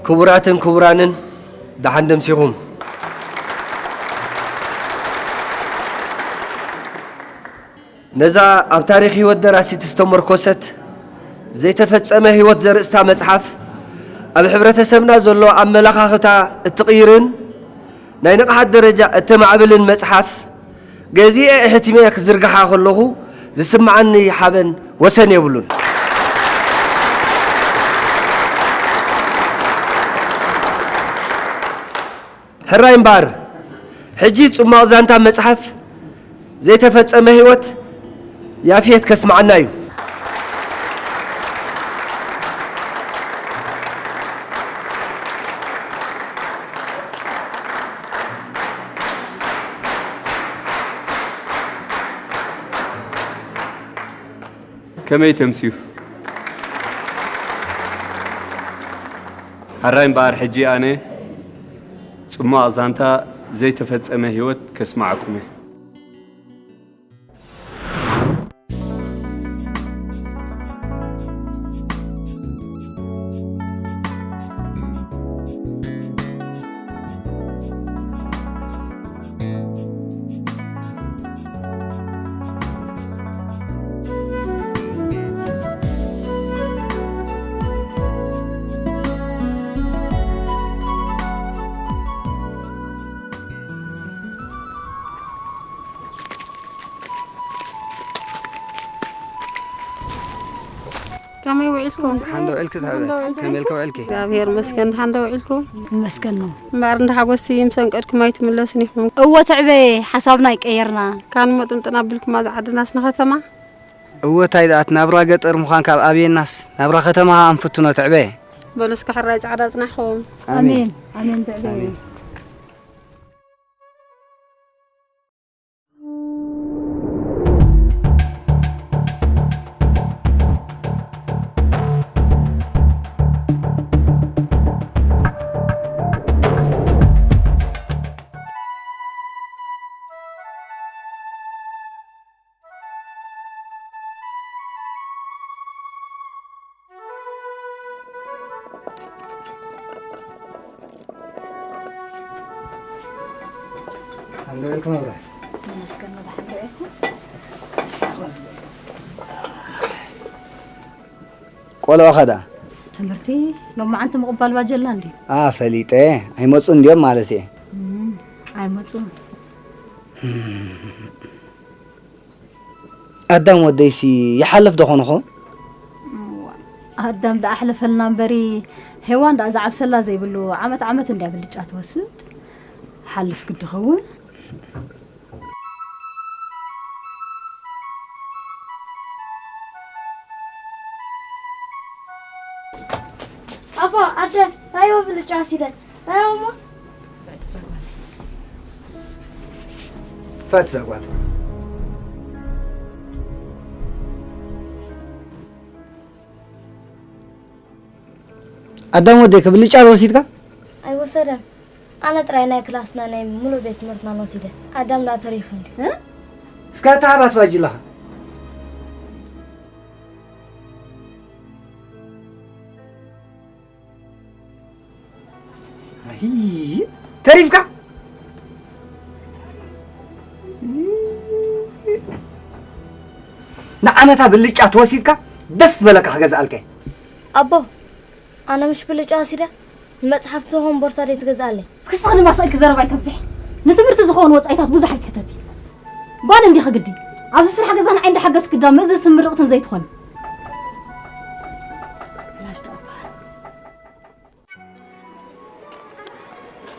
ክቡራትን ክቡራንን፣ ደሓን ደምሲኹም። ነዛ ኣብ ታሪኽ ህይወት ደራሲት ዝተመርኮሰት ዘይተፈጸመ ህይወት ዘርእስታ መጽሓፍ፣ ኣብ ሕብረተሰብና ዘሎ ኣመለኻኽታ እትቕይርን ናይ ንቕሓት ደረጃ እተማዕብልን መጽሓፍ፣ ገዚኤ ኣሕቲመ ክዝርግሓ ከለኹ ዝስምዓኒ ሓበን ወሰን የብሉን። ሕራይ እምበኣር፣ ሕጂ ጽማቕ ዛንታ መጽሓፍ ዘይተፈጸመ ህይወት ያፌት ከስምዓና እዩ። ከመይ ተምስዩ? ሕራይ እምበኣር ሕጂ ኣነ ጽማቕ ዛንታ ዘይተፈጸመ ህይወት ከስምዓኩም እየ። ከመይ ውዒልኩም? ደሓን ዶ ውዒልኪ ትሕበ? ከመይ ኢልኪ ውዒልኪ? እግዚኣብሔር ይመስገን። ደሓን ዶ ውዒልኩም? ይመስገን ነው። እምበኣር እንዳ ሓጎስሲ ምስ ኣንቀድኩም ኣይትምለሱን ኢኹም። እወ ትዕበ፣ ሓሳብና ኣይቀየርና። ካን መጥንጥን ኣቢልኩማ ዝዓድናስ ንኸተማ። እወ ታይ ደኣ እቲ ናብራ ገጠር ምዃን ካብ ኣብየናስ ናብራ ከተማ ከኣ ንፍትኖ ትዕበ። በሉ እስከ ሕራይ ጻዕዳ ጽናሕኹም። ኣሜን ኣሜን ትዕበ። ሓንደ ኢልኩም መብራት። መስገን መድሓን ዶ ኢልኩም? ቆልዑ ኸዳ? ትምህርቲ ሎማዓንቲ ምቕባል ባጀላ እንዲ? ኣ ፈሊጠ። ኣይመፁ እንዲዮም ማለት እየ። ኣይመፁ። ኣዳም ወደይሲ ይሓልፍ ዶ ኾንኹ? ኣዳም ደኣ ኣሕለፈልና እምበሪ ሄዋን ደኣ ዝዓብሰላ ዘይብሉ ዓመት ዓመት እንድያ ብልጫ ትወስድ። ሓልፍ ግዲ ኸውን። ኣቦ ኣደ ታይቦ ብልጫ ሲደ ታይቦ ፈት ዘጓል ኣዳም ወደይ ክብልጫ ዶ ወሲድካ? ኣይወሰደን። ኣነ ጥራይ ናይ ክላስና ናይ ሙሉእ ቤት ትምህርትናን ወሲደ። ኣዳም ደኣ ተሪፉ እንድዩ። እስካ ተሃባት ባጅላኻ። ኣሂ፣ ተሪፍካ ንዓመታ ብልጫ ተወሲድካ ደስ ዝበለካ ክገዝኣልካ እየ። ኣቦ ኣነ ምሽ ብልጫ ወሲደ ንመጽሓፍቲ ዝኸውን ቦርሳ ደይ ትገዝኣለይ? እስኪ ስኽሊ ማሳእልኪ ዘረባ ኣይተብዝሒ። ንትምህርቲ ዝኸውን ወጻኢታት ብዙሕ ኣይትሕተቲ። ጓል እንዲኺ ግዲ ኣብዚ ስራሕ ገዛ ንዓይ እንዳሓገዝኪ ዳ ምእዝዝትን ምርቕትን ዘይትኾኒ።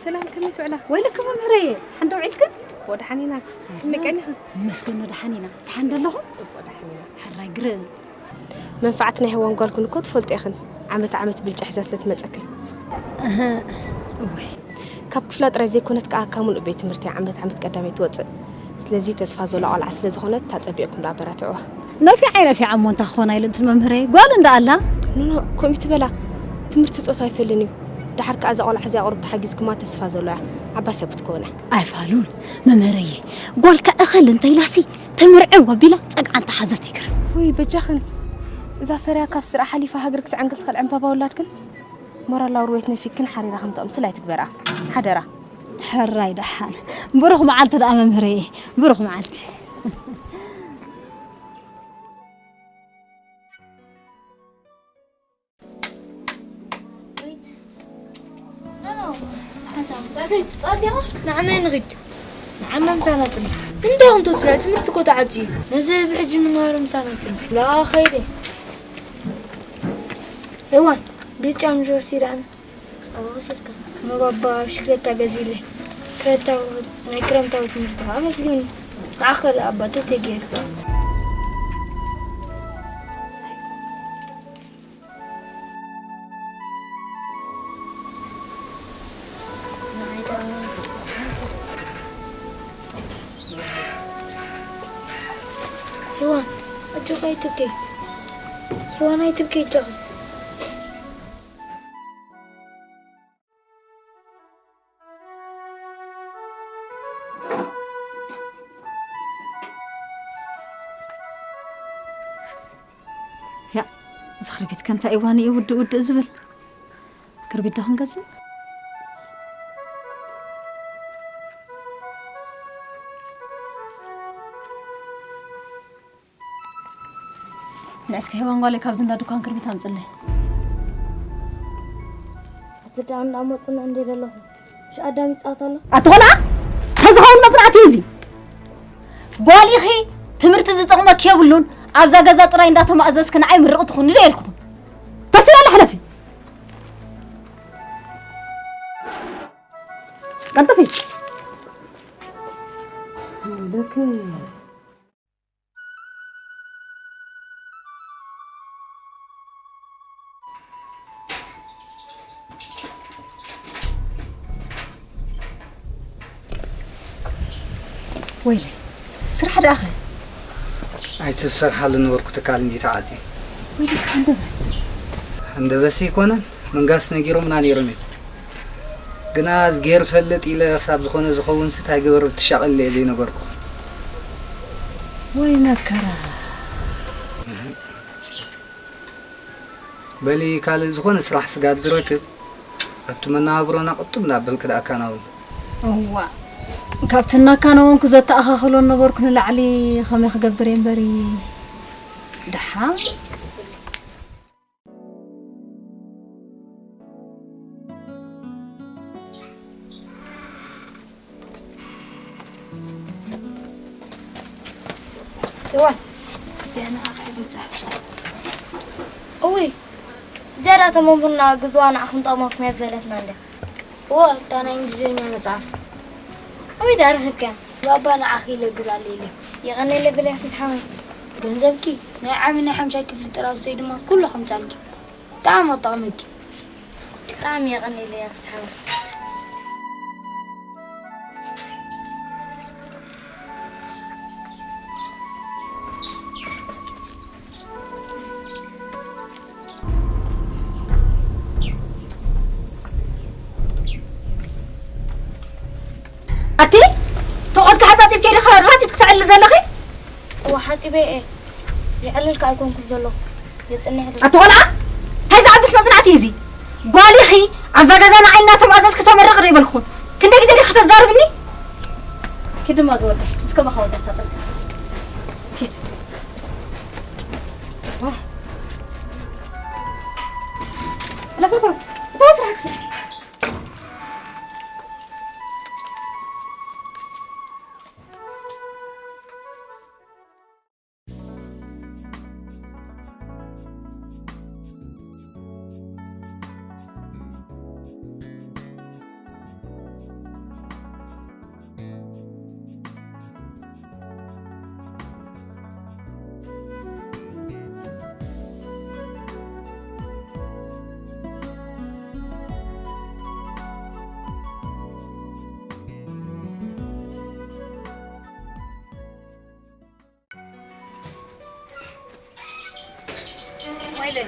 ሰላም ከመይ ትውዕላ? ወይለኪ መምህረየ፣ ሓንደ ውዒልክን? ጽቡቕ ደሓን ኢና። ከመይ ቀኒኽን? ይመስገን ደሓን ኢና። ደሓን ዶ ኣለኹም? ጽቡቕ ደሓን ኢና። ሕራይ ግርም። መንፍዓት ናይ ሄዋን ጓልክን እኮ ትፈልጦ ኢኽን፣ ዓመት ዓመት ብልጫ ሒዛ ስለ ትመጸክን። እህ፣ እወ። ካብ ክፍላ ጥራይ ዘይኮነት ከኣ ካብ ምሉእ ቤት ትምህርቲ ዓመት ዓመት ቀዳመይቲ ትወጽእ። ስለዚ ተስፋ ዘብላ ቆልዓ ስለ ዝኾነት ተጸቢቕኩም ደኣ ኣበራትዕዋ። ነፊዓ ኣይነፊዓ እሞ እንታይ ክኾና ኢለ እንትን መምህረይ፣ ጓል እንዳ ኣላ። ኖኖ፣ ከምኡ ኣይትበላ። ትምህርቲ ጾታ ኣይፈልን'ዩ። ደሓር ከኣ እዛ ቆልዓ እዚኣ ቁሩብ ተሓጊዝኩማ ተስፋ ዘብላ እያ። ዓባይ ሰብ ክትከውን እያ። ኣይፋሉን መምህረየ፣ ጓልካ እኸል እንተ ኢላሲ ተመርዕው ኣቢላ ጸግዓ እንተ ሓዘት ይግርም። ውይ በጃኽን፣ እዛ ፈርያ ካብ ስርዓ ሓሊፋ ሃገር ክትዕንግል ትኽእል ዕምባባ ውላድ ግን ሞራላዊ ርዌት ነፊክን ሓሪራ ከም ተቕምስል ኣይትግበርኣ። ሓደራ። ሕራይ ደሓን። ብሩኽ መዓልቲ ደኣ መምህረይ። ብሩኽ መዓልቲ። ንዓና ንኽድ። ንዓና ምሳና ጽንሕ። እንታይ ኢኹም ትወስድና? ትምህርቲ እኮ ተዓጽዩ። ነዚ ብሕጂ ንመሃሮ ምሳና ጽንሕ። ላ ኸይደ። እዋን፣ ብጫ ምሽ ወሲዳና። ኣበ ወሲድካ? ንባባ ብሽክለታ ገዚእለይ። ክረምታዊ፣ ናይ ክረምታዊ ትምህርቲ ከዓ ኣመስግን። ንዓኸ ኣባተይ ተገይሩ። ሄዋን፣ ኣጆኻ ኣይትብከይ። ሄዋን፣ ኣይትብከይ ኣጆኻ። ያ፣ እዚ ክርቢት ከ እንታይ እዋን እዩ ውድእ ውድእ ዝብል? ክርቢት ዶ ክንገዝእ? ንዕስከ ሄዋን ጓለይ፣ ካብዚ እንዳ ድኳን ክርቢት ኣምጽለይ። እቲ ደኣ እንዳመጽና እንዴ ዘለኹ፣ ምሽ ኣዳም ይጻወት ኣሎ? ኣቲ ቆልዓ፣ ተዝኸውን መጽናዕቲ እዩ እዚ። ጓል ኢኺ፣ ትምህርቲ ዝጠቕመኪ የብሉን። ኣብዛ ገዛ ጥራይ እንዳተማእዘዝኪ ንዓይ ምርቕቲ ኩኒ ዶ ኢልኩም? ተሲራ ኣላ፣ ሕለፊ። ቀልጥፊ። ደከ ወይለይ፣ ስራሕ ደኣኸ? ኣይትሰርሓሉ ነበርኩ፣ ትካል እንዲ ተዓጽዩ። ወይለይ፣ ከ ሃንደበት? ሃንደበትሲ ኣይኮነን፣ መንጋስ ነጊሮምና ነይሮም እዮም። ግና እዝጌር ፈልጥ ኢለ ክሳብ ዝኾነ ዝኸውን ስታይ ግበር ትሻቐል እየ ዘይነገርኩ። ወይ መከራ። በሊ ካልእ ዝኾነ ስራሕ ስጋብ ዝረክብ ኣብቲ መነባብሮና ቅጥም እናበልክ ደኣ ኣካናውን። እዋ፣ ካብቲ እናካነወንኩ ዘተኣኻኽሎ ነበርኩ ንላዕሊ ከመይ ክገብር እየ እምበሪ ደሓ። እዋን፣ እዚኣ ንዓኺ መጽሓፍ። እውይ፣ እዚኣ ደኣ እታ መምህርና ግዝዋ ንዓኹም ጠቕመኩም እያ ዝበለትና እንድያ። እወ፣ እታ ናይ እንግሊዝኛ መጽሓፍ። ኣበይ ደኣ ረኺብካያ? ባባ ንዓኺ ኢለ ግዛለይ ኢለ። የቐንየለይ በልያ ፍትሓወይ። ገንዘብኪ ናይ ዓቢ ናይ ሓምሻይ ክፍሊ ጥራውዝተይ ድማ ኩሉ ከምጻልኪ። ብጣዕሚ ክጠቕመኪ። ብጣዕሚ የቐንየለይ ፍትሓወይ። ኣቲ፣ ተቖትካ ሓጻጺብኪ ዲኺ ርባቲት ክትዕሊ ዘለኺ? እወ፣ ሓጺበ እየ። የዕልልካ ኣይኮንኩን ዘለኹ። የጽንሕ ዶ? ኣቲ ቆልዓ፣ እንታይ ዝዓብስ መጽናዕቲ እዩ እዚ? ጓል ኢኺ፣ ኣብዛ ገዛ ንዓይ እናተማእዘዝኪ ተመረቒ ዶ ይበልኩኹን? ክንደይ ግዜ ዲኺ ከተዛርብኒ? ኪድ ድማ ዝወዳ፣ ምስ ከማኻ ወዳእታ ጽንሕ። ኪድ። ዋይ። ለፈቶ፣ እቶ ስራሕ ክስራሕ። ወይለይ።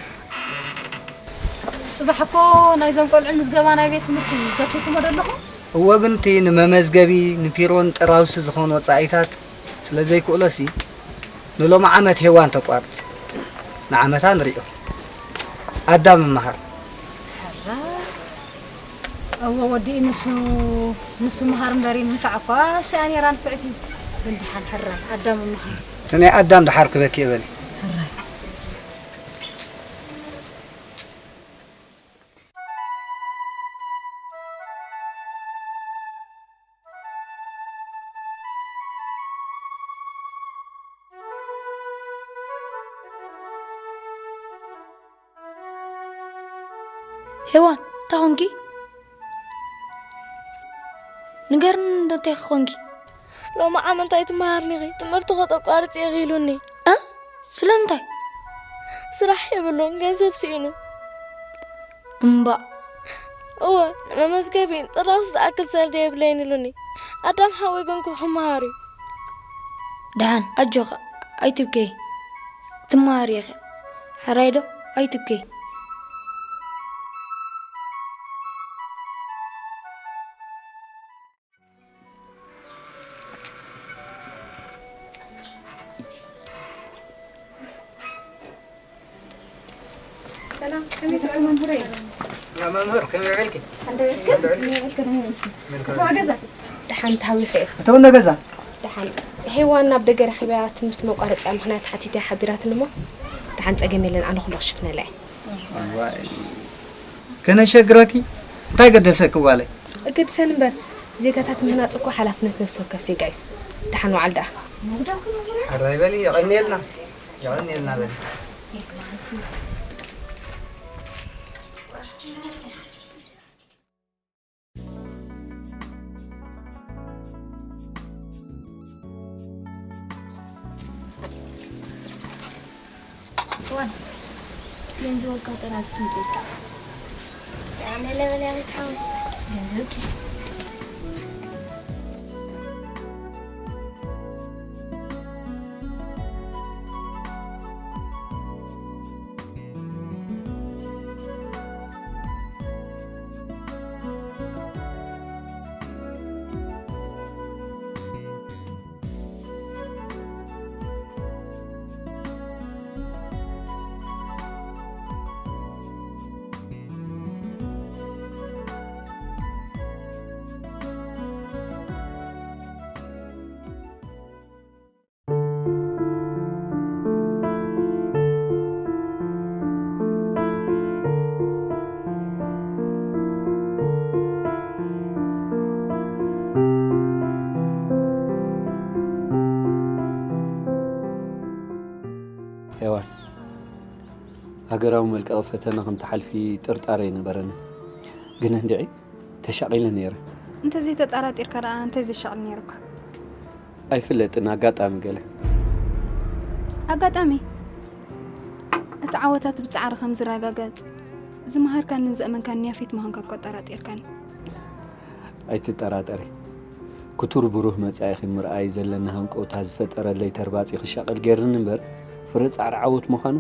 ጽባሕ እኮ ናይዞም ቆልዑ ምዝገባ ናይ ቤት ትምህርቲ ዘኪርኩሞ ዶ ኣለኹም? እወ፣ ግን እቲ ንመመዝገቢ፣ ንፒሮን ጥራውሲ ዝኾኑ ወጻኢታት ስለ ዘይክእሎሲ፣ ንሎሚ ዓመት ሄዋን ተቋርጽ። ንዓመታ ንሪኦ። ኣዳም እመሃር። ሕራይ፣ እወ ወዲኡ ንሱ ንሱ ምሃር እምበሪ ምንፋዕ እኳ ስኣ ነይራ ንፍዕቲ። ግን ድሓን ሕራይ ኣዳም ምሃር። እቲ ናይ ኣዳም ድሓር ክበኪ እበሊ። ሕራይ። ሄዋን፣ እንታይ ኾንኪ? ንገርኒ እንዶ እንታይ ኾንኪ? ሎሚ ዓመት ኣይትመሃርኒ ኢኺ፣ ትምህርቲ ከተቋርፂ ኢኺ ኢሉኒ። እ? ስለምንታይ? ስራሕ የብሉን፣ ገንዘብ ስኢኑ። እምባእ። እወ፣ ንመመዝገቢ ጥራውስ ዝኣክል ሰነድ የብለይን ኢሉኒ። ኣዳም ሓወይ ግን ክመሃር እዩ። ደሓን፣ ኣጆኺ፣ ኣይትብከዪ። ትመሃሪ ኢኺ። ሕራይ ዶ? ኣይትብከዪ። ሰላም፣ ከመይ ትውዕል መምህረይ? ያ መምህር፣ ከመይ ውዕልኪ? ከመይ ውዕልኪ? ከመይ ውዕልኪ? ከመይ ውዕልኪ? እተዋ ገዛ። ደሓን ተሃዊኸ እየ። እተወ ገዛ። ደሓን ሄዋን ናብ ደገ ረኺበያ ትምህርቲ መቋረፂያ ምኽንያት ሓቲተያ ሓቢራትኒ እሞ፣ ደሓን ፀገም የለን፣ ኣነ ኩሉ ክሽፍነላ እየ። እዋይ። ከነሸግረኪ? እንታይ ገደሰኪ ጓለይ? እገድሰን እምበር፣ ዜጋታት ምህናፅ እኮ ሓላፍነት ነፍሲ ወከፍ ዜጋ እዩ። ደሓን ዋዕል ደኣ። ሕራይ በሊ፣ የቐንየልና። የቐንየልና በሊ። እዋን፣ ገንዘብ ወልቃ ጥራዝ ስንጭልካ። ያኔ ለበል ያለ ታውን። ገንዘብ ሄዋን፣ ሃገራዊ መልቀቒ ፈተና ከም ትሓልፊ ጥርጣረ ኣይነበረንን። ግን እንድዒ ተሻቒለ ነይረ። እንተዘይተጠራጢርካ ደኣ እንታይ ዘሻቕል ነይሩካ? ኣይፍለጥን፣ ኣጋጣሚ ገለ። ኣጋጣሚ? እቲ ዓወታት ብጻዕሪ ከም ዝረጋገጽ፣ ዝመሃርካንን ዘእመንካንን ያፌት ምዃንካ እኮ ኣጠራጢርካኒ። ኣይትጠራጠሪ። ክቱር ብሩህ መጻኢኺ ምርኣይ ዘለና ሃንቀውታ ዝፈጠረለይ ተርባጺ ክሻቐል ገይርኒ እምበር፣ ፍረ ጻዕሪ ዓወት ምዃኑ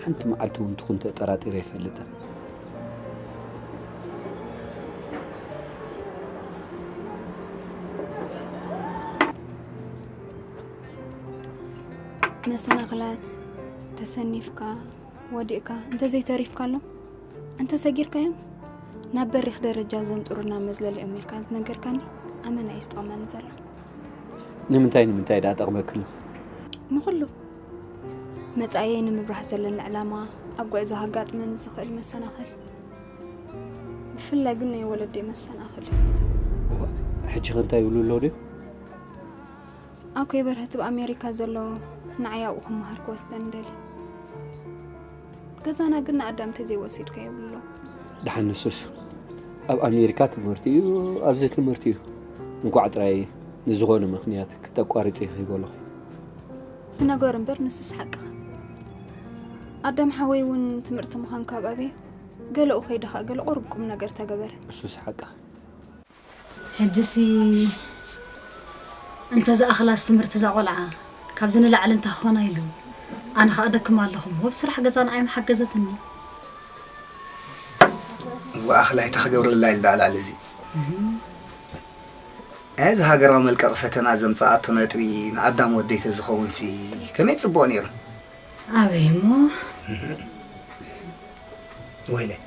ሓንቲ መዓልቲ እውን ትኹን ተጠራጢረ ኣይፈልጥን። መሰናኽላት፣ ተሰኒፍካ፣ ወዲቕካ፣ እንተዘይተሪፍካሎም፣ እንተሰጊርካዮም፣ ናብ በሪኽ ደረጃ ዘንጥሩና መዝለሊ እዮም ኢልካ ዝነገርካኒ፣ ኣመና እዩ ዝጠቕመኒ ዘሎ። ንምንታይ፣ ንምንታይ ደኣ ጠቕመክሎ? ንኹሉ። መጻኢየይ ንምብራህ ዘለኒ ዕላማ፣ ኣብ ጉዕዞ ከጋጥመኒ ዝኽእል መሰናኽል፣ ብፍላይ ግን ናይ ወለደይ መሰናኽል። እዋ፣ ሕጂ ኸ እንታይ ይብሉ ኣለዉ ድዮም? ኣኮይ በርሀት ኣብ ኣሜሪካ ዘሎ ንዓይ ኣብኡ ክመሃር ክወስደኒ ደልዩ። ገዛና ግን ንኣዳም ተዘይወሲድካዮ ይብሎ። ደሓን ንሱስ ኣብ ኣሜሪካ ትምህርቲ እዩ፣ ኣብዚ ትምህርቲ እዩ። እንኳዕ ጥራይ ንዝኾነ ምኽንያት ክተቋርጺ ይኽይበሎኺ። እቲ ነገሩ እምበር ንሱስ ሓቅኻ። ኣዳም ሓወይ እውን ትምህርቲ ምዃን ካብ ኣበዮ ገለኡ ከይደ ኸኣ ገለ ቁሩብ ቁም ነገር ተገበረ። እሱስ ሓቅኻ። ሕጅሲ እንተ ዝኣኽላስ ትምህርቲ እዛ ቆልዓ ካብዚ ንላዕሊ እንተ ክኾና ኢሉ፣ ኣነ ኸኣ ደክም ኣለኹ እሞ፣ ኣብ ስራሕ ገዛ ንዓይ ምሓገዘትኒ። እወ፣ ኣኽላይ እንታይ ክገብረላ ኢሉ ደኣ ላዕሊ እዚ? እህ። እዚ ሃገራዊ መልቀቒ ፈተና ዘምጽኣቶ ነጥቢ ንኣዳም ወደይ ተዝኸውንሲ ከመይ ጽቡቕ ነይሩ። ኣበይ እሞ? እህ። ወይለይ።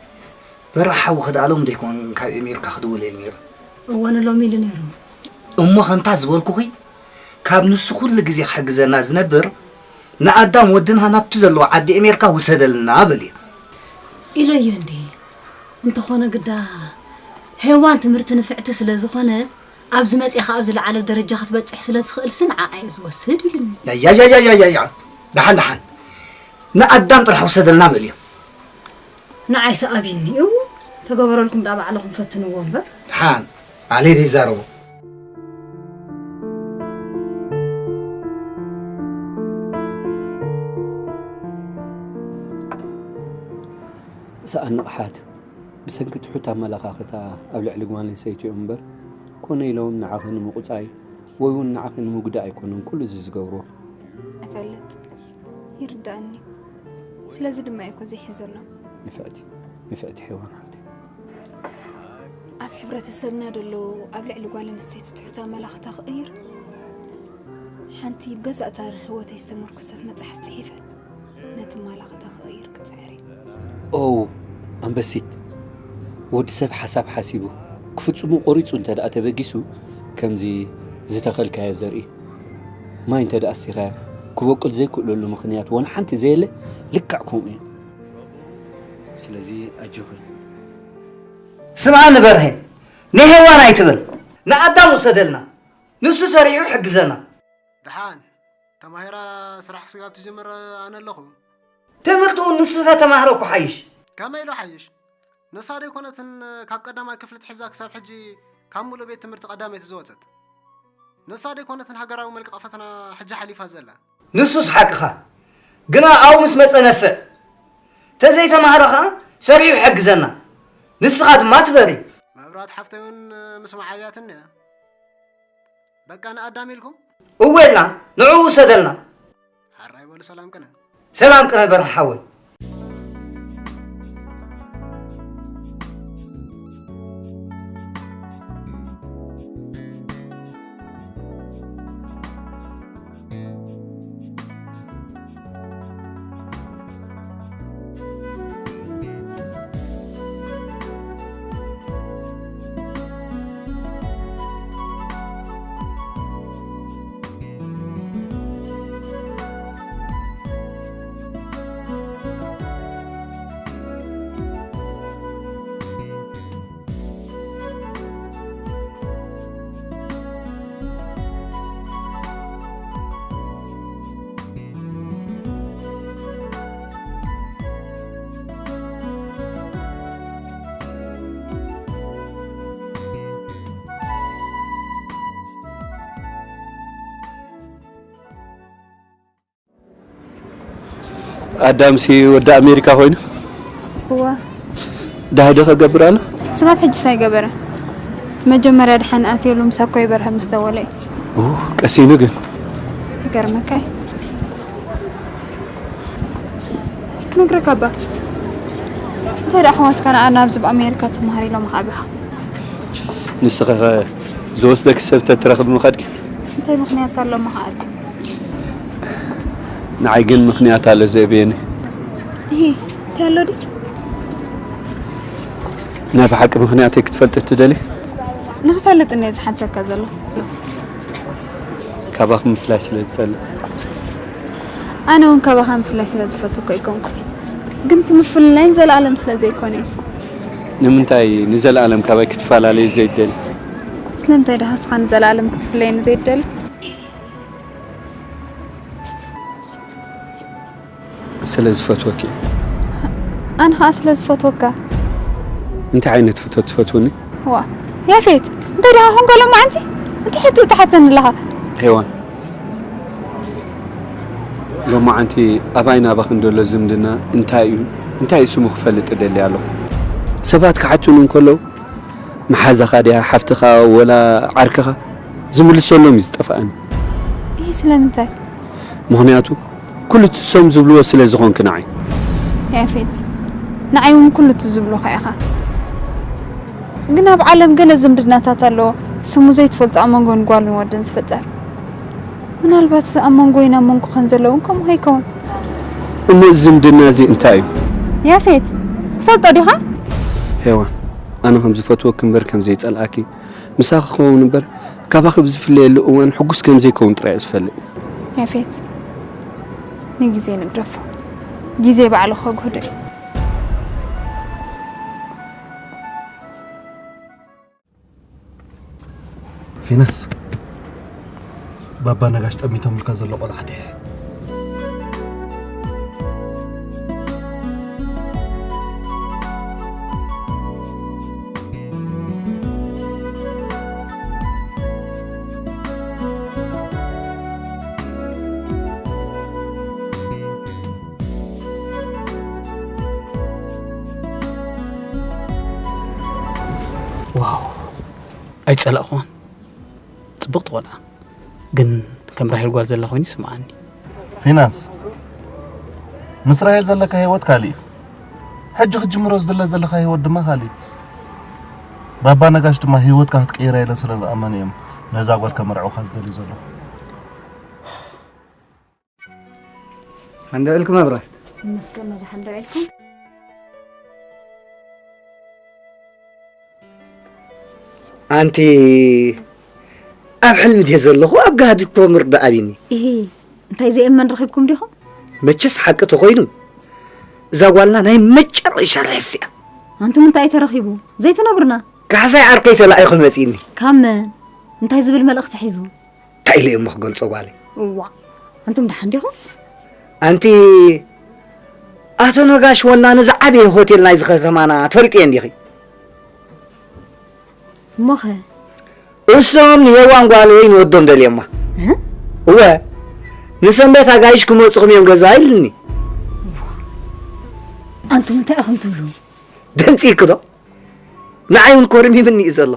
በራሕ ሓዊ ክድኣሎም ዘይኮን ካብ ኣሜሪካ ክድውል ኢሉ ነይሩ። እወ ንሎሚ ኢሉ ነይሩ። እሞ ከምታ ዝበልኩኺ ካብ ንሱ ኩሉ ግዜ ክሕግዘና ዝነብር ንኣዳም ወድና ናብቲ ዘለዎ ዓዲ ኣሜሪካ ውሰደልና በልዮ። ኢለዮ እንዲ። እንተኾነ ግዳ ሄዋን ትምህርቲ ንፍዕቲ ስለ ዝኾነት ኣብዚ መጺኣ ካብ ዝለዓለ ደረጃ ክትበጽሕ ስለ ትኽእልሲ ንዓኣ እየ ዝወስድ ኢሉኒ። ያያያያያያ፣ ደሓን ደሓን፣ ንኣዳም ጥራሕ ውሰደልና በልዮ። ንዓይሲ ኣብይኒ እዩ። ተገበረልኩም ደኣ ባዕልኹም ፈትንዎ እምበር። ደሓን ባዕለይ ዘይዛረቦ። ሰኣን ንቕሓት ብሰንኪ ትሑት ኣመለኻኽታ ኣብ ልዕሊ ጓል ኣንስተይቲ እዮም እምበር፣ ኮነ ኢሎም ንዓኺ ንምቑጻይ ወይ እውን ንዓኺ ንምጉዳእ ኣይኮኑን ኩሉ እዚ ዝገብርዎ። እፈልጥ። ይርዳእኒ። ስለዚ ድማ እየ እኮ ዘይሕዘሎም። ንፍዕቲ፣ ንፍዕቲ ሄዋን ሓፍተይ። ኣብ ሕብረተሰብና ደሎ ኣብ ልዕሊ ጓል ኣንስተይቲ ትሑት ኣመላኽታ ክቕይር፣ ሓንቲ ብገዛእ ታሪኽ ህይወተይ ዝተመርኮሰት መጽሓፍ ጽሒፈ ነቲ ኣመላኽታ ክቕይር ክጽዕር እየ። ኦው፣ ኣንበሲት፣ ወዲ ሰብ ሓሳብ ሓሲቡ ክፍጽሙ ቆሪጹ እንተ ደኣ ተበጊሱ፣ ከምዚ ዝተኸልካዮ ዘርኢ ማይ እንተ ደኣ ኣስቲኻዮ፣ ክበቁል ዘይክእለሉ ምኽንያት ወላ ሓንቲ ዘየለ፣ ልክዕ ከምኡ እዩ። ስለዚ ኣጆኺ። ስምዓኒ በርሄ፣ ንሄዋን ኣይትበል። ንኣዳም ውሰደልና፣ ንሱ ሰሪሑ ይሕግዘና። ደሓን ተማሂራ ስራሕ ስጋብ ትጅምር ኣነ ኣለኹ። ትምህርቱ ንሱ ተተማህረ እኮ ሓይሽ። ከመይ ኢሉ ሓይሽ? ንሳ ዶ ኣይኮነትን ካብ ቀዳማይ ክፍሊ ትሕዛ ክሳብ ሕጂ ካብ ሙሉእ ቤት ትምህርቲ ቀዳመይቲ ዝወጸት? ንሳ ዶ ኣይኮነትን ሃገራዊ መልቀቒ ፈተና ሕጂ ሓሊፋ ዘላ? ንሱስ ሓቅኻ። ግና ኣብኡ ምስ መጸ ነፍዕ። ተዘይተማህረ ኸኣ ሰሪሑ ይሕግዘና። ንስኻ ድማ ትበሪ። መብራት ሓፍተይ እውን ምስማዕ ኣብያትኒ እያ። በቃ ንኣዳም ኢልኩም? እወ ኢልና ንዕኡ ውሰደልና። ሓራይ በሉ ሰላም ቅነ። ሰላም ቅነ በርሀ ሓወይ። ኣዳምሲ ወዲ ኣሜሪካ ኮይኑ እዋ። ዳህዲ ከገብር ኣሎ? ስጋብ ሕጂ ሳይገበረ። እቲ መጀመርያ ድሓን ኣትየሉ ምሳኮ ይበርሀ ምስ ደወለ እዩ። ኡ፣ ቀሲኑ ግን። ይገርመካ እዩ። ክነግረካ እባ። እንታይ ደኣ ኣሕዋትካ ንኣና ኣብዚ ብኣሜሪካ ተማሃር ኢሎም ከኣበኻ? ንስኺ ኸ ዝወስደኪ ሰብ ተትረኽቢ ምኸድኪ? እንታይ ምኽንያት ኣሎ ምኸኣል? ንዓይ ግን ምኽንያት ኣሎ ዘእብየኒ። እሂ፣ እንታይ ኣሎ ድዩ? ናይ ብሓቂ ምኽንያተይ ክትፈልጢ ትደሊ? ንኽፈልጥ እየ ዝሓተካ ዘለኹ። ካባኺ ምፍላይ ስለ ዝጸልእ። ኣነ እውን ካባኻ ምፍላይ ስለ ዝፈቱ እኮ ኣይኮንኩ። ግን እቲ ምፍልላይ ንዘለኣለም ስለ ዘይኮነ እዩ። ንምንታይ ንዘለኣለም ካባይ ክትፈላለይ ዘይደሊ? ስለምንታይ ደኣ ንስኻ ንዘለኣለም ክትፍለየኒ ዘይደሊ? ስለ ዝፈትወኪ። ኣነ ኸኣ ስለ ዝፈትወካ። እንታይ ዓይነት ፍቶት ትፈትውኒ? ዋ፣ ያፌት፣ እንታይ ደኣ ኾንካ ሎማዓንቲ? እንታይ ሕቶ ትሓተኒ ኣለኻ? ሄዋን፣ ሎማዓንቲ ኣባይ ናባኽን ዘሎ ዝምድና እንታይ እዩ? እንታይ እዩ ስሙ ክፈልጥ እደሊ ኣለኹ። ሰባት ክሓቱኒ እንከለዉ፣ መሓዛኻ ድያ፣ ሓፍትኻ፣ ወላ ዓርክኻ? ዝምልሰሎም እዩ ዝጠፍኣኒ። ይህ ስለምንታይ? ምኽንያቱ፣ ኩሉ እቲ ሰም ዝብልዎ ስለ ዝኾንኪ ንዓይ። ያፌት፣ ንዓይ እውን ኩሉ እቲ ዝብሉኻ ኢኻ። ግን ኣብ ዓለም ገለ ዝምድናታት ኣለዎ፣ ስሙ ዘይትፈልጦ ኣብ መንጎን ጓልን ወድን ዝፍጠር። ምናልባት ኣብ መንጎይን ኣብ መንጎኻን ዘሎ እውን ከምኡ ከይከውን። እሞ እዚ ዝምድና እዚ እንታይ እዩ? ያፌት፣ ትፈልጦ ዲኻ? ሄዋን፣ ኣነ ከም ዝፈትወኪ እምበር ከም ዘይጸልኣኪ፣ ምሳኺ ክኸውን እምበር ካባኺ ብዝፍለየሉ እዋን ሕጉስ ከም ዘይከውን ጥራይ እየ ዝፈልጥ። ያፌት፣ ንግዜ ንግደፎ። ግዜ ባዕሉ ከግህዶ እዩ። ፊናስ፣ ባባ ነጋሽ ጠሚቶምልካ ዘሎ ቆልዓ ኣትሒዘ። ዋው፣ ኣይጸላእኹን። ጽብቕቲ ቆልዓ፣ ግን ከም ራሄል ጓል ዘላ ኮይኑ ይስምዓኒ። ፊናስ፣ ምስ ራሄል ዘለካ ህይወት ካልእ እዩ። ሕጂ ክትጅምሮ ዝድለ ዘለኻ ህይወት ድማ ካልእ እዩ። ባባ ነጋሽ ድማ ህይወትካ ክትቅይራ ኢለ ስለ ዝኣመኑ እዮም ነዛ ጓል ከመርዕውኻ ዝደልዩ ዘለዉ። ሓንደ ዕልኩም ኣብራ መስቀል መድሓን ዶ ዕልኩም ኣንቲ ኣብ ሕልሚ ድየ ዘለኹ ኣብ ጋህዲ እኮ ምርዳእ ኣብኒ ኢሂ እንታይ ዘየመን ረኺብኩም ዲኹም መቸስ ሓቂ ተኾይኑ እዛ ጓልና ናይ መጨረሻ ርሕስ እያ ኣንቱም እንታይ ተረኺቡ ዘይትነግሩና ካሕሳይ ዓርከይ ተላኢኹ መፂኒ ካብ መን እንታይ ዝብል መልእኽቲ ሒዙ እንታይ ኢለ እሞ ክገልፆ ጓለይ እዋ ኣንቱም ደሓን ዲኹም ኣንቲ ኣቶ ነጋሽ ወናኒ ዝዓበየ ሆቴል ናይዚ ከተማና ትፈልጥዮ እንዲኺ እሞኸ እሶም ንሄዋን ጓለይ ንወዶም ደልዮማ እወ ንሰንበት ኣጋይሽ ክመፁኹም እዮም ገዛ ኢልኒ ኣንቱም እንታይ ኢኹም ትብሉ ደንፂ ክዶ ንዓይ እውን ኮርሚምኒ እዩ ዘሎ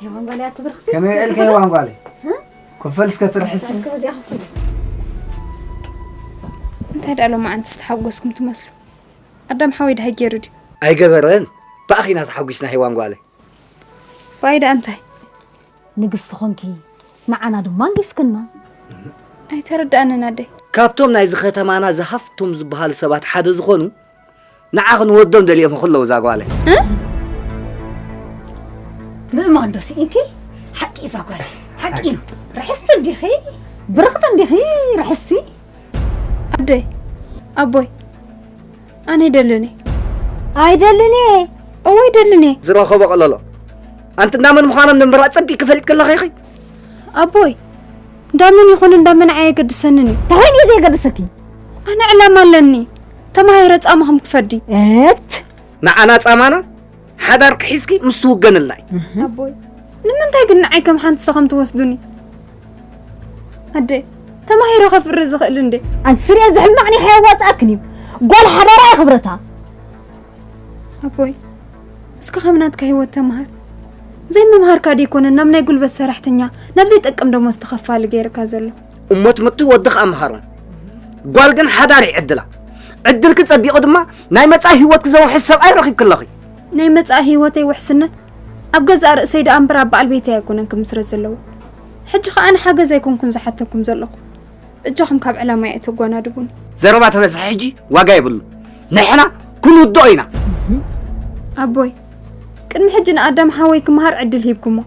ሄዋን ጓልያ ትብርኽቲ ከመይ ውዕልከ ሄዋን ጓለይ ክፈል እስከ ትርሕስ እንታይ ደኣ ሎማዓንቲ ዝተሓጎስኩም ትመስሉ ኣዳም ሓወይ ድሃይ ገይሩ ድዩ ኣይገበረን ብኣኺና ተሓጒስና ሄዋን ጓለይ ባይ ደኣ እንታይ ንግስቲ ኾንኪ ንዓና ድማ ንጊስክና ኣይተረዳእንን ኣደይ ካብቶም ናይዚ ከተማና ዝሃፍቶም ዝበሃሉ ሰባት ሓደ ዝኾኑ ንዓኽ ንወዶም ደልዮም ከለዉ እዛ ጓለይ ምእማን ዶ ስኢንኪ ሓቂ እዛ ጓል ሓቂ እዩ ርሕስቲ እንዲኺ ብርኽቲ እንዲኺ ርሕስቲ ኣደይ ኣቦይ ኣነ ይደልን ኣይደልን እየ እወ ይደልን እየ ዝረኸቦ ቀለሎ ኣንቲ እንዳመን ምዃኖም ንምብራቕ ጸቢቕ ክፈልጥ ከለኺ ኢኺ ኣቦይ እንዳመን ይኹን እንዳመን ኣየገድሰንን እዩ ተኾይኑ እዩ ዘየገድሰኪ ኣነ ዕላማ ኣለኒ ተማሂረ ጻማኹም ክፈዲ እት ንዓና ጻማና ሓዳር ክሒዝኪ ምስ ትውገንልና እዩ ኣቦይ ንምንታይ ግን ንዓይ ከም ሓንቲ ሰኸም ትወስዱኒ ኣደ ተማሂረ ከፍሪ ዝኽእል እንዴ ኣንቲ ስርየ ዝሕማቕ ኒሕ የዋፅኣክን እዩ ጓል ሓዳራ እየ ክብረታ ኣቦይ እስከ ከም ናትካ ህይወት ተምሃር ዘይምምሃርካ ደይኮነ ናብ ናይ ጉልበት ሰራሕተኛ ናብ ዘይጠቅም ደሞዝ ተኸፋሊ ገይርካ ዘሎ እሞ ትምህርቲ ወዲ ከኣ ምሃሮም ጓል ግን ሓዳር ይዕድላ ዕድልኪ ጸቢቑ ድማ ናይ መጻኢ ህይወትኪ ዘውሕስ ሰብኣይ ረኺብኪ ኣለኺ ናይ መጻኢ ህይወተይ ውሕስነት ኣብ ገዛእ ርእሰይ ደኣ እምበር ኣብ በዓል ቤተይ ኣይኮነን ክምስረት ዘለዎ ሕጂ ከኣ ንሓገዝ ኣይኮንኩን ዝሓተኩም ዘለኹ እጃኹም ካብ ዕላማ እየ ተጓናድቡኒ ዘረባ ተበዝሐ ሕጂ ዋጋ የብሉ ንሕና ክንውድኦ ኢና ኣቦይ ቅድሚ ሕጂ ንኣዳም ሓወይ ክምሃር ዕድል ሂብኩሞ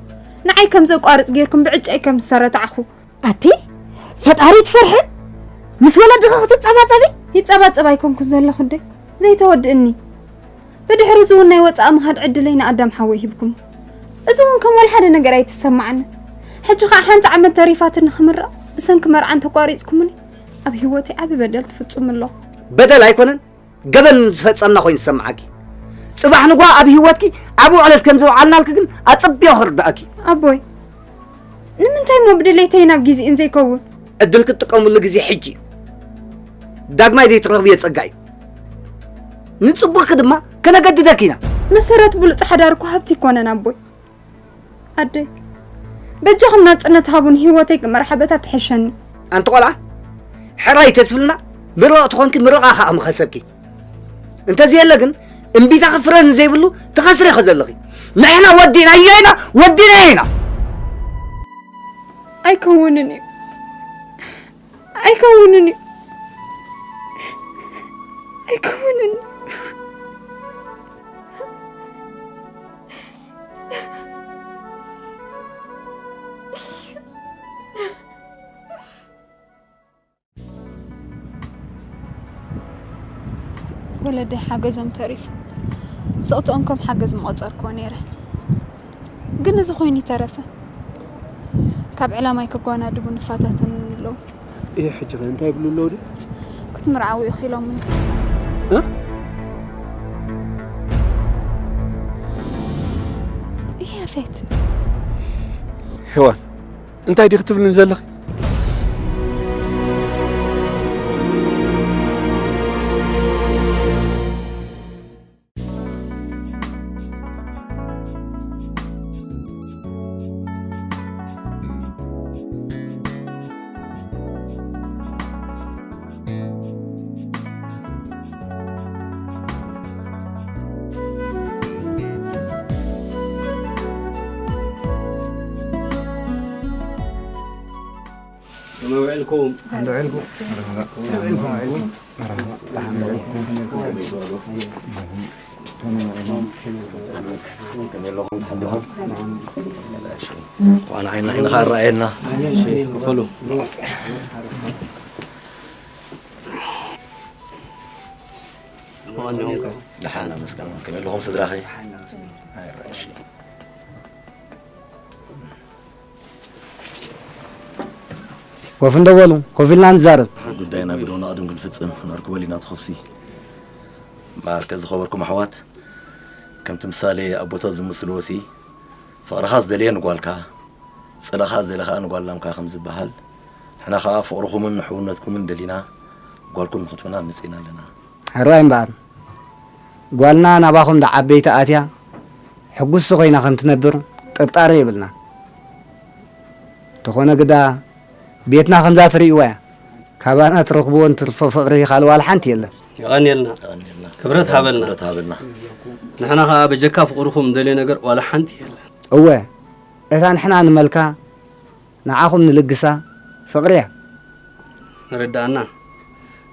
ንዓይ ከም ዘቋርጽ ጌርኩም ብዕጫይ ከም ዝተረታዕኹ ኣቲ ፈጣሪ ትፈርሕን ምስ ወለድኺ ክትጸባጸቢ ይጸባጸብ ኣይኮንኩን ዘለኹ እንደ ዘይተወድእኒ ብድሕሪ እዚ እውን ናይ ወጻኢ ምኻድ ዕድለይ ንኣዳም ሓወይ ሂብኩም እዚ እውን ከም ወልሓደ ነገር ኣይተሰማዓኒ ሕጂ ኸዓ ሓንቲ ዓመት ተሪፋትኒ ክምረቕ ብሰንኪ መርዓን ተቋሪጽኩምኒ ኣብ ህይወተይ ዓቢ በደል ትፍጽሙ ኣለኹ በደል ኣይኮነን ገበን ዝፈጸምና ኮይኑ ዝሰምዓኪ ጽባሕ ንጓ ኣብ ህይወትኪ ዓቢ ዕለት ከም ዘውዓልናልኪ ግን ኣጸቢቑ ክርዳእኪ ኣቦይ ንምንታይ እሞ ብድሌተይ ናብ ግዜእን ዘይከውን ዕድል ክትጥቀሙሉ ግዜ ሕጂ እዩ ዳግማይ ዘይትረኽብዮ ጸጋ እዩ ንጽቡቕኪ ድማ ከነገድደኪ ኢና መሰረት ብሉፅ ሓዳር እኮ ሃብቲ ይኮነን ኣቦይ ኣደይ በጃኹም ናፅነት ሃቡን ህይወተይ ክመርሓ በታ ትሕሸኒ ኣንቲ ቆልዓ ሕራይ ተትብልና ምርቕ ትኾንኪ ምርቓ ከዓ ምኸሰብኪ እንተዘየለ ግን እምቢታ ክፍረን ዘይብሉ ትኸስሪ ኢኸ ዘለኺ ንሕና ወዲና እየና ወዲና ኢና ኣይከውንን እዩ ኣይከውንን እዩ ኣይከውንን ወለደይ ሓገዞም ተሪፉ። ስቕትኦም ከም ሓገዝ ምቖጸርክዎ ነይረ። ግን እዚ ኮይኑ ይተረፈ። ካብ ዕላማይ ከጓናድቡ ንፋታተኑ ኣለዉ። እየ ሕጂ ኸ እንታይ ይብሉ ኣለዉ ድዩ? ክትምርዓው ኢኺ ኢሎምኒ። እ? እየ ፌት። ሄዋን፣ እንታይ ዲኺ ትብልኒ ዘለኺ? ከመይ ውዒልኩም? ከመይ ውዒልኩም? ከመይ ውዒልኩም? ከመይ ኣለኹም? ደሓን ዲኹም? ዋና ዓይንና ዓይንኻ ኣረኣየና። ክፈሉ። ደሓን ኣመስገን። ከመይ ኣለኹም ስድራኸይ? ኣይረኣሽ። ኮፍ እንዶ በሉ፣ ኮፍ ኢልና ንዛረብ። ጉዳይና ብዶ ንቐድም ክንፍጽም ነርክበል ኢና ተኸፍሲ። እምበኣርከ ዝኸበርኩም ኣሕዋት፣ ከምቲ ምሳሌ ኣቦታት ዝምስልዎ ሲ፣ ፍቕርኻ ዝደለየ ንጓልካ፣ ጽልእኻ ዝደለየ ከኣ ንጓል ላምካ ከም ዝበሃል፣ ንሕና ከኣ ፍቕርኹምን ሕውነትኩምን ደሊና፣ ጓልኩም ንኽትብና መጺእና ኣለና። ሕራይ እምበኣር፣ ጓልና ናባኹም ደዓበይቲ ኣትያ፣ ሕጉስቲ ኮይና ከም ትነብር ጥርጣረ የብልና። እንተኾነ ግዳ፣ ቤትና ከምዛ ትርእይዋ እያ። ካባና ትረኽብዎ እንትርፎ ፍቕሪ ካልእ ዋላ ሓንቲ የለን። የቐንየልና። የቐንየልና። ክብረት ሃበልና። ክብረት ሃበልና። ንሕና ኸኣ በጀካ ፍቕርኹም እንደልዮ ነገር ዋላ ሓንቲ የለን። እወ፣ እታ ንሕና ንመልካ፣ ንዓኹም ንልግሳ ፍቕሪ እያ። ንርድኣና።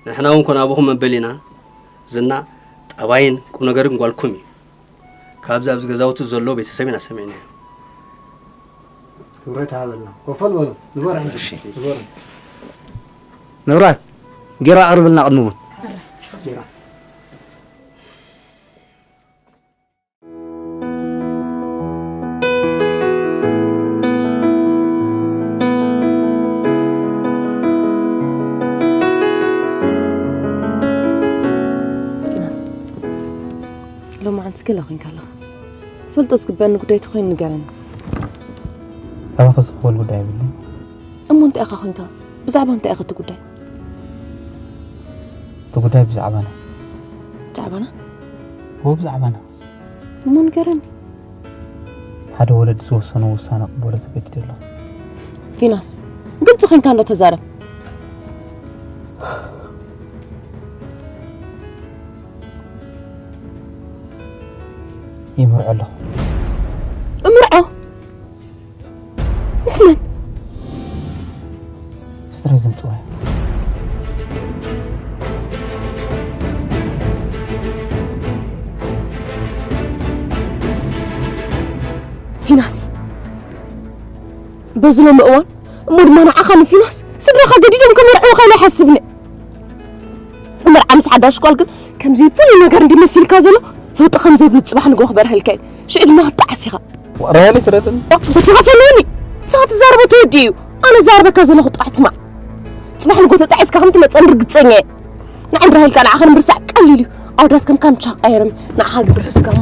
ንሕና እውን ኮነ ኣቦኹም መበል ኢና። ዝና፣ ጠባይን ቁም ነገርን ጓልኩም እዩ። ካብዚ ኣብዚ ገዛውቲ ዘሎ ቤተሰብ ኢና ሰሚዕናዮ። ክብረት ሃበልና። ኮፈል በሉ። ንበሩ ሕጂ። እሺ። ንበሩ። መብራት፣ ጌራ ኣቕርብልና ቅድሚ እውን። ጌራ። ዮናስ፣ ሎማዓንቲ ገለ ኮይንካ ኣለኻ። ክፈልጦ ዝግበኣኒ ጉዳይ ተኾይኑ ንገረኒ። ካባኺ ዝኽወል ጉዳይ የብለይን። እሞ እንታይ ኢኻ ኮይንካ? ብዛዕባ እንታይ ኢኻ እቲ ጉዳይ? እቲ ጉዳይ ብዛዕባና። ብዛዕባና? እዎ፣ ብዛዕባና። እሞ ንገረኒ። ሓደ ወለዲ ዝወሰኖ ውሳነ ክቕበሎ ተገዲደ ኣለኹ። ፊናስ፣ ግልጺ ኮይንካ እንዶ ተዛረብ። ይምርዖ ኣለኹ። እምርዖ? ምስ መን? ስድራይ ዘምጽዋ። ፊናስ፣ በዚ ሎሚ እዋን እሞ ድማ ንዓኻ ንፊናስ ስድራኻ ገዲዶም ከመርዕዉኻ ኢለ ኣይሓስብን እየ። መርዓ ምስ ሓዳሽ ጓል ግን ከምዚ ፍሉይ ነገር እንዲ መሲልካ ዘሎ ለውጢ ከም ዘይብሉ ጽባሕ ንግሆ ክበርሀልካ እዩ። ሽዑ ድማ ክትጠዓስ ኢኻ። ራሄለይ ትረድእኒ። በጃኻ ፈለኒ። ንስኻ ትዛረቦ ተወዲኡ እዩ። ኣነ ዛረበካ ዘለኹ ጥራሕ ስማዕ። ጽባሕ ንግሆ ተጣዒስካ ከም ትመጸኒ ርግጸኛ እየ። ንዓይ ራሄልካ ንዓኻ ንምርሳዕ ቀሊል እዩ። ኣወዳት ከም ካምቻ ቀይርም ንዓኻ ግን ርሑስ ጋሞ።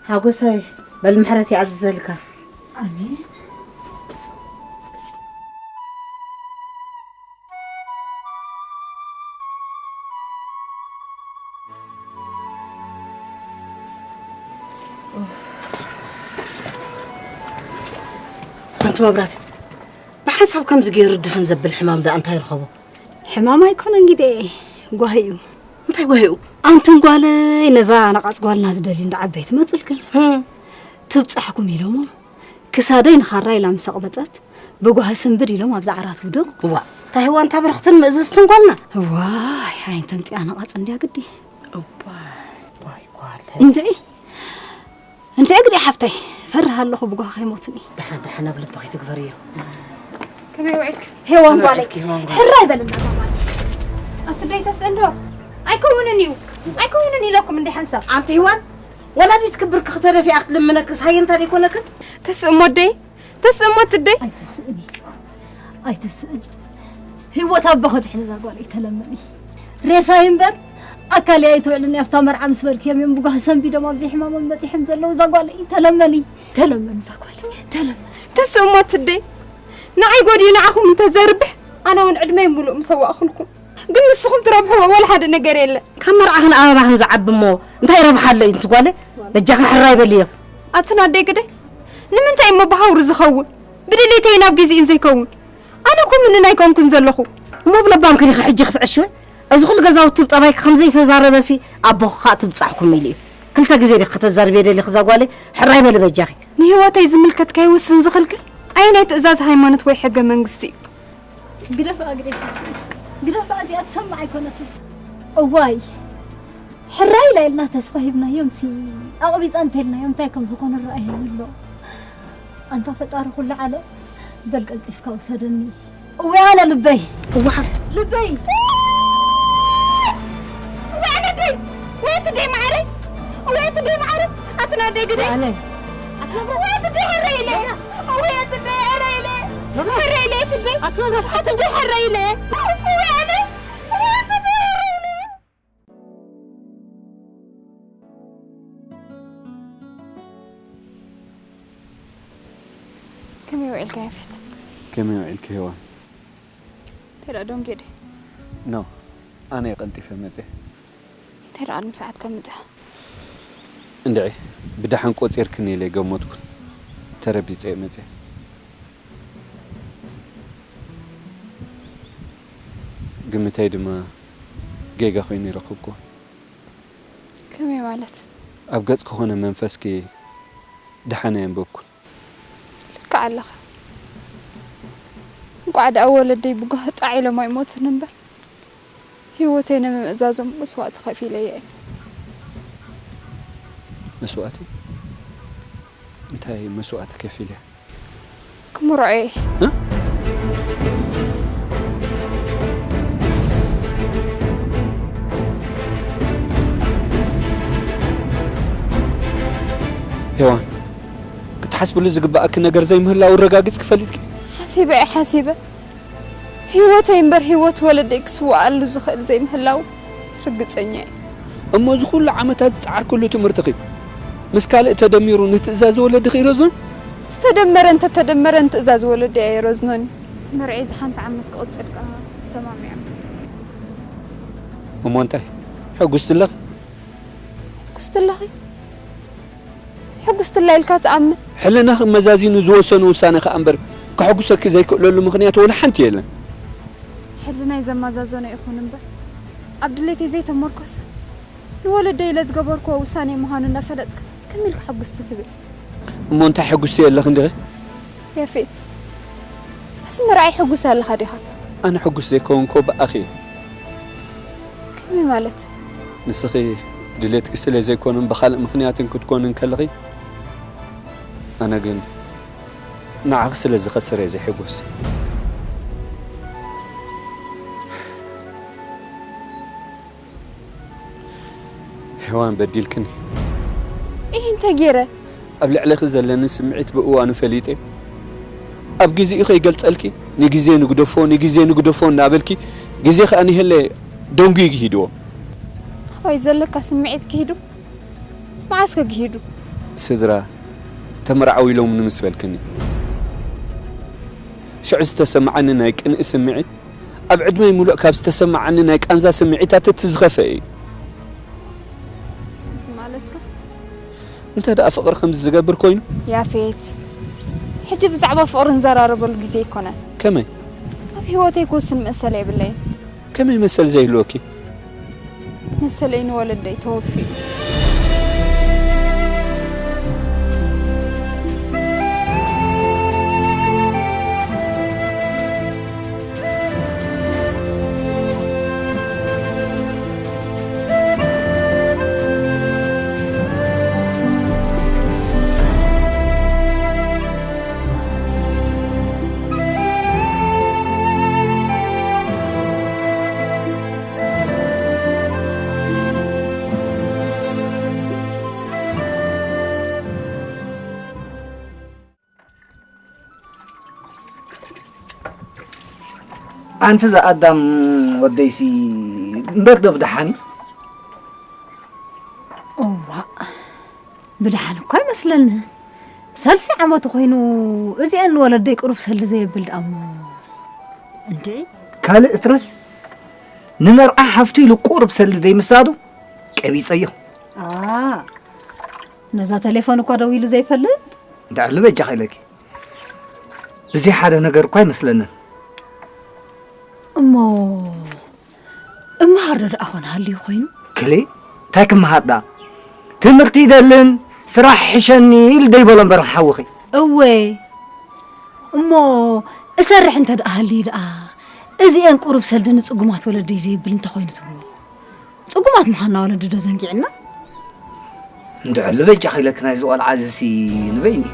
ሓጎሰይ፣ በል ምሕረት ይኣዝዘልካ። ኣሜን። ሓንቲ መብራት፣ ብሓንሳብ ከምዚ ገይሩ ድፍን ዘብል ሕማም ደኣ እንታይ ይርኸቦ? ሕማም ኣይኮነን ግደ፣ ጓሂ እዩ። እንታይ ጓሂኡ? ኣንትን ጓለይ፣ ነዛ ነቓጽ ጓልና ዝደልዩ እንዳ ዓበይቲ መጹልክን። ህም። ትብጻሕኩም ኢሎሞ፣ ክሳደይ ንኻራ ኢላ ምስ ኣቕበጸት፣ ብጓሂ ስንብድ ኢሎም ኣብዛ ዓራት ውዱቕ። እዋ፣ እንታይ ህዋ እንታ ብርኽትን ምእዝዝትን ጓልና? እዋይ፣ ዓይን ተምጺኣ ነቓጽ እንድያ ግዲ። እዋይ፣ ጓይ ጓለይ። እንድዒ፣ እንድዒ ግዲ ሓብተይ፣ ፈርህ ኣለኹ ብጓሂ ከይሞትኒ። ደሓን፣ ደሓን ኣብ ልብኺ ትግበርዮ። ከመይ ውዒልክ? ሄዋን ከመይ ጓለይ፣ ውዒልክ ሄዋን ጓለይ? ሕራይ በልና እዛ ጓል። ኣቲ ደይ ተስእንዶ ኣይከውንን እዩ ኣይከውንን ኢለኩም እንደ ሓንሳብ ኣንቲ ሂዋን ወላዲት ክብርኪ ክተደፊኣ ክትልምነክስ ሃየ እንታ ደይኮነክን ተስእሞ ደይ ተስእሞ ትደይ ኣይትስእኒ ኣይትስእኒ ህይወት ኣቦ ከድሕን እዛ ጓል ኣይተለመኒ ሬሳይ እምበር ኣካል ኣይትውዕልን ኣብታ መርዓ ምስ በልክዮም እዮም ብጓህ ሰንቢዶም ኣብዚ ሕማሞም በፂሖም ዘለዉ እዛ ጓል ኣይተለመኒ ተለመኒ እዛ ጓል ተለመኒ ተስእሞ ትደይ ንዓይ ጎድዩ ንዓኹም እንተዘርብሕ ኣነ እውን ዕድመይ ሙሉእ ምሰዋእኹልኩም ግን ንስኹም ትረብሕዎ ወላ ሓደ ነገር የለን ካብ መርዓኽን ኣበባኽን ዝዓቢ እሞ እንታይ ረብሓ ኣሎ እዩ ትጓለ በጃኻ ሕራይ በልዮ ኣትን ኣደይ ግደይ ንምንታይ እሞ ብሃውሪ ዝኸውን ብድሌተይ ናብ ግዜእን ዘይከውን ኣነ እኮ ምንን ኣይኮንኩን ዘለኹ እሞ ብለባምኪ ዲኺ ሕጂ ክትዕሽወ እዚ ኩሉ ገዛውቲ ብጠባይኪ ከምዘይተዛረበሲ ኣቦኺ ከዓ ትብፃሕኩም ኢሉ እዩ ክልተ ግዜ ዲኺ ከተዛርብየ ደሊኺ እዛ ጓለይ ሕራይ በሊ በጃኺ ንህይወተይ ዝምልከት ከይውስን ዝኽልክል ኣየናይ ትእዛዝ ሃይማኖት ወይ ሕገ መንግስቲ እዩ ግደፍኣ ግደፍኣ ግደፍኣ እዚኣ ትሰምዕ ኣይኮነትን እዋይ ሕራይ ኢላ ኢልና ተስፋ ሂብናዮም ሲ ኣቕቢፃ እንተልናዮም እንታይ ከም ዝኾነ ረኣየ ኣሎ ኣንታ ፈጣሪ ኩሉ ዓለም በል ቀልጢፍካ ውሰደኒ እወ ኣነ ልበይ እወ ሓፍት ልበይ ወያነተይ ወየትደይ ማዕረይ ወየትደይ ማዕረይ ኣትናደይ ግደ ኣነ ወየትደይ ሕረ ኢለ ወየትደይ ሕረ ኢለ ሕረ ኢለ የትደይ ኣትናደይ ሕረ ኢለ ወያነ ወየትደይ ሕረ ኢለ ከመይ ውዒልካ ያፌት? ከመይ ውዒልኪ ሄዋን? እንታይ ደኣ ደንጉየ ድየ? ኖ፣ ኣነ እየ ቀልጢፈ መጽየ። እንታይ ደኣ ቅድሚ ሰዓት ካብ ምጻኻ? እንድዒ፣ ብደሓን ቆጺርክኒ ኢለ ኣይገመትኩን። ተረቢጸ እየ መጽየ። ግምተይ ድማ ጌጋ ኮይኑ ይረኸብክዎ። ከመይ ማለት? ኣብ ገጽኪ ኮነ መንፈስኪ ደሓን ኣየንበብኩን። ልክዕ ኣለኻ። እንቋዕ ደኣ ወለደይ ብጓሂ ጣዕ ኢሎም ኣይሞቱን እምበር፣ ህይወተይ ንምምእዛዞም መስዋእቲ ከፊለ'የ። መስዋእቲ? እንታይ መስዋእቲ ከፊለ? ክምርዖ እየ። ሄዋን፣ ክትሓስብሉ ዝግበኣኪ ነገር ዘይምህላው ኣረጋጊጽኪ ፈሊጥኪ? ሓሲበ እየ ሓሲበ። ህይወተይ እምበር ህይወት ወለደይ ክስውኣሉ ዝኽእል ዘይምህላው ርግጸኛ እየ። እሞ እዚ ኩሉ ዓመታት ዝጸዓርክሉ ትምህርትኺ ምስ ካልእ ተደሚሩ ንትእዛዝ ወለድኺ ይረዝኖ? ዝተደመረ እንተተደመረ ንትእዛዝ ወለደይ ኣይረዝኖን እዩ። መርዐይ እዚ ሓንቲ ዓመት ክቕጽል ከኣ ተሰማሚዖም። እሞ እንታይ ሕጉስቲ ኣለኺ? ሕጉስቲ ኣለኺ? ሕጉስቲ ኣላ ኢልካ ትኣምን? ሕልናኺ መዛዚኑ ዝወሰኖ ውሳነ ከኣ እምበር ከሐጉሰኪ ዘይክእለሉ ምኽንያት ወላ ሓንቲ የለን። ሕልናይ ዘመዛዘኖ ይኹን እምበር ኣብ ድሌተይ ዘይተመርኮሰ ንወለደይ ኢለ ዝገበርክዎ ውሳነ ምዃኑ እናፈለጥካ ከመይ ኢልካ ሕጉስቲ ትብል? እሞ እንታይ ሕጉስቲ ኣለኺ እንዲኺ? ያፌት፣ በዚ ምርኣይ ሕጉስ ኣለኻ ዲኻ? ኣነ ሕጉስ ዘይከውንኮ ብኣኺ እየ። ከመይ ማለት? ንስኺ ድሌትኪ ስለ ዘይኮነን ብኻልእ ምኽንያትን ክትኮኒ እንከለኺ፣ ኣነ ግን ንዓኺ ስለ ዝኸስር እየ ዘይሕጎስ። ሄዋን በዲልክኒ። ኢሂ እንታይ ገይረ? ኣብ ልዕለኺ ዘለኒ ስምዒት ብእዋኑ ፈሊጠ ኣብ ግዜኡ ከይገልጸልኪ ንግዜ ንግደፎ ንግዜ ንግደፎ እናበልኪ ግዜ ከኣ ንሄለ ደንጉዩ ግሂድዎ። ኣባይ ዘለካ ስምዒት ክሂዱ? መዓስ ከ ግሂዱ? ስድራ ተመርዓው ኢሎምኒ ምስ በልክኒ ሽዑ ዝተሰምዓኒ ናይ ቅንኢ ስምዒት ኣብ ዕድመይ ሙሉእ ካብ ዝተሰማዓኒ ናይ ቃንዛ ስምዒታት እቲ ዝኸፍአ እዩ። እዚ ማለትካ? እንተ ደኣ ፍቕሪ ከምዚ ዝገብር ኮይኑ? ያፌት፣ ሕጂ ብዛዕባ ፍቕሪ ንዘራረበሉ ግዜ ኣይኮነን። ከመይ? ኣብ ህይወተይ ክውስን መሰል የብለይን። ከመይ መሰል ዘይህልወኪ? መሰለይ ንወለደይ ተወፊኡ። ኣንቲ ዝኣዳም ወደይሲ እምበር ዶ ብደሓን እዩ? እዋእ፣ ብደሓን እኳ ኣይመስለኒ። ሰልሲ ዓመቱ ኮይኑ፣ እዚአን ንወለደይ ቅሩብ ሰልዲ ዘየብል ደኣሞ። እንድዒ። ካልእ እትረፍ፣ ንመርዓ ሓፍቱ ኢሉ ቁሩብ ሰልዲ ዘይምሳዱ ቀቢጸዮ። ኣ ነዛ ቴሌፎን እኳ ደዊሉ ዘይፈልጥ። እንድዕሊ በጃኺ ኢለኪ። ብዘይ ሓደ ነገር እኳ ኣይመስለንን። እሞ እምሃር ዶ ደኣ ኾነ ሃልዩ ኮይኑ? ክሌ እንታይ ክምሃር ደኣ? ትምህርቲ ይደልን ስራሕ ይሕሸኒ ኢሉ ደይበሎ እምበር ንሓውኺ። እወ እሞ እሰርሕ እንተ ደኣ ሃልዩ ደኣ እዚኤን ቁሩብ ሰልዲ ንጽጉማት ወለደይ ዘየብል እንተኾይኑ ትብልዎ? ጽጉማት ምዃንና ወለዲ ዶ ዘንጊዕና? እንድዕሊ በጃኺ ኢለኪ ናይዚ ቆልዓ እዚሲ ንበይኒ።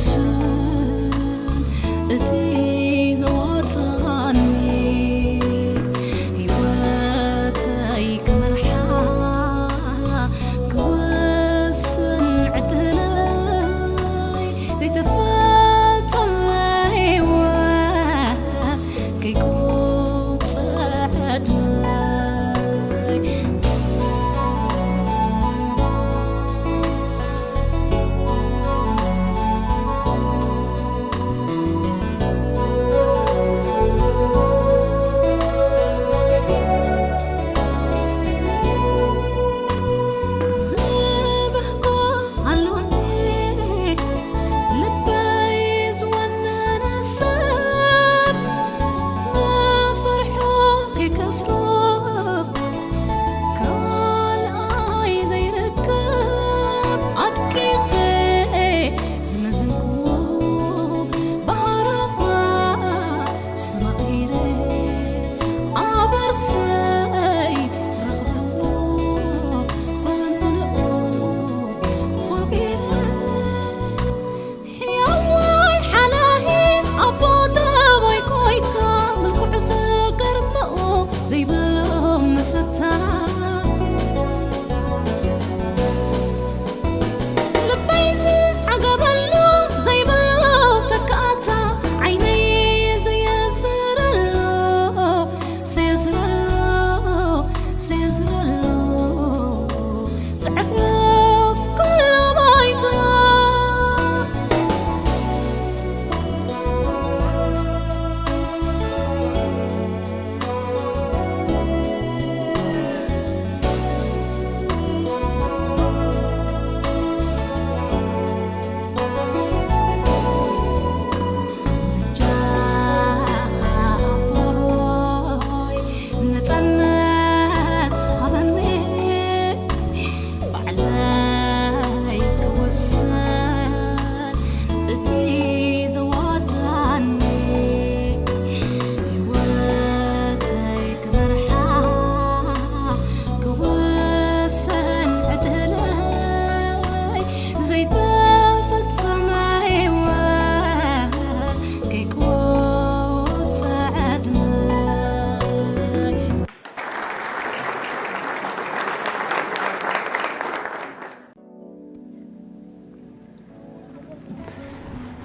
ስም እቲ ዘዋጽኣኒ፣ ህይወተይ ክመርሓ ክውስን ዕድለይ፣ ዘይተፈጸመ ህይወት ከይቆጽዕ ዕድለይ። ዝበህጎ ኣሎኒ ልበይ ዝወነነ ሰብ፣ ዝፈርሖ ከይከስሮ ካልኣይ ዘይርከብ ኣድቂቐ ዝመዘንኩ ባህርኻ ኣስተማቒረ ኣበርሰይ ረኽበሉ ባንትንኡ ፈቂረ ሕያዋይ ሓላሂ ኣቦ ጠባይ ቆይታ ምልኩዕ ዘገርምኡ ዘይብሉ መሰታ ልበይ ዝዓገበሉ ዘይብሉ ተካእታ ዓይነይ ዘየዝረሉ ዘየዝረሉ ዘየዝረሉ ዘዕርፍ ኩሉ ባይታ ክወሰን ዕድለይ ዘይተፈጸመ ህይወት ከይቆጸ ዕድመይ።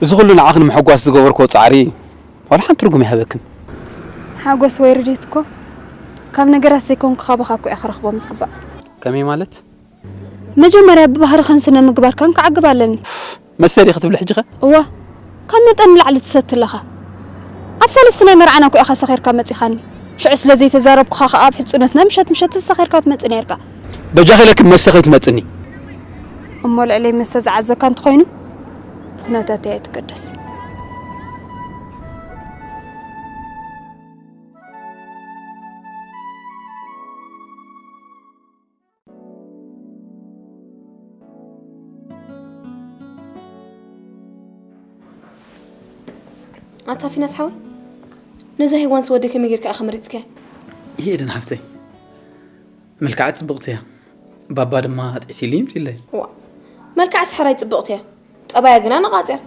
እዚ ኩሉ ንዓኺ ንምሕጓስ ዝገበርክዎ ጻዕሪ ዋላ ሓንቲ ትርጉም ኣይሃበክን። ሓጎስ ወይ ርድየት እኮ ካብ ነገራት ዘይኮንኩ ካባኻ እኮ እየ ክረኽቦም ዝግባእ። ከመይ ማለት? መጀመርያ ብባህርኽን ስነ ምግባርካን ክዓግብ ኣለኒ። መሰል ኢኺ ትብሊ ሕጂ ኸ? እዋ፣ ካብ መጠን ንላዕሊ ትሰቲ ኣለኻ። ኣብ ሳልስቲ ናይ መርዓና እኮ ኢኻ ሰኺርካ መጺኻኒ። ሽዑ ስለ ዘይተዛረብኩኻ ኸኣ ኣብ ሕጹነት ናይ ምሸት ምሸት ሰኺርካ ትመጽእ ነይርካ። በጃኺ ኢለኪ መስተ ከይትመጽኒ። እሞ ልዕለይ መስተ ዝዓዘካ እንተኾይኑ፣ ብኹነታተይ ኣይትገደስ። ኣታ ፊናስ ሓወይ፣ ነዛ ሄዋንስ ወደይ ከመይ ጌርካ ኢኻ መሪጽካያ? ይሄ ኤደን ሓፍተይ፣ መልክዓ ጽብቕቲ እያ። ባባ ድማ ጥዕሲ ኢሉ ይምጺለይ። ዋ፣ መልክዓ ስሕራይ ጽብቕቲ እያ። ጠባያ ግና ነቓጽ እያ።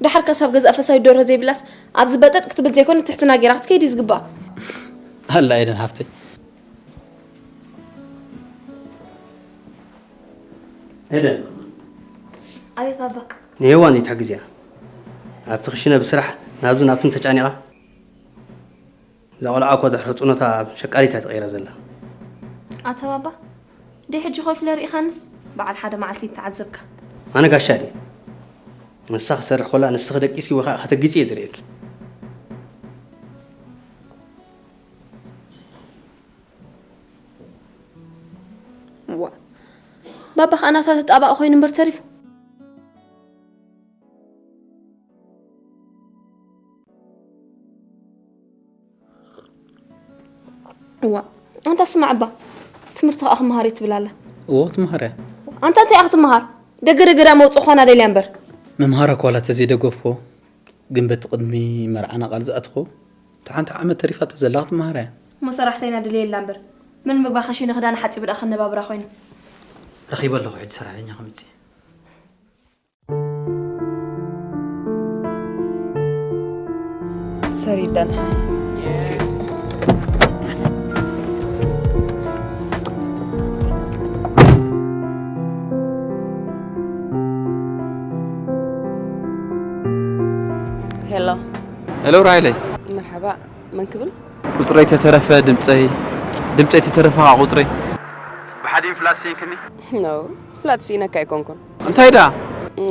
ደሓር ከሳብ ገዛእ ፈሳዊት ደርሆ ዘይብላስ ኣብዚ በጠጥ ክትብል ዘይኮነ ትሕትና ጌራ ክትከይድ እዩ ዝግባኣ። ኣላ ኤደን ሓፍተይ። ኤደን። ኣቤት ባባ። ንሄዋን ይትሕግዝያ። ኣብቲ ክሽነ ብስራሕ ናብዚ ናብትን ተጫኒቓ። እዛ ቆልዓ እኮ ድሕሪ ሕጽኖታ ኣብ ሸቃሊት እያ ተቐይራ ዘላ። ኣታ ባባ፣ ደይ ሕጂ ኮፍ ኢለ ርኢኻንስ በዓል ሓደ መዓልቲ ይተዓዘብካ። ኣነ ጋሻ ድየ? ንሳ ክሰርሕ ኮላ ንስኺ ደቂስኪ ወይ ከዓ ከተጊጺ እየ ዝርእየኪ። እዋ፣ ባባ ኸኣ ናታ ተጣባቒ ኮይኑ እምበር ተሪፉ። እዋ፣ ኣንታ ስማዕ እባ፣ ትምህርቲ ኸኣ ክመሃር እየ ትብል ኣላ። እዎ፣ ትመሃር እያ። ኣንታ እንታይ ኢኻ ክትመሃር? ደገ ደገ ዳ መውጽእ ኾና ደልያ እምበር። ምምሃራ እኳ ዋላ ተዘይደገፍኩዎ፣ ግን በቲ ቅድሚ መርዓና ቃል ዝኣትኹ፣ እታ ሓንቲ ዓመት ተሪፋታ ዘላ ክትመሃር እያ። እሞ ሰራሕተይና ደልየላ እምበር፣ ምን ምግባ ከሽነ ክዳን ሓጺቡ ደኣ ከነባብራ ኮይኑ። ረኺበ ኣለኹ ሕጂ ሰራሕተኛ ከምጽእ። ተሪዳና። ሄሎ። ሄሎ ራይለይ። መርሓባ። መን ክብል? ቁጽረይ ተተረፈ ድምጸይ፣ ድምጸይ ተተረፈ ከዓ ቁጽረይ። ብሓደ ፍላጥ ስኢንክኒ? ኖ፣ ፍላጥ ስኢነካ ኣይኮንኩን። እንታይ ደኣ?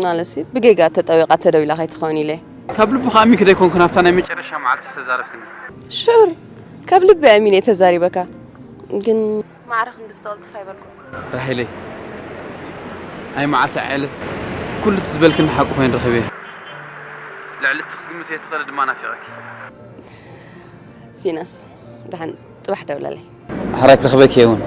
ማለትሲ ብጌጋ ተጠዊቓ ተደዊላ ከይትኸውን ኢለ። ካብ ልብኻ ኣሚንኪ ዶ ኣይኮንኩን ኣብታ ናይ መጨረሻ መዓልቲ ዝተዛረብክኒ? ሹር፣ ካብ ልቢ ኣሚነ እየ ተዛሪበካ። ግን ማዕረ ክንዲ ዝተቐልጥፍ ኣይበልኩን። ራሄለይ፣ ኣይ መዓልቲ ዓለት ኩሉ እቲ ዝበልክኒ ሓቂ ኮይኑ ረኺበ። ልዕሊ እቲ ክትግምትዮ ትኽእሊ ድማ ናፊቐኪ። ፊናስ፣ ደሓን ጽባሕ ደውለለይ። ሕራይ ክረኽበኪ እየ እውን።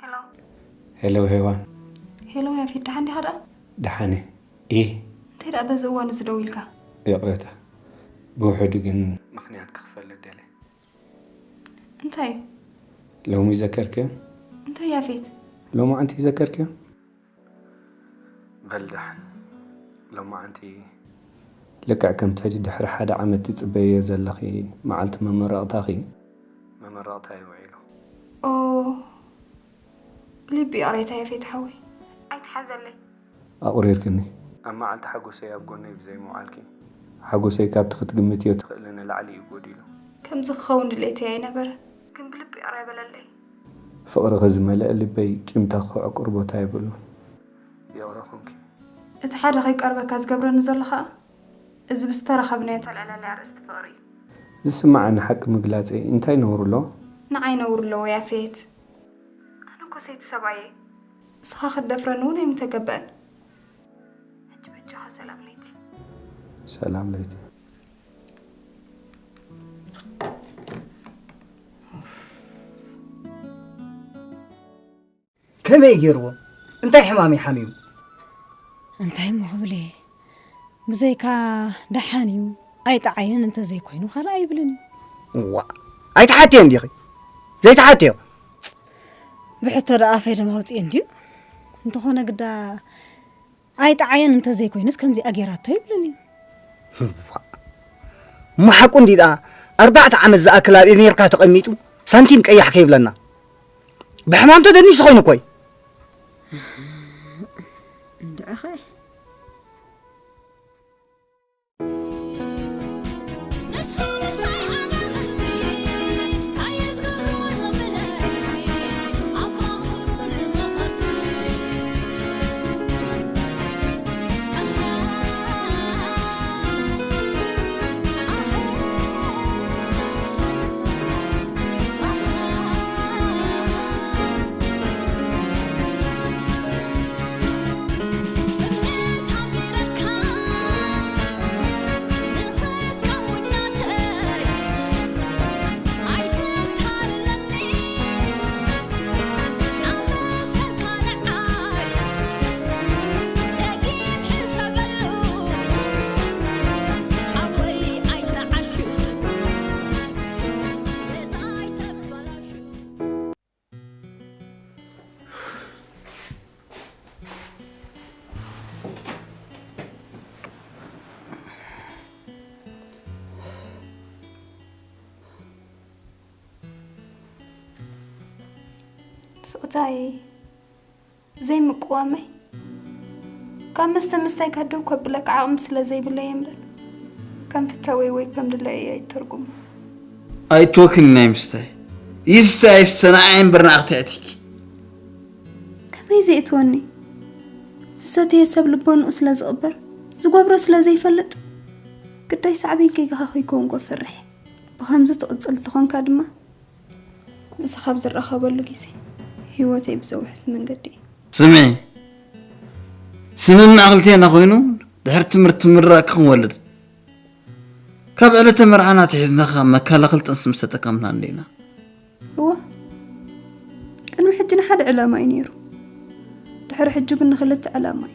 ሄሎ። ሄሎ ሄዋን። ሄሎ ያፌት፣ ደሓን ዲኻ ደኣ? ደሓን እየ። ኢ? እንታይ ደኣ በዚ እዋን እዚ ደው ኢልካ? ይቕሬታ፣ ብውሑዱ ግን ምኽንያት ክኽፈለል ደልየ። እንታይ እዩ? ሎሚ ዘከርክዮ? እንታይ ያፌት? ሎማዓንቲ ዘከርክዮ? በል ደሓን፣ ሎማዓንቲ ልክዕ ከምቲ ድሕሪ ሓደ ዓመት ትጽበይዮ ዘለኺ መዓልቲ መመረቕታኺ፣ መመረቕታ እዩ ውዒሉ። ኦ፣ ብልቢ ይቕሬታ ያፌት ሓወይ። ኣይትሓዘለይ። ኣቑሪርክኒ። ኣብ መዓልቲ ሓጎሰይ ኣብ ጎነይ ብዘይ ምውዓልኪ፣ ሓጎሰይ ካብቲ ክትግምትዮ ትኽእሊ ንላዕሊ እዩ ጎዲሉ። ከምዚ ክኸውን ድሌተይ ኣይነበረን፣ ግን ብልቢ ይቕረ በለለይ። ፍቕርኺ ዝመልአ ልበይ ቂምታ ክዕቁር ቦታ የብሉን። ይቕረ ኹንኪ። እቲ ሓደ ከይቀርበካ ዝገብረኒ ዘሎ ኸኣ፣ እዚ ብዝተራኸብናዮ እተልዕለለይ ኣርእስቲ ፍቕሪ እዩ። ዝስምዓኒ ሓቂ ምግላጸይ እንታይ ነውሪ ኣለዎ? ንዓይ ነውሪ ኣለዎ ያፌት። ኣነ እኮ ሰይቲ ሰብኣይ እየ። ንስኻ ክትደፍረኒ እውን ኣይምተገበአን። ሕጂ በጃኻ ሰላም ለይቲ። ሰላም ለይቲ። ከመይ ገይርዎ? እንታይ ሕማም እዩ ሓሚሙ? እንታይ እሞ ክብል እየ? ብዘይካ ደሓን እዩ፣ ኣይጠዓየን እንተዘይኮይኑ ካልእ ኣይብልን እዩ። ዋ፣ ኣይትሓትዮ እንዲኺ? ዘይትሓትዮ? ብሕቶ ደኣ ኣፈይ ደም ኣውፅኤ እንድዩ። እንተኾነ ግዳ ኣይጠዓየን እንተዘይኮይኑስ ከምዚኣ ገይራቶ ይብልን እዩ። ዋ፣ እሞ ሓቁ እንዲ ደኣ ኣርባዕተ ዓመት ዝኣክል ኣብ ኣሜሪካ ተቐሚጡ ሳንቲም ቀያሕ ከይብለና። ብሕማም ተደኒሱ ኮይኑ እኮ እዩ። እንድዕኸ። ስቕታ'የ ዘይምቅዋመይ። ካብ መስተ ምስታይ ካብ ደው ከብለካ ዓቕሚ ስለ ዘይብለይ እምበር፣ ከም ፍተወይ ወይ ከም ድላየይ ኣይትተርጉሞ። ኣይትወክኒ ናይ ምስታይ። ይስተ ኣይስተ ንዓይ እምበር ንኣኽቲ ኣእቲኪ። ከመይ ዘእትወኒ? ዝሰተየ ሰብ ልቦንኡ ስለ ዝቕበር፣ ዝገብሮ ስለ ዘይፈልጥ፣ ግዳይ ሳዕቤን ከይገኻ ከይከውን እኮ እፈርሕ። ብኸምዚ ትቕጽል እንተኾንካ ድማ፣ ምሳኻ ኣብ ዝራኸበሉ ግዜ፣ ህይወተይ ብዘውሕስ መንገዲ እዩ። ስምዒ፣ ስምምዕ ክልቴና ኮይኑ፣ ድሕሪ ትምህርቲ ምርቃ ክንወልድ፣ ካብ ዕለተ መርዓና ኣትሒዝና ካብ መከላኸሊ ጥንሲ ምስ ተጠቀምና እንዲና። እወ፣ ቅድሚ ሕጂ ንሓደ ዕላማ እዩ ነይሩ። ድሕሪ ሕጂ ግን ንኽልተ ዕላማ እዩ።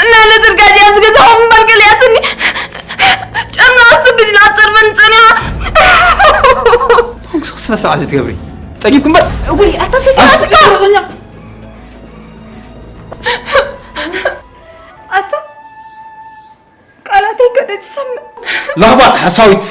እና ነጥርጋጅ ኣብዚ ገዛኹም እምበር ገሊኣትኒ። ጨና ኣስቱ ቢዝላ ጸርበን ጸኒሓ። ተንክስ ስነ ስርዓት ዘይትገብሪ። ጸጊብኩም በር። ወይ ኣታ ተጋዝካ። ኣታ ቃላተይ ከደ ትሰምዕ። ለኽባጥ ሓሳዊት።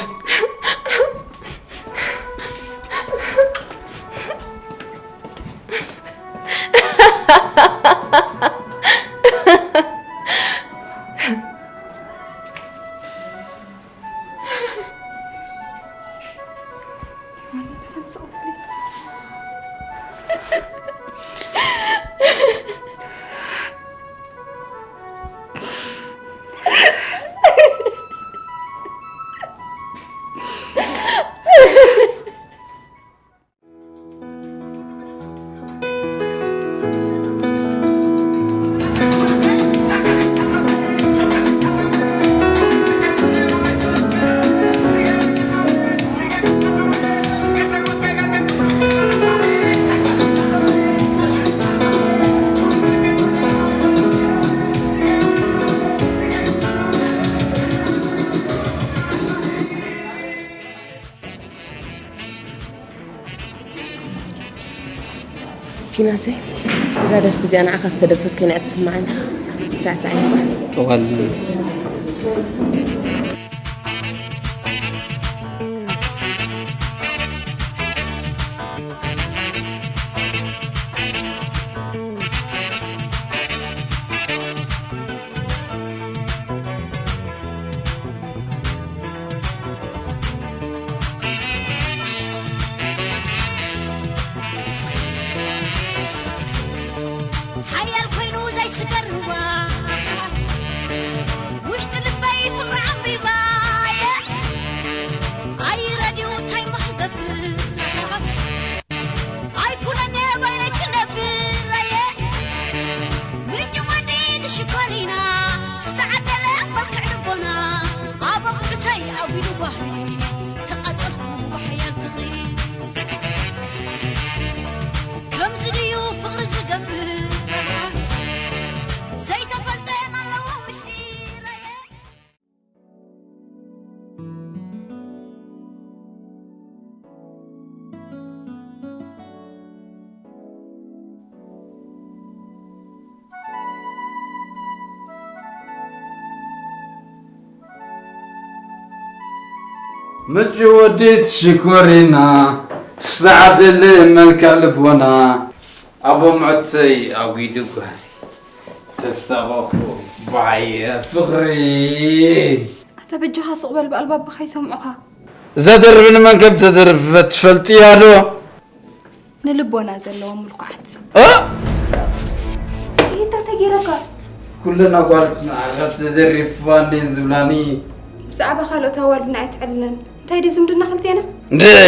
ፊናሰይ፣ እዛ ደርፊ እዚኣ ንዓኻ ዝተደርፈት ኮይና እያ ትስምዓኒ። ሳዕሳዕ ይባ። ጠዋል። ሓያል ኮይኑ ዘይስገርዋ ውሽጢ ልበይ ምጭ ወዲት ሽኮሪና፣ ስዓደለ መልክዕ ልቦና፣ ኣቦ ምዕተይ ኣጒዱ ጓል፣ ተስታቐኹ ባየ ፍቕሪ። ኣታ በጃኻ ሱቕ በል፣ ብኣልባብኻ ይሰምዑኻ። እዛ ደርፊ ንመን ከም ተደርፈት ትፈልጥያ ዶ? ንልቦና ዘለዎም ምልኩዓት። እ? ይታ ተጌረካ። ኩለን ኣጓልት ንዓኻ ተደሪፋ እንዴን ዝብላኒ። ብዛዕባ ካልኦት ኣዋልድና ኣይትዕልለን። እንታይ ድዩ ዝምድና ክልቴና? እንድዒ።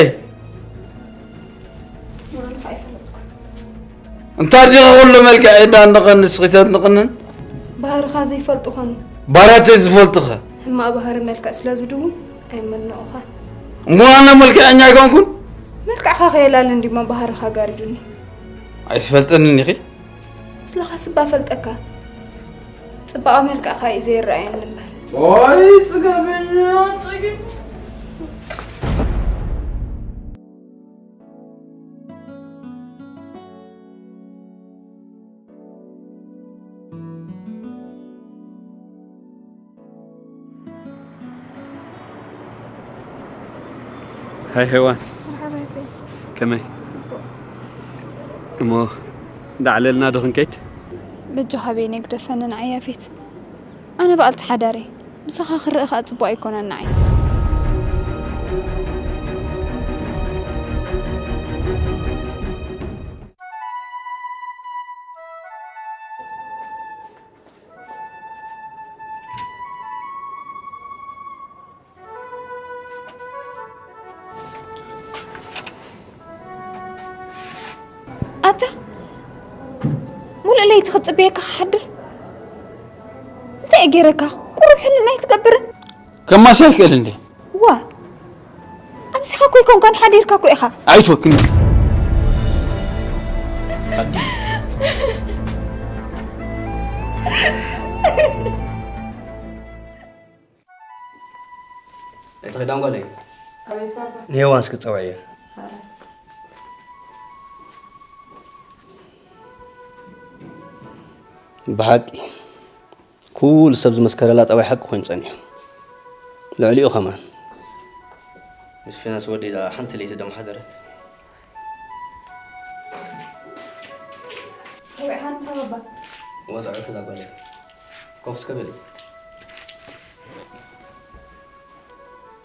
ወላካ ኣይፈለጥኩ። እንታይ ዲኻ ኩሉ መልክዕ እንዳንቕን ንስኺ ተንቕንን? ባህርኻ ዘይፈልጡ ኾኑ። ባራተይ ዝፈልጥኸ? ሕማቕ ባህሪ መልክዕ ስለ ዝድውን ኣይመነቑኻን። እሞ ኣነ መልክዐኛ ኣይኮንኩን? መልክዕኻ ከየላልን ዲማ ባህርኻ ጋሪዱኒ። ኣይትፈልጥንን ኢኺ? ምስለኻ ስባ ፈልጠካ። ጽባቐ መልክዕኻ እዩ ዘይረኣየኒ እምበር። ኦይ፣ ጽገበኛ፣ ጽገ- ሃይ ሄዋን። መርሓባ ይበል። ከመይ? ጽቡቕ። እሞ ዳዕለልና ዶ ክንከይድ? በጃኻ በይነይ ግደፈኒ ንዓይ ያፌት። ኣነ በዓልቲ ሓዳር እየ። ምሳኻ ክረአ ኸኣ ጽቡቕ ኣይኮነን ንዓይ። ኣታ፣ ሙሉእ ለይቲ ክጽበየካ ክሓድር? እንታይ እየ ገይረካ? ቁሩብ ሕልና ኣይትገብርን? ከማሲ ኣይክእል እንዴ? ዋ፣ ኣምሲኻ እኮ ኣይኮንካን፣ ሓዲርካ እኮ ኢኻ። ኣይትወክኒ። እቲ ክዳን ጓለይ። ኣቤት ባባ። ንሄዋን እስኪ ጸውዕየ። ኣረ። ብሓቂ ኩሉ ሰብ ዝመስከረላ ጠባይ ሓቂ ኮይኑ ጸኒሑ። ልዕሊኡ ከማን። ምስ ፊናስ ወደይ ደኣ ሓንቲ ለይቲ ደም ሓደረት። ጸዊዕኻኒ ባባ። እወ፣ ጸዊዕኪ እዛ ጓለይ። ኮፍ እስከ በሊ።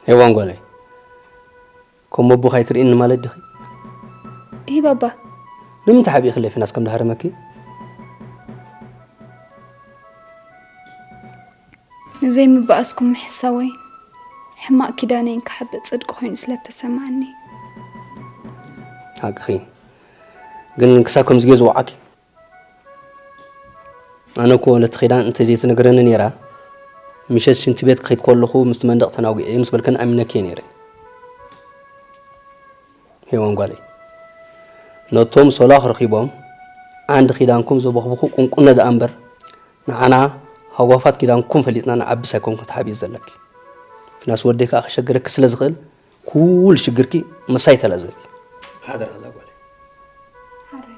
ሄዋን ጓለይ፣ ከም ኣቦኺ ኣይትርእይኒ ማለት ዲኺ? እሂ ባባ። ንምንታይ ሓቢእክለይ ፊናስ ከም ዝሃረመኪ? ንዘይምብኣስኩም ምሕሳወይን ሕማቕ ኪዳነይን ክሓብእ ጽድቂ ኮይኑ ስለ እተሰምዓኒ። ሓቅኺ። ግን ክሳብ ከምዚ ገይረ ዝወዓኪ? ኣነ እኮ ነቲ ኪዳን እንተዘይትነግረኒ ነይራ፣ ምሸት ሽንቲ ቤት ክኸይድ ከለኹ ምስቲ መንደቕ ተናጒዐ ምስ በልክኒ ኣሚነኪ እየ ነይረ። ሄዋን ጓለይ፣ ነቶም ሶላኽ ረኺቦም ዓንዲ ኪዳንኩም ዘቦኽብኹ ቁንቁነ ደኣ እምበር፣ ንዓና ሃጓፋት ኪዳንኩም ፈሊጥና ንዓብስ ኣይኮንኩን ተሓቢኡ ዘለኪ። ፊናስ ወደይ ከኣ ከሸግረኪ ስለ ዝኽእል፣ ኩሉ ሽግርኪ ምሳይ ተላዘቢ። ሓደራ እዛ ጓለይ። ሓደራ።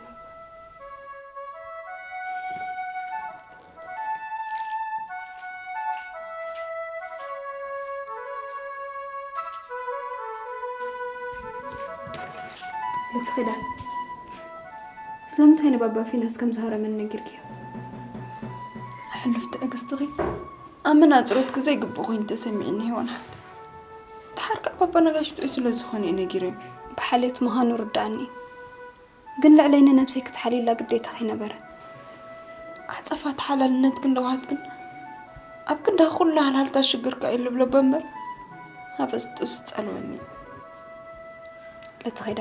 ልትኺዳ። ስለምንታይ ንባባ ፊናስ ከም ዝሃረመኒ ነጊርክዮ? ሕሉፍ ትዕግስትኺ ኣብ መናጽሮትኪ ዘይግቡእ ኮይኑ ተሰሚዕኒ ሄዋን ሓፍተይ። ደሓር ከኣ ባባ ነጋሽ ጥዑይ ስለ ዝኾነ እዩ ነጊረዮ። ብሓልዮት ምዃኑ ርድኣኒ። ግን ልዕለይ ንነብሰይ ክትሓልይላ ግዴታኺ ነበረ። ዓጸፋ ተሓላልነትክን ለውሃትክን ኣብ ክንዳ ኩሉ ሃልሃልታ ሽግርካ እዩ ልብለቦ እምበር፣ ኣበስጡስ ጸልወኒ። ለትኺዳ።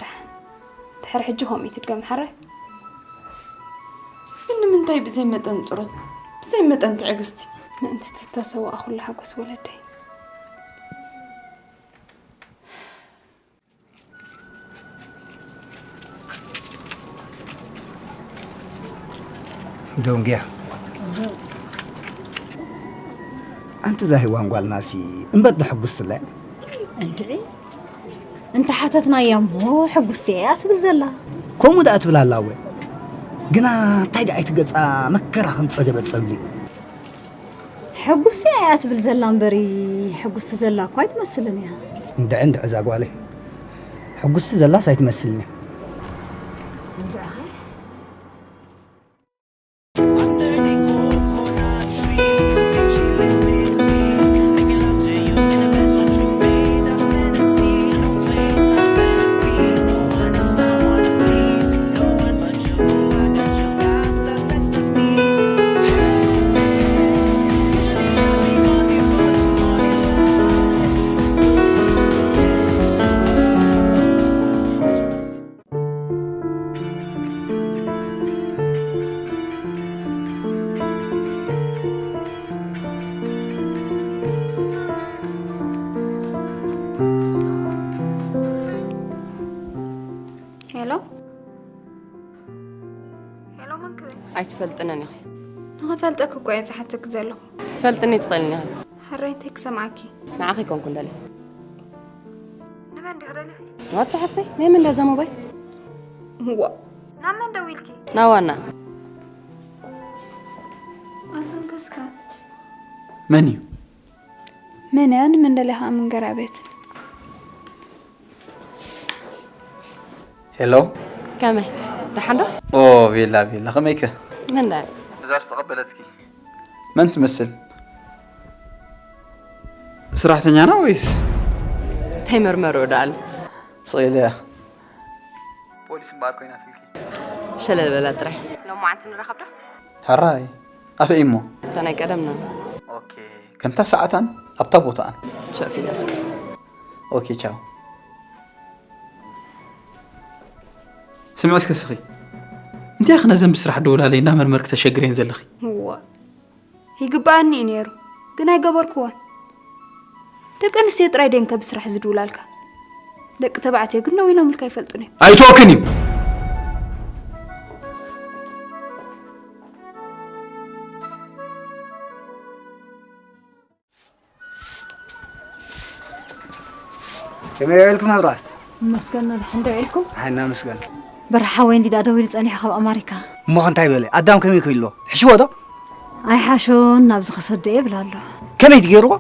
ደሓን። ድሕሪ ሕጂ ከምኡ ይትድገም ሓራይ። ግን ንምንታይ ብዘይ መጠን ጽሮት፣ ብዘይ መጠን ትዕግስቲ? ምእንቲ ትተሰዋእ ኩሉ ሓጎስ ወለደይ። ደንጉያ። ኣንቲ እዛ ሄዋን ጓልናሲ እምበር ዶ ሕጉስቲ ኣላ? እንድዒ። እንተ ሓተትናያ እሞ ሕጉስቲ እያ ትብል ዘላ። ከምኡ ደኣ ትብል ኣላ እወ። ግና እንታይ ደኣ እቲ ገጻ መከራ ከም ጸገበት ጸሊኡ። ሕጉስቲ እያ ትብል ዘላ እምበሪ፣ ሕጉስቲ ዘላ እኳ ኣይትመስልን እያ። እንድዒ፣ እንድዒ እዛ ጓለይ። ሕጉስቲ ዘላስ ኣይትመስልን እያ። ሄሎ? ሄሎ፣ መን ክብል? ኣይትፈልጥንን ኢኺ። ንኽፈልጠኪ እኮ እየ ዝሓተኪ ዘለኹ። ትፈልጥኒ ትኽእልኒ ኢኺ። ሕራይ እንታይ ክሰምዓኪ? ንዓኺ ኣይኮንኩን ደልየ። ንመን ዲኺ ደሊኺ? ዋታ ሓፍተይ፣ ናይ መን እዛ ሞባይል? እዋ፣ ናብ መን ደዊልኪ? ናብ ዋና። ኣቶ ንጉስካ። መን እዩ? መን እያ? ንመን ደሊኻ ምንገር ኣቤት። ሄሎ። ከመይ? ደሓን ዶ? ኦ፣ ቤላ፣ ቤላ፣ ከመይከ? መን ደኣ? እዛ ዝተቐበለትኪ መን ትመስል? ስራሕተኛና ወይስ? እንታይ መርመሮ ደኣሉ? ስቕ ኢለ እያ። ፖሊስ እምበኣር ኮይናትልኪ። ሸለል በላ ጥራይ። ሎማዓንቲ ንራኸብ ዶ? ሕራይ። ኣበይ እሞ? እታ ናይ ቀደምና። ኦኬ። ከምታ ሰዓታን ኣብታ ቦታኣን። ሸፍ ኢለስ። ኦኬ፣ ቻው። ስምዒ እስከ ስኺ። እንታይ ኢኺ ነዘን ብስራሕ ደውላለይ እናመርመርኪ ተሸግሬን ዘለኺ? እዋ። ይግብኣኒ እዩ ነይሩ፣ ግን ኣይገበርክዎን። ደቂ ኣንስትዮ ጥራይ ደን ከ ብስራሕ ዝድውላልካ? ደቂ ተባዕትዮ ግን ደዊሎምልካ ኣይፈልጡን እዮም። ኣይተወክን እዩ። ከመይ ውዒልኩም መብራት? መስገን፣ ደሓን ዶ ውዒልኩም? ደሓን እናመስገን። በርሓ ወይ እንዲዳ ደዊሉ ጸኒሑ ካብ ኣማሪካ። እሞ ከ እንታይ በለ? ኣዳም ከመይ ክብሎ? ሕሽዎ ዶ? ኣይሓሾን፣ ናብዚ ክሰዶ እየ ብላ ኣሎ። ከመይ ትገይርዎ?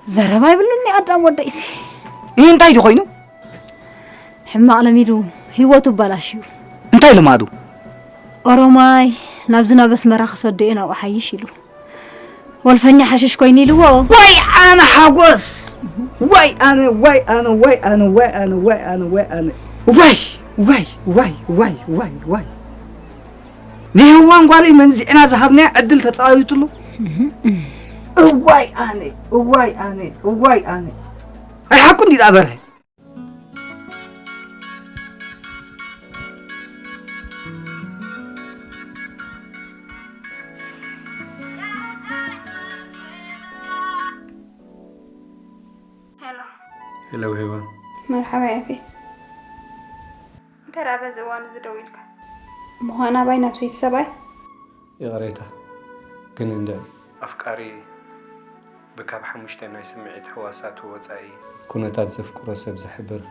ዘረባ ይብሉኒ ኣዳም ወደይሲ። ይህ እንታይ ድዩ ኮይኑ? ሕማቕ ለሚዱ ህይወቱ ኣበላሽዩ። እንታይ ልማዱ? ኦሮማይ ናብዚ ናብ ኣስመራ ክሰዶ እየ ናብኡ ሓይሽ ኢሉ። ወልፈኛ ሓሽሽ ኮይኑ ኢልዎ። ዋይ ኣነ ሓጎስ! ዋይ ኣነ፣ ዋይ ኣነ፣ ዋይ ኣነ፣ ዋይ ኣነ፣ ዋይ ኣነ፣ ዋይ ኣነ። ዋይ፣ ዋይ፣ ዋይ፣ ዋይ፣ ዋይ፣ ዋይ። ንሄዋን ጓለይ መንዚዕና ዝሃብናያ ዕድል ተጻዊትሉ። እዋይ ኣነ፣ እዋይ ኣነ፣ እዋይ ኣነ። ኣይ ሓቁ እንዲ ደኣ በርሀ። ሄሎ። ሄሎ ሄዋን። መርሓባ ያፌት። እንታይ ደኣ በዚ እዋን እዚ ደው ኢልካ? ምዃን ኣባይ ናብ ሰይቲ ሰብኣይ? ይቕሬታ፣ ግን እንድዒ። ኣፍቃሪ ብካብ ሓሙሽተ ናይ ስምዒት ሕዋሳቱ ወጻኢ። ኩነታት ዘፍቅሮ ሰብ ዝሕብር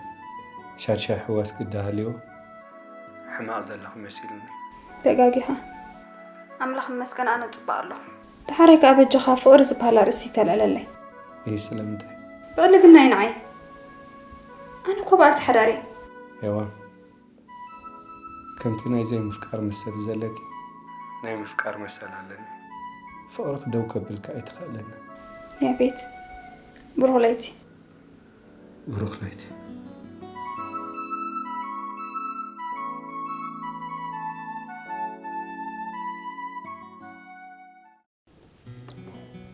ሻድሻይ ሕዋስ ግዲ ሃልይዎ፣ ሕማቕ ዘለኺ መሲሉኒ። ተጋጊኻ። ኣምላኽ ይመስገን፣ ኣነ ጽቡቕ ኣለኹ። ደሓራይ ከኣ በጃኻ ፍቕሪ ዝበሃል ኣርእስቲ ተልዕለለይ። ይህ ስለምንታይ? ብዕልግና እዩ ንዓይ። ኣነ እኮ በዓልቲ ሓዳር እየ። ሄዋን፣ ከምቲ ናይ ዘይምፍቃር መሰል ዘለኪ፣ ናይ ምፍቃር መሰል ኣለኒ። ፍቕርኺ ደው ከብልኪ ኣይትኽእልን። ያፌት፣ ብሩኽ ለይቲ። ብሩኽ ለይቲ።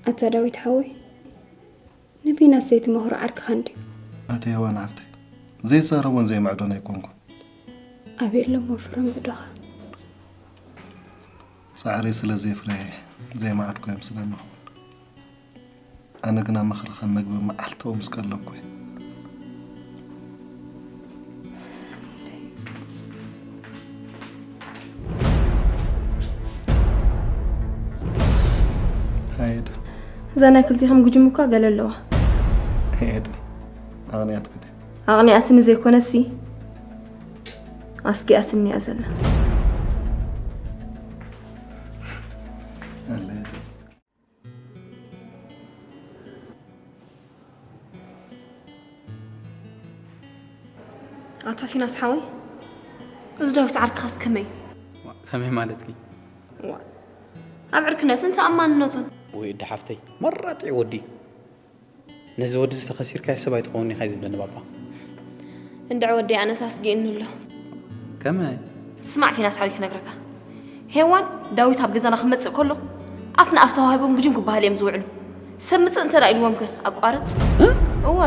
ኣታ ዳዊት ሓወይ፣ ንቢናስ ዘይትመኽሮ ዓርክኻ እንድዩ። ኣቲ ሄዋን ሓፍተይ፣ ዘይዛረቦን ዘይምዕዶን ኣይኮንኩን። ኣበይ ኣሎ እሞ ፍረ ምዕዶኻ? ጻዕሪ ስለ ዘይፍረ ዘይምዓድኮ ይመስለኒ ይኸውን። ኣነ ግና ምኽሪ ከም መግቢ መዓልታዊ ምስ ቀለብኩ እየ። ሃይደ። እዛ ናይ ክልቲኹም ጉጅም እኳ ገለ ኣለዋ። ሃይደ። ኣቕንያት ግደ። ኣቕንያትኒ ዘይኮነሲ፣ ኣስጊኣትኒ እያ ዘላ። ኣለ። ታፊናስ ሓወይ፣ እዚ ዳዊት ዓርክኻስ ከመይ? ከመይ ማለትኪ? ዋ፣ ኣብ ዕርክነትን ተኣማንነቱን። ወይ እዲ ሓፍተይ፣ መራጢ ወዲ። ነዚ ወዲ ዝተኸሲርካዮ ሰብ ኣይትኸውን ኢኻ እዩ ዝብለኒ ባባ። እንድዒ ወዲ፣ ኣነስ ኣስጊእኒ ኣሎ። ከመይ? ስማዕ ፊናስ ሓወይ ክነግረካ። ሄዋን ዳዊት ኣብ ገዛና ክመጽእ ከሎ ኣፍ ንኣፍ ተዋሂቦም ግጅም ክበሃል እዮም ዝውዕሉ። ሰብ ምጽእ እንተ ደኣ ኢልዎም ከ ኣቋርጽ? እ? እወ።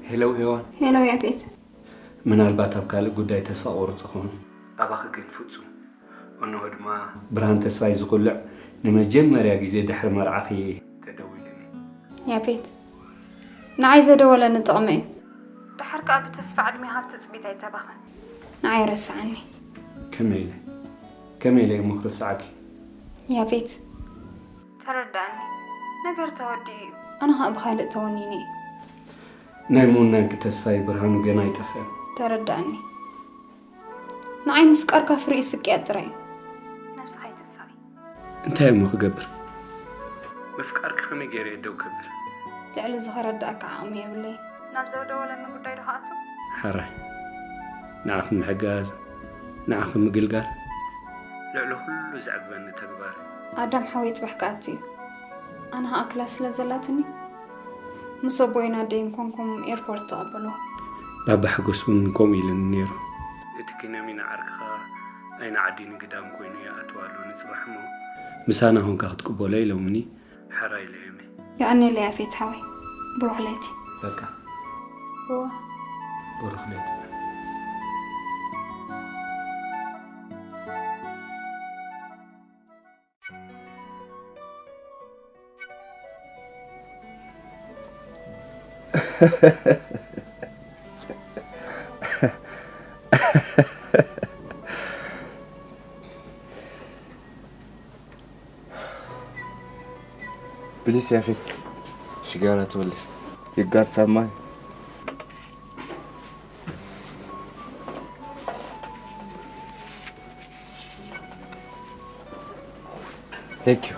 ሄሎ ሄዋን። ሄሎ ያፌት። ምናልባት ኣብ ካልእ ጉዳይ ተስፋ ቆርጽ ኾን። ኣባኺ ግን ፍጹም። እንሆ ድማ ብርሃን ተስፋይ ዝኹልዕ ንመጀመርያ ግዜ ድሕሪ መርዓኺ ተደዊሉኒ። ያፌት፣ ንዓይ ዘደወለኒ ጥቕሚ እዩ። ደሓር ከኣ ብተስፋ ዕድሜኻ ኣብ ትጽቢት ኣይተባኽን። ንዓይ ረስዓኒ። ከመይ ኢለ? ከመይ ኢለ እሞ ክርስዓኪ? ያፌት፣ ተረዳእኒ። ነገር ተወዲኡ እዩ። ኣነ ኸኣ ብኻልእ ተወኒነ እየ። ናይ ምውናንኪ ተስፋይ ብርሃኑ ገና ኣይጠፍአን። ተረዳእኒ። ንዓይ ምፍቃርካ ፍሪኡ ስቅያት ጥራይ እዩ። ነብስኻ ኣይትሳቂ። እንታይ እሞ ክገብር? ምፍቃርኪ ከመይ ገይረ እየ ደው ከብል? ልዕሊ እዚ ከረድኣካ ዓቕሚ የብለይን። ናብ ዘደወለኒ ጉዳይ ዶ ክኣቱ? ሓራይ። ንዓኺ ምሕጋዝ፣ ንዓኺ ምግልጋል፣ ልዕሊ ኩሉ ዘዕግበኒ ተግባር። ኣዳም ሓወይ ጽባሕ ክኣቱ እዩ። ኣነ ኸኣ ክላስ ስለ ዘላትኒ፣ ምስ ኣቦይን ኣደይን ኮንኩም ኤርፖርት ተቐበልዎ። ባባ ሓጎስ እውን ከምኡ ኢሉኒ ነይሩ። እቲ ኪነሚ ንዓርክኻ ኣይንዓዲ ንግዳም ኮይኑ ይኣትው ኣሎ ንጽባሕ እሞ፣ ምሳና ኾንካ ክትቅበሎ ኢሎምኒ። ሓራይ ኢለ እየ። የቐንየለይ ያፌት ሓወይ። ብሩኽ ለይቲ። በቃ። እወ። ብሩኽ ለይቲ። ፕሊስ ያፌት፣ ሽጋራ ትወልፍ። ይጋር ሳማይ። Thank you.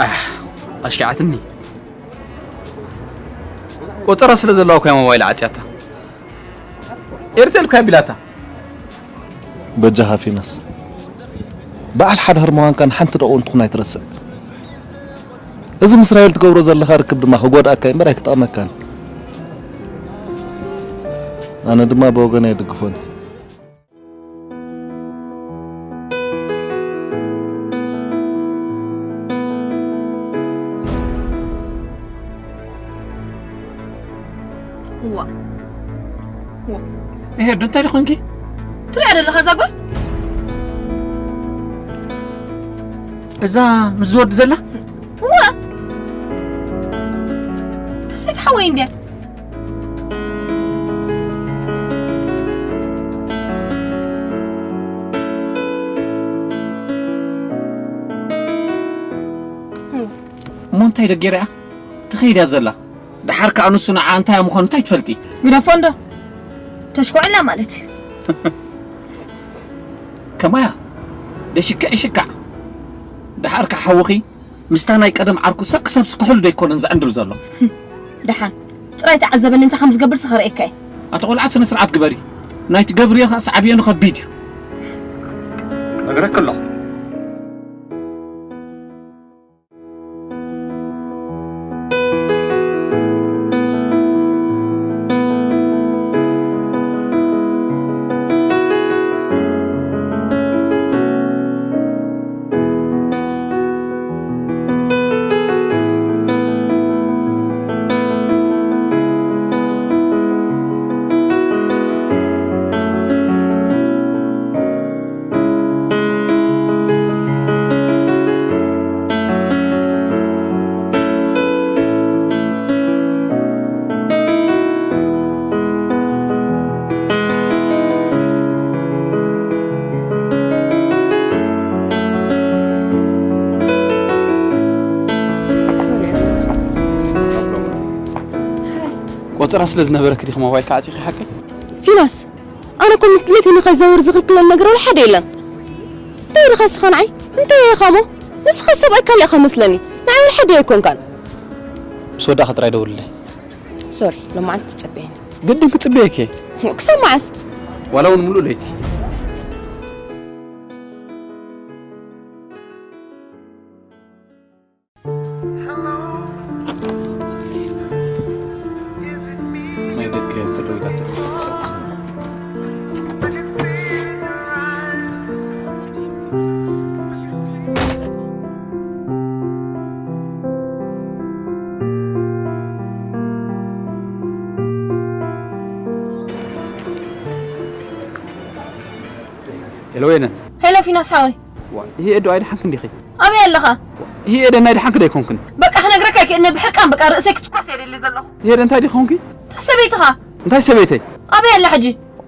ኣሕ፣ ኣሽኪዓትኒ። ቆጸራ ስለ ዘለዋ እኮ እያ ሞባይል ዓጽያታ። ኤርቴል እኮ ኣቢላታ። በጃኻ ፊናስ፣ በዓል ሓዳር ምዃንካ ንሓንቲ ደቑ እውን ትኹን ኣይትረስዕ። እዚ ምስ ራሄል ትገብሮ ዘለኻ ርክብ ድማ ክጎድኣካ እምበር ኣይክጠቕመካን። ኣነ ድማ ብወገነይ እድግፎን። ዋ። ዋ። እሄ፣ ዶ እንታይ ደኾንኪ? ትሪኣ ዘለኻ እዛ ጓል? እዛ ምስ ዝወዲ ዘላ? እወ። ተሰይት ሓወይ እንድያ። እሞ እንታይ ደጌራ እያ? ትኸይድ እያ ዘላ። ደሓር ከኣ ንሱ ንዓ እንታይ እያ ምዃኑ እንታይ ትፈልጢ? ግደፎ እንዶ። ተሽኩዕላ ማለት እዩ። ከማያ፣ ደሽክዕ ይሽካዕ። ደሓር ከኣ ሓውኺ ምስታ ናይ ቀደም ዓርኩ ሰብ ክሰብ ስክሕሉ ዶ ኣይኮነን ዝዕንድር ዘሎ? ደሓን፣ ጥራይ ተዓዘበኒ፣ እንታይ ከም ዝገብር ስኸርእየካ እየ። ኣቲ ቆልዓ ስነ ስርዓት ግበሪ። ናይ ትገብርዮ ከኣ ሰዓብዮኑ ከቢድ እዩ። ነግረኪ ኣለኹ። ጥራ ስለ ዝነበረኪ ዲኺ ሞባይልኪ ዓጺኺ ሓቀይ? ፊናስ፣ ኣነ እኮ ምስ ድሌተይ ንኸይዘውር ዝኽልክለኒ ነገር ወላ ሓደ የለን። እንታይ ኢኻ ንስኻ ንዓይ? እንታይ ኢኻ እሞ? ንስኻ ሰብኣይ ካልእ ኢኻ መስለኒ። ንዓይ ወላ ሓደ ኣይኮንካን። ምስ ወዳእኺ ጥራይ ደውልለይ። ሶሪ፣ ሎማዓንቲ ትጸበየኒ። ግድን ክጽበየኪ እየ። ክሳብ መዓስ? ዋላ እውን ሙሉእ ለይቲ። ናይ ደገ ተደዊላትኒ። ሄሎ ኤደን። ሄሎ ፊናስ ሓወይ። ዋ፣ ይሄ ኤዶ ኣይደሓንክን ዲኺ? ኣበይ ኣለኻ? ይሄ ኤደን ኣይደሓንክ ዶ ኣይኮንክን? በቃ ክነግረካ ኣይክእልን፣ ብሕርቃን በቃ ርእሰይ ክትኳስ እየ ደሊ ዘለኹ። ይሄ ኤደን እንታይ ዲኺ ኮንኪ? እንታይ ሰበይትኻ? እንታይ ሰበይተይ? ኣበይ ኣላ ሕጂ?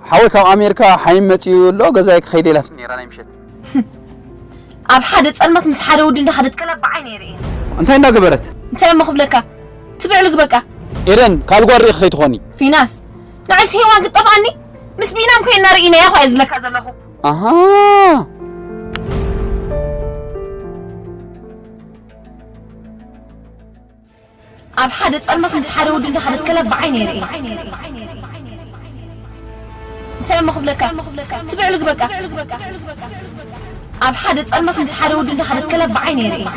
ሓወይ ካብ ኣሜሪካ ሓይም መጺኡ ኣሎ፣ ገዛይ ክኸይድ ኢላትኒ ነይራ ናይ ምሸት። ኣብ ሓደ ጸልማት ምስ ሓደ ወዲ እንዳኸደት ከለባዓይ ነይረ እየ። እንታይ እንዳገበረት? እንታይ እሞ ክብለካ? ትብዕልግ በቃ። ኤደን፣ ካልእ ጓል ርኢኺ ከይትኾኒ። ፊናስ፣ ንዓይስ ሄዋን ክትጠፍኣኒ? ምስ ቢናም ኮይና ርኢናያ እኮ እየ ዝብለካ ዘለኹ። ኣሃ። ኣብ ሓደ ጸልማት ምስ ሓደ ወዲ እንዳኸደት ከለባዓይ ነይረ እየ። እንታይ እሞ ክብለካ? ትብዕልግ በቃ። ኣብ ሓደ ጸልማት ምስ ሓደ ወዲ እንዳኸደት ከለባዓይ ነይረ እየ።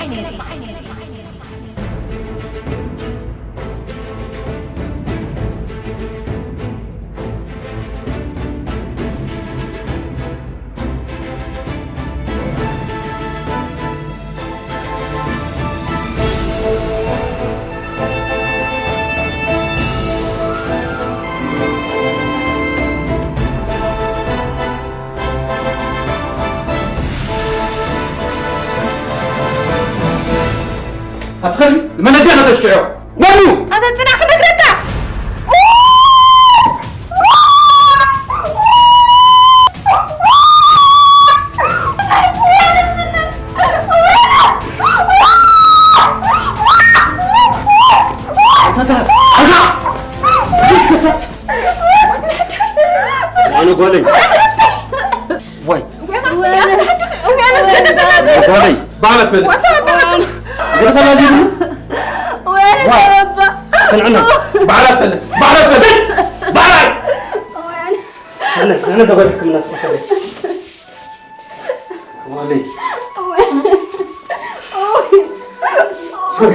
ኣትኸሪ ንመነገር ከተሽትዖ ወሉ ኣታ ጽናሕ ክነግረካ። ኣታ፣ ኣታ፣ ኣታ፣ ኣነ ጓለይ። ዋይ። ጓለይ። ባዕላ ትፈልጥ። ገበታ ላዚቡ። ዋይ። ተንዕና። ባዕላ ትፈልጥ። ባዕላ ትፈልጥ። ባዕላ። ኣነ፣ ኣነ ተጓል ሕክምና ስቆሰለ። ጓለይ። ሶሪ።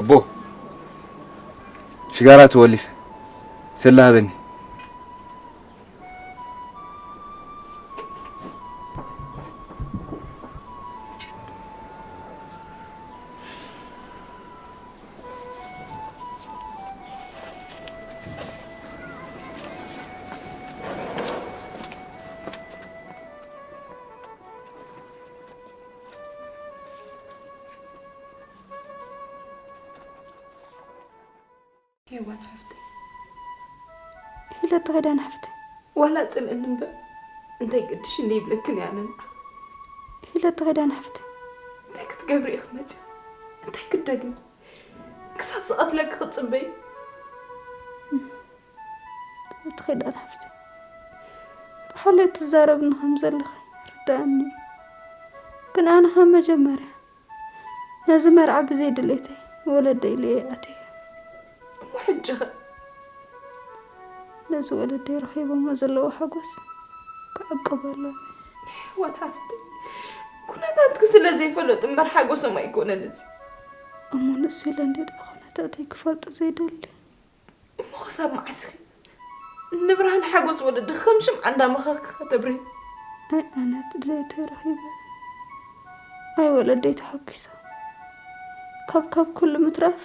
እቦ፣ ሽጋራ ተወሊፈ። ሰላ ሃበኒ። ሄዋን ሓፍተይ፣ ሂለት ኸዳን ሓፍተይ። ዋላ ጽልእኒ እምበር እንታይ ገድሽኒ ይብለክን እየ ኣነ ንዓ። ሂለት ኸዳን ሓፍተይ። እንታይ ክትገብሪ ኢኺ መጺኣ? እንታይ ክትደግሚ? ክሳብ ዝቐትለኪ ክትጽበይ? እቲ ኸዳን ሓፍተይ። ብሓልዮ ትዛረብኒ ከም ዘለኺ ርዳእኒ። ግን ኣነ ካብ መጀመርያ ነዚ መርዓ ብዘይ ድሌተይ ንወለደይ ኢለ እየ ኣትየ። እሞ ሕጂ ኸ? ነዚ ወለደይ ረኺቦሞ ዘለዉ ሓጎስ ክዕቅበሎም። ሄዋን ሓፍተይ፣ ኩነታትኪ ስለ ዘይፈለጡ እምበር ሓጎሶም ኣይኮነን እዚ። እሞ ንሱ ኢለ እንድየ ደኣ ኩነታተይ ክፈልጡ ዘይደሊ። እሞ ክሳብ መዓስ ኢኺ ንብርሃን ሓጎስ ወለዲ ከም ሽምዓ እንዳመኸኽኪ ከተብርሂ? ኣይ ኣነ ድሌተይ ረኺበ። ኣይ ወለደይ ተሓጒሰ። ካብ፣ ካብ ኩሉ ምትራፍ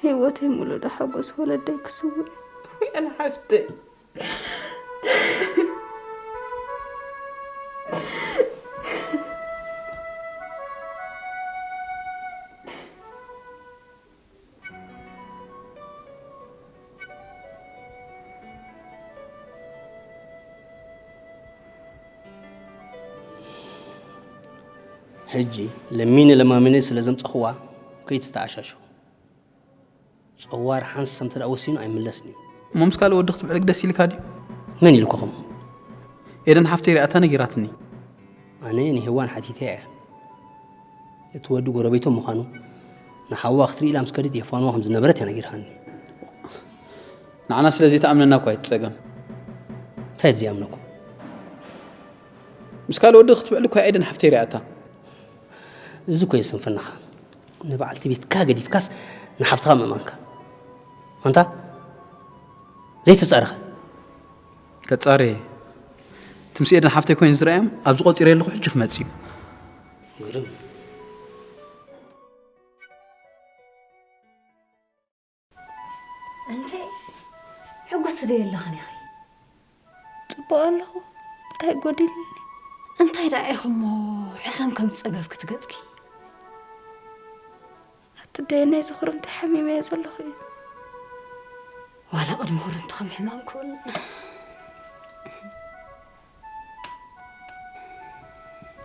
ህይወተይ ሙሉእ ንሓጎስ ወለደይ ክስውእ። ወይ ኣነ ሓፍተይ። ሕጂ ለሚነ ለማሚነ ስለ ዘምጻኹዋ ከይትተዓሻሹ። ጸዋር ሓንሳብ እንተ ደኣ ወሲኑ ኣይምለስን እዩ። እሞ ምስ ካልእ ወዲ ክትብዕልክ ደስ ኢልካ ድዩ? መን ኢልኩ ከምኡ? ኤደን ሓፍተይ ሪኣታ ነጊራትኒ። ኣነ ንሄዋን ሓቲተያ እያ። እቲ ወዲ ጎረቤቶም ምዃኑ፣ ንሓዋ ክትርኢ ኢላ ምስ ከደት የፋንዋ ከም ዝነበረት እያ ነጊርካኒ። ንዓና ስለ ዘይትኣምነና እኳ እዩ እቲ ጸገም። እንታይ እዩ ዘይኣምነኩም? ምስ ካልእ ወዲ ክትብዕል እኳ ኤደን ሓፍተይ ሪኣታ። እዚ እኮ እዩ ስንፍናኻ። ንበዓልቲ ቤትካ ገዲፍካስ ንሓፍትኻ ምእማንካ። ኣንታ ዘይትጻረኸ። ከጻርየ። እቲ ምስ ኤደን ሓፍተይ ኮይኑ ዝረኣዮም ኣብዚ ቆጺረ ኣለኹ፣ ሕጂ ክመጽእ እዩ። ግርም። እንተ ሕጉስቲ ዶ የለኽን ኢኺ? ጽቡቕ ኣለኹ። እንታይ ጎዲልኒ? እንታይ ደኣ ኢኺ እሞ ሕሰም ከም ዝጸገብኪ ትገጽኪ? ኣቲ ደየናይ እዚ ኩርምቲ ሓሚመዮ ዘለኹ እዩ። ዋላ ቅድሚ ኩርምቲ ከም ሕማም ክውን።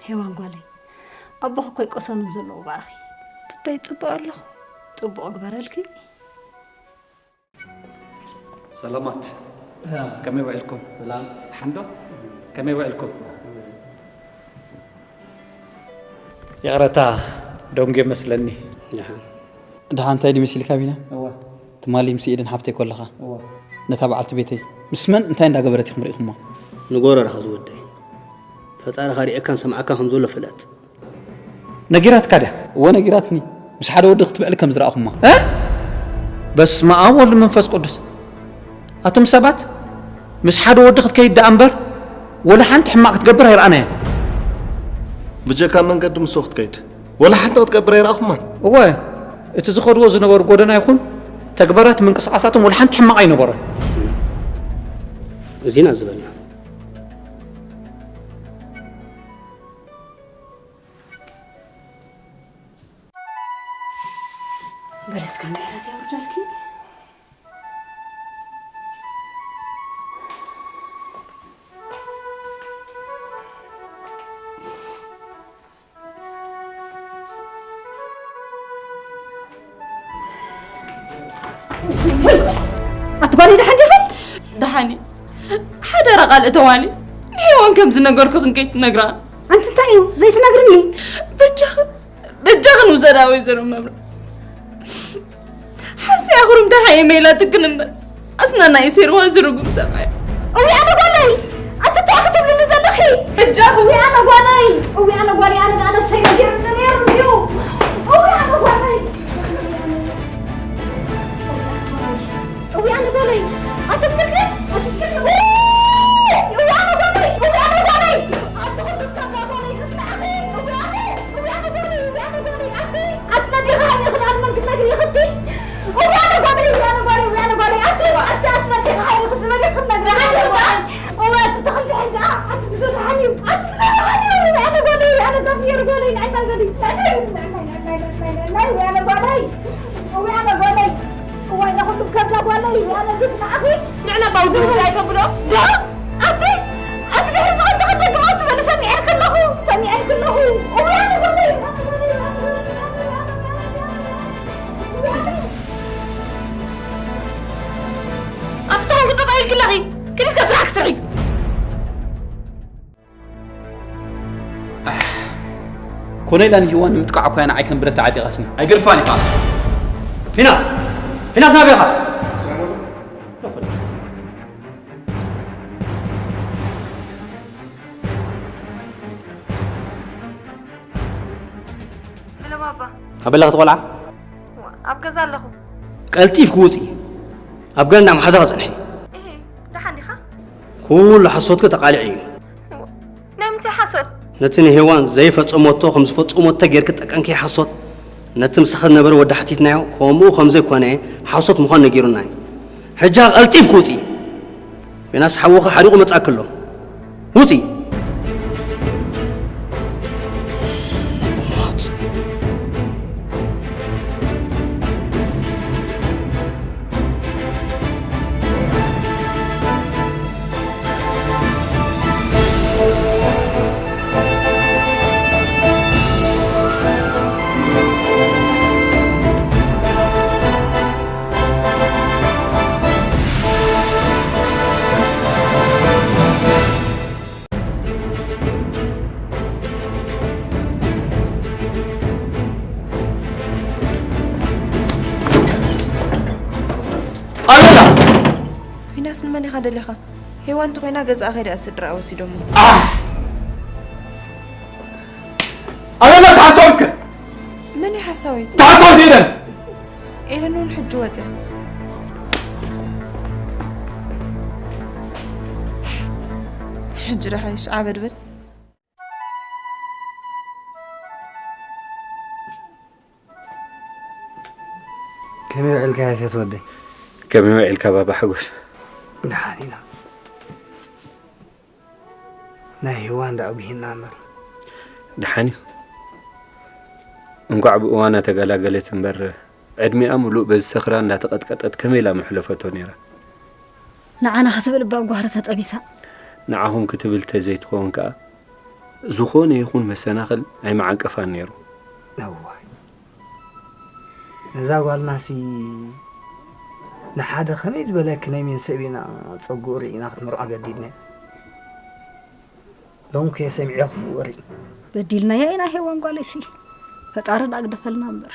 ሄዋን ጓለይ፣ ኣቦኺ እኮ ኣይቆሰኑን ዘለዉ ብኣኺ። ጽበይ ጽቡቕ ኣለኹ። ጽቡቕ ግበረልኪ። ሰላማት። ሰላም። ከመይ ውዒልኩም? ሰላም። ሓንዶ? ከመይ ውዒልኩም? ይቕረታ፣ ደንጉየ መስለኒ። ደሓን። ደሓን እንታይ ድዩ መሲልካ ቢና? እወ። ትማሊ ምስ ኤደን ሓፍተይ ከለኻ፣ እወ። ነታ በዓልቲ ቤተይ ምስ መን እንታይ እንዳገበረት ኢኹም ርኢኹማ? ንጎረርኻ ዝወደይ። ፈጣሪኻ ሪኤካን ሰምዓካን ከም ዘሎ ፍለጥ። ነጊራትካ ድያ? እወ ነጊራትኒ። ምስ ሓደ ወዲ ክትብዕል ከም ዝረኣኹማ። እ? በስመ ኣብ ወልድ መንፈስ ቅዱስ። ኣቱም ሰባት፣ ምስ ሓደ ወዲ ክትከይድ ደኣ እምበር፣ ወላ ሓንቲ ሕማቕ ክትገብር ኣይረኣናያን። ብጀካ መንገዲ ምስኡ ክትከይድ፣ ወላ ሓንቲ ክትገብር ኣይረኣኹማን። እወ፣ እቲ ዝኸድዎ ዝነበሩ ጎደና ይኹን ተግባራት ምንቅስቓሳቶም ወላ ሓንቲ ሕማቕ ኣይነበሮን። እዚና ዝበልና። በለስ ካሜራ ዘውርደልኪ። ኣቲ ጓል ደሓን ዲኺ? ደሓን እየ። ሓደራ ቃል እተዋኒ ንሄዋን ከም ዝነገርኩኽን ከይትነግራ። ኣንቲ እንታይ እዩ ዘይትነግርኒ? በጃኽን በጃኽን ውሰዳ ወይዘሮ መብራ። ሓስያ ኩርምታ ሓየመ ኢላትክን እምበር ኣስናና እዩ ሴርዋ ዝርጉም ሰብኣይ። እውይ ኣነ ጓለይ፣ ኣቲ እንታይ ክትብልኒ ዘለኺ? በጃኹ። እውይ ኣነ ጓለይ፣ እውይ ኣነ ጓለይ፣ ኣነ ደኣ ነብሰይ ነጊሩኒ ነይሩ እዩ። እውይ ኣነ ጓለይ። እውይ ኣነ ጓለይ፣ ኣቲ እስክልክል፣ ኣቲ እስክልክል። እውይ ኣነ ጓለይ፣ እውይ ኣነ ጓለይ። ኣቲ ኩርምታ ጓለይ ዝስማዕኺ፣ እውይ ኣነ። እውይ ኣነ ጓለይ፣ እውይ ኣነ ጓለይ፣ ኣቲ ኣቲ ነዲኺ ሃይኒ ክዳን መን ክትነግሪ ኢኺ? እውይ ኣነ ጓለይ፣ እውይ ኣነ ጓለይ፣ እውይ ኣነ ጓለይ፣ ኣቲ ኣቲ ኣቲ ነዲኺ ሃይኒ ክስመሪ ክትነግሪ ሃይኒ ጓለይ። እውይ ኣቲ ተኽልቲ ሕጂ ኣቲ ዝደልሓኒ እዩ፣ ኣቲ ዝደልሓኒ እዩ፣ እውይ ኣነ ጓለይ፣ ኣነ ዛፍየር ጓለይ፣ ንዓይ ጓለይ፣ ንዓይ ጓለይ፣ ንዓይ ጓለይ፣ ንዓይ ጓለይ፣ እውይ ኣነ ጓለይ፣ እውይ ኣነ ጓለይ። እዋይ፣ ነኹሉ ከብዳ ጓለይ፣ ኣነ ዝስማዕኺ። ንዕና ባውዚ እንታይ ተብሎ? ዶ? ኣቲ፣ ኣቲ ድሕሪ ዝቐንተ ከደግሞ ትበሊ ሰሚዐን ከለኹ፣ ሰሚዐን ከለኹ። እዋይ፣ ኣነ ጓለይ፣ ኣነ ጓለይ፣ ኣነ ጓለይ፣ ኣነ ጓለይ፣ ኣነ ጓለይ። ኣቲ ተኾንኩ ጠጠው ኢልኪ ኣለኺ። ክዲስከ ስራሕኪ ስርሒ። ኣሕ፣ ኮነ ኢላ ንሂዋን ንምጥቃዕ እኮ እያ ንዓይ ከም ብረት ተዓጢቓትኒ። ኣይገድፋን ኢኻ። ፊናስ! ፊናስ ናበይ ኢኻ? ሄሎ ባባ። ኣበላ ክትቆልዓ? ኣብ ገዛ ኣለኹ። ቀልጢፍኪ ውፂ። ኣብ ገንዳ መሓዛኻ ፅንሒ። እሂ፣ ደሓን ዲኻ? ኩሉ ሓሶትኪ ተቓሊዑ እዩ። ናይ ምንታይ ሓሶት? ነቲ ንሄዋን ዘይፈጸመቶ ከም ዝፈጸመቶ ጌርኪ ጠቀንኪ ሓሶት፣ ነቲ ምሳኺ ዝነበረ ወዲ ሓቲትናዮ ከምኡ ከም ዘይኮነ ሓሶት ምዃኑ ነጊሩና እዩ። ሕጂ ቀልጢፍኪ ውጺ። ዮናስ ሓውኺ ሓሪቑ መጻእኪ ኣሎ። ውጺ። ኢልያስ፣ ንመን ኢኻ ደሊኻ? ሄዋን እንተኾይና ገዛኣ ከይዳ እያ ስድራኣ ወሲዶሞ። ኣበላ ተሓሳዊትከ? መን እዩ ሓሳዊት? ተሓሳዊት ኤደን! ኤደን እውን ሕጂ ወፅያ። ሕጂ ደሓይሽ ዓበድ በል። ከመይ ውዒልካ ያፌት ወደይ? ከመይ ውዒልካ ባባ ሓጎስ? ደሓን ኢና። ናይ ሄዋን ደኣ ጉሂና እምበር። ደሓን እዩ። እንኳዕ ብእዋና ተገላገለት እምበር ዕድሚኣ ምሉእ በዚ ሰኽራ እንዳተቐጥቀጠት ከመይ ኢላ መሕለፈቶ ነይራ። ንዓና ክትብል እባ ጓህሪ ተጠቢሳ። ንዓኹም ክትብል ተዘይትኸውን ከኣ ዝኾነ ይኹን መሰናኽል ኣይመዓንቀፋን ነይሩ። እዋይ ነዛ ጓልናሲ ንሓደ ከመይ ዝበለ ክነሚን ሰብ ኢና ጸጉኡ ርኢና ክትምርዖ ገዲድና። ሎምከ ሰሚዐ ክወሪ በዲልናያ ኢና ሄዋን ጓለይሲ። ፈጣሪ ደኣ ግደፈልና እምበር።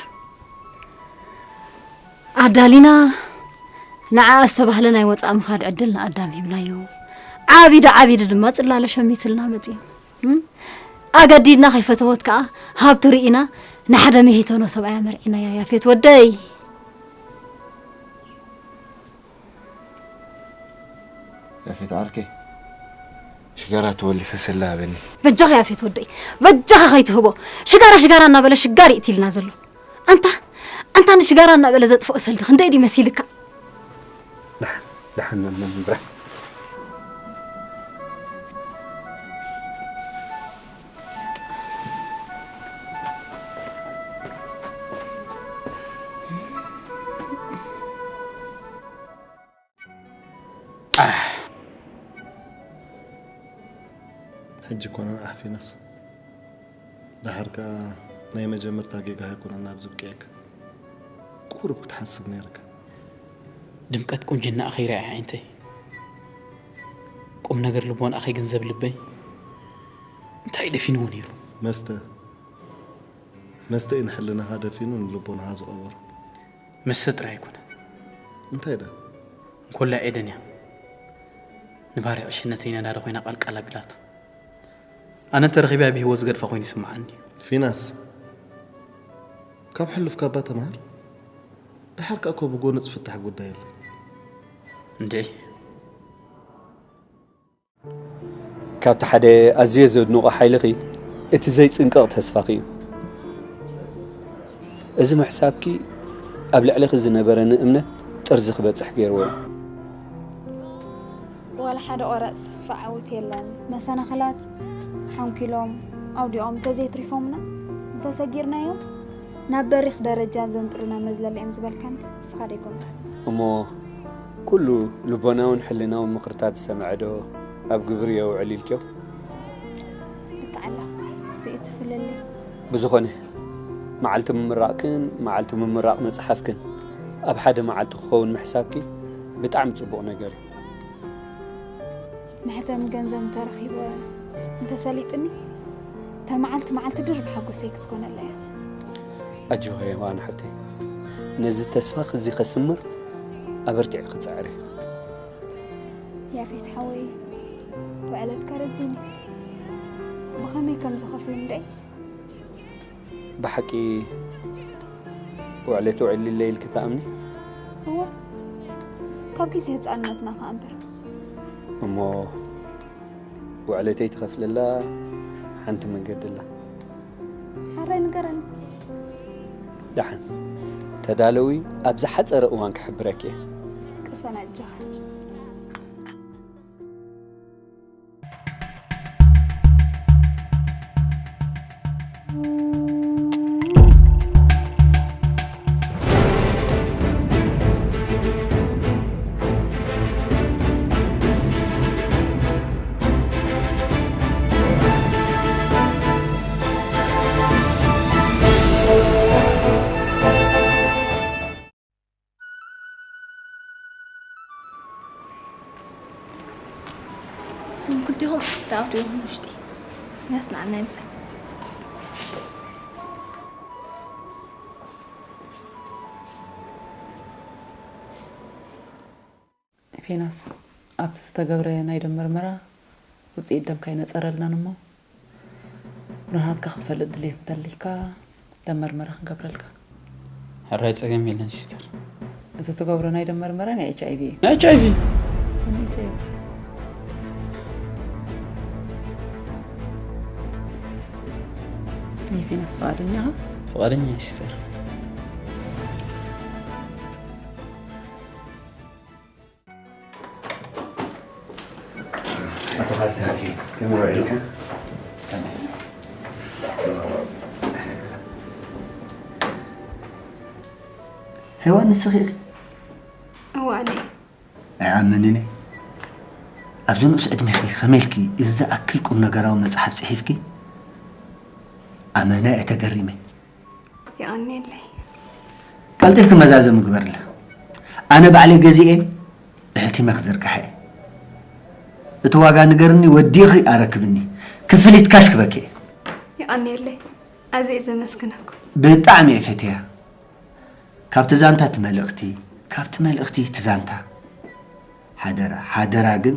ኣዳሊና ንዓ ዝተባህለ ናይ ወፃኢ ምኻድ ዕድል ንኣዳም ሂብናዮ። ዓቢዱ ዓቢዱ ድማ ፅላለ ሸሚትልና መፅዩ። እም? ኣገዲድና ከይፈተወት ከዓ ሃብቱ ርኢና ንሓደ መሂተኖ ሰብኣያ መርዒናያ ያፌት ወደይ። ያፌት ዓርከይ ሽጋራ ተወሊፈ ሰላ ሃበኒ። በጃኻ ያፌት ወደይ በጃኻ ከይትህቦ። ሽጋራ ሽጋራ እናበለ ሽጋር ይእትልና ዘሎ። ኣንታ ኣንታ ንሽጋራ እናበለ ዘጥፍኦ ሰልዲ ክንደይ ድዩ መሲልካ? ደሓን ደሓን መመን ብራ ሕጂ ኮነ ንዓፊናስ ደሓር ከኣ ናይ መጀመርታ ጌጋ ኣይኮነን ናብ ዝብቅየካ ቁሩብ ክትሓስብ ነይርካ። ድምቀት ቁንጅናኣ ከይረኣየ ዓይንተይ ቁም ነገር ልቦናኣ ከይግንዘብ ልበይ እንታይ ደፊንዎ ነይሩ? መስተ መስተ እዩ ንሕልናኻ ደፊኑ ንልቦናኻ ዝቐበሮ። መስተ ጥራይ ኣይኮነን። እንታይ ዳ? እንኮላ ኤደን እያ ንባርያ ዕሽነተይ ነዳዲ ኮይና ቃልቃል ኣቢላቶ። ኣነ እንተ ረኺበያ ብህይወት ዝገድፋ ኮይኑ ይስምዓኒ። ፊናስ ካብ ሕሉፍካ እባ ተምሃር። ደሓር ከኣ እኮ ብጎኒ ዝፍታሕ ጉዳይ የለን። እንዴ ካብቲ ሓደ ኣዝየ ዘድንቖ ሓይልኺ እቲ ዘይጽንቀቕ ተስፋኺ እዩ። እዚ ምሕሳብኪ ኣብ ልዕሊኺ ዝነበረኒ እምነት ጥርዚ ክበጽሕ ገይርዎ እዩ። ዋላ ሓደ ቆራጽ ተስፋ ዓወት የለን። መሰናኽላት ሓንኪሎም ኣውዲቖም እንተዘይትሪፎምና እንተሰጊርናዮም ናብ በሪኽ ደረጃ ዘንጥሩና መዝለል እዮም ዝበልካኒ ንስኻ ዶ ኣይኮንካን? እሞ ኩሉ ልቦናውን ሕልናውን ምኽርታት ዝሰምዐ ዶ ኣብ ግብሪ የውዕል ኢልክዮ? ልክዕ ኣለኻ ስኢት ፍልልይ። ብዝኾነ መዓልቲ ምምራቕክን መዓልቲ ምምራቕ መጽሓፍክን ኣብ ሓደ መዓልቲ ክኸውን ምሕሳብኪ ብጣዕሚ ጽቡቕ ነገር እዩ። መሕተሚ ገንዘብ እንተረኺበ እንተሰሊጥኒ እታ መዓልቲ መዓልቲ ድርብ ሓጎሰይ ክትኮነለይ እያ። ኣጆኺ ሄዋን ሓፍተይ፣ ነዚ ተስፋኺ እዚ ከስምር ኣበርቲዕኪ ጽዕሪ። ያፌት ሓወይ፣ ውዕለትካ ረዚን እዩ። ብኸመይ ከም ዝኸፍሉ እንድዒ? ብሓቂ ውዕለት ውዒለይ ኢልኪ ትኣምኒ? እወ፣ ካብ ግዜ ህጻንነትና ከኣ እምበር። እሞ ውዕለተይ ትኸፍለላ ሓንቲ መንገዲ ኣላ። ሓራይ ንገረኒ። ደሓን ተዳለዊ፣ ኣብ ዝሓጸረ እዋን ክሕብረኪ እየ። ቅሰን ኣጆኻ። ንስኹም ክልቲኹም ተኣትዉ ኢኹም ውሽጢ። ያስ ንዓናይ ምሳይ። ፊናስ፣ ኣብቲ ዝተገብረ ናይ ደም መርመራ ውፅኢት ደምካ ኣይነፀረልናን እሞ፣ ብናሃትካ ክትፈልጥ ድሌት እንተሊካ ደም መርመራ ክንገብረልካ። ሕራይ ጸገም የለን ሲስተር። እቲ ትገብሮ ናይ ደም መርመራ ናይ ኤች ኣይ ቪ እዩ። ናይ ኤች ኣይ ቪ? ናይ ኤች ኣይ ቪ። ናይ ፊናስ ፍቓደኛ ኢኻ? ፍቓደኛ እየ ሲስተር። ኣቶ ካሳ፣ ከመይ ውዒልኩም? ሄዋን፣ ንስኺ ኢኺ? እወ፣ ኣነ። ኣይኣምንን እየ። ኣብዚ ንኡስ ዕድሜኺ ከመይ ኢልኪ እዚ ዝኣክል ቁም ነገራዊ መጽሓፍ ጽሒፍኪ? ኣመና እየ ተገሪመ። የቐንየለይ። ቀልጢፍኪ መዛዘሚ ግበርላ። ኣነ ባዕለይ ገዚኤ ብሕቲመ ክዝርግሓ እየ። እቲ ዋጋ ንገርኒ፣ ወዲእኺ ኣረክብኒ። ክፍሊት ካሽ ክበኪ እየ። የቐንየለይ። ኣዝየ እየ ዘመስግነኩም። ብጣዕሚ እየ ፈትያ። ካብቲ ዛንታ እቲ መልእኽቲ፣ ካብቲ መልእኽቲ እቲ ዛንታ። ሓደራ፣ ሓደራ ግን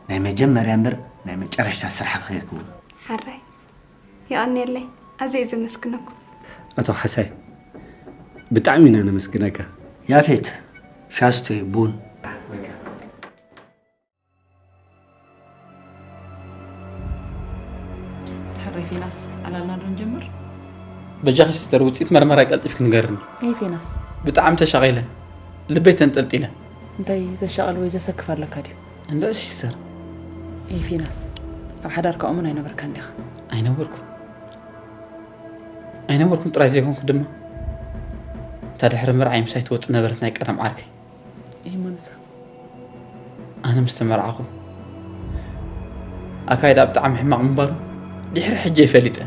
ናይ መጀመርያ እምበር ናይ መጨረሽታ ስራሕኺ ከይከውን። ሓራይ። የቐንየለይ። ኣዝየ እየ ዘመስግነኩም። ኣቶ ሓሳይ፣ ብጣዕሚ ኢና ነመስግነካ። ያፌት፣ ሻስተ ቡን። ሕራይ ፊናስ፣ ዕላልና ዶ ንጀምር? በጃኺ ሲስተር፣ ውፅኢት መርመራ ቀልጢፍኪ ንገርኒ። ኣይ ፊናስ። ብጣዕሚ ተሻቒለ፣ ልበይ ተንጠልጢለ። እንታይ ዘሻቕል ወይ ዘሰክፍ ኣለካ ድዩ? እንዳ ሲስተር። ኣይ ፊናስ፣ ኣብ ሓዳርካ እሙን ኣይነበርካን ዲኻ? ኣይነበርኩን። ኣይነበርኩን ጥራይ ዘይኮንኩ ድማ፣ እታ ድሕሪ መርዓይ ምሳይ ትወጽእ ነበረት ናይ ቀደም ዓርከይ። እሞ ንሳ? ኣነ ምስ ተመርዓኹ፣ ኣካይዳ ብጣዕሚ ሕማቕ ምንባሩ ድሕሪ ሕጂ እየ ፈሊጠ።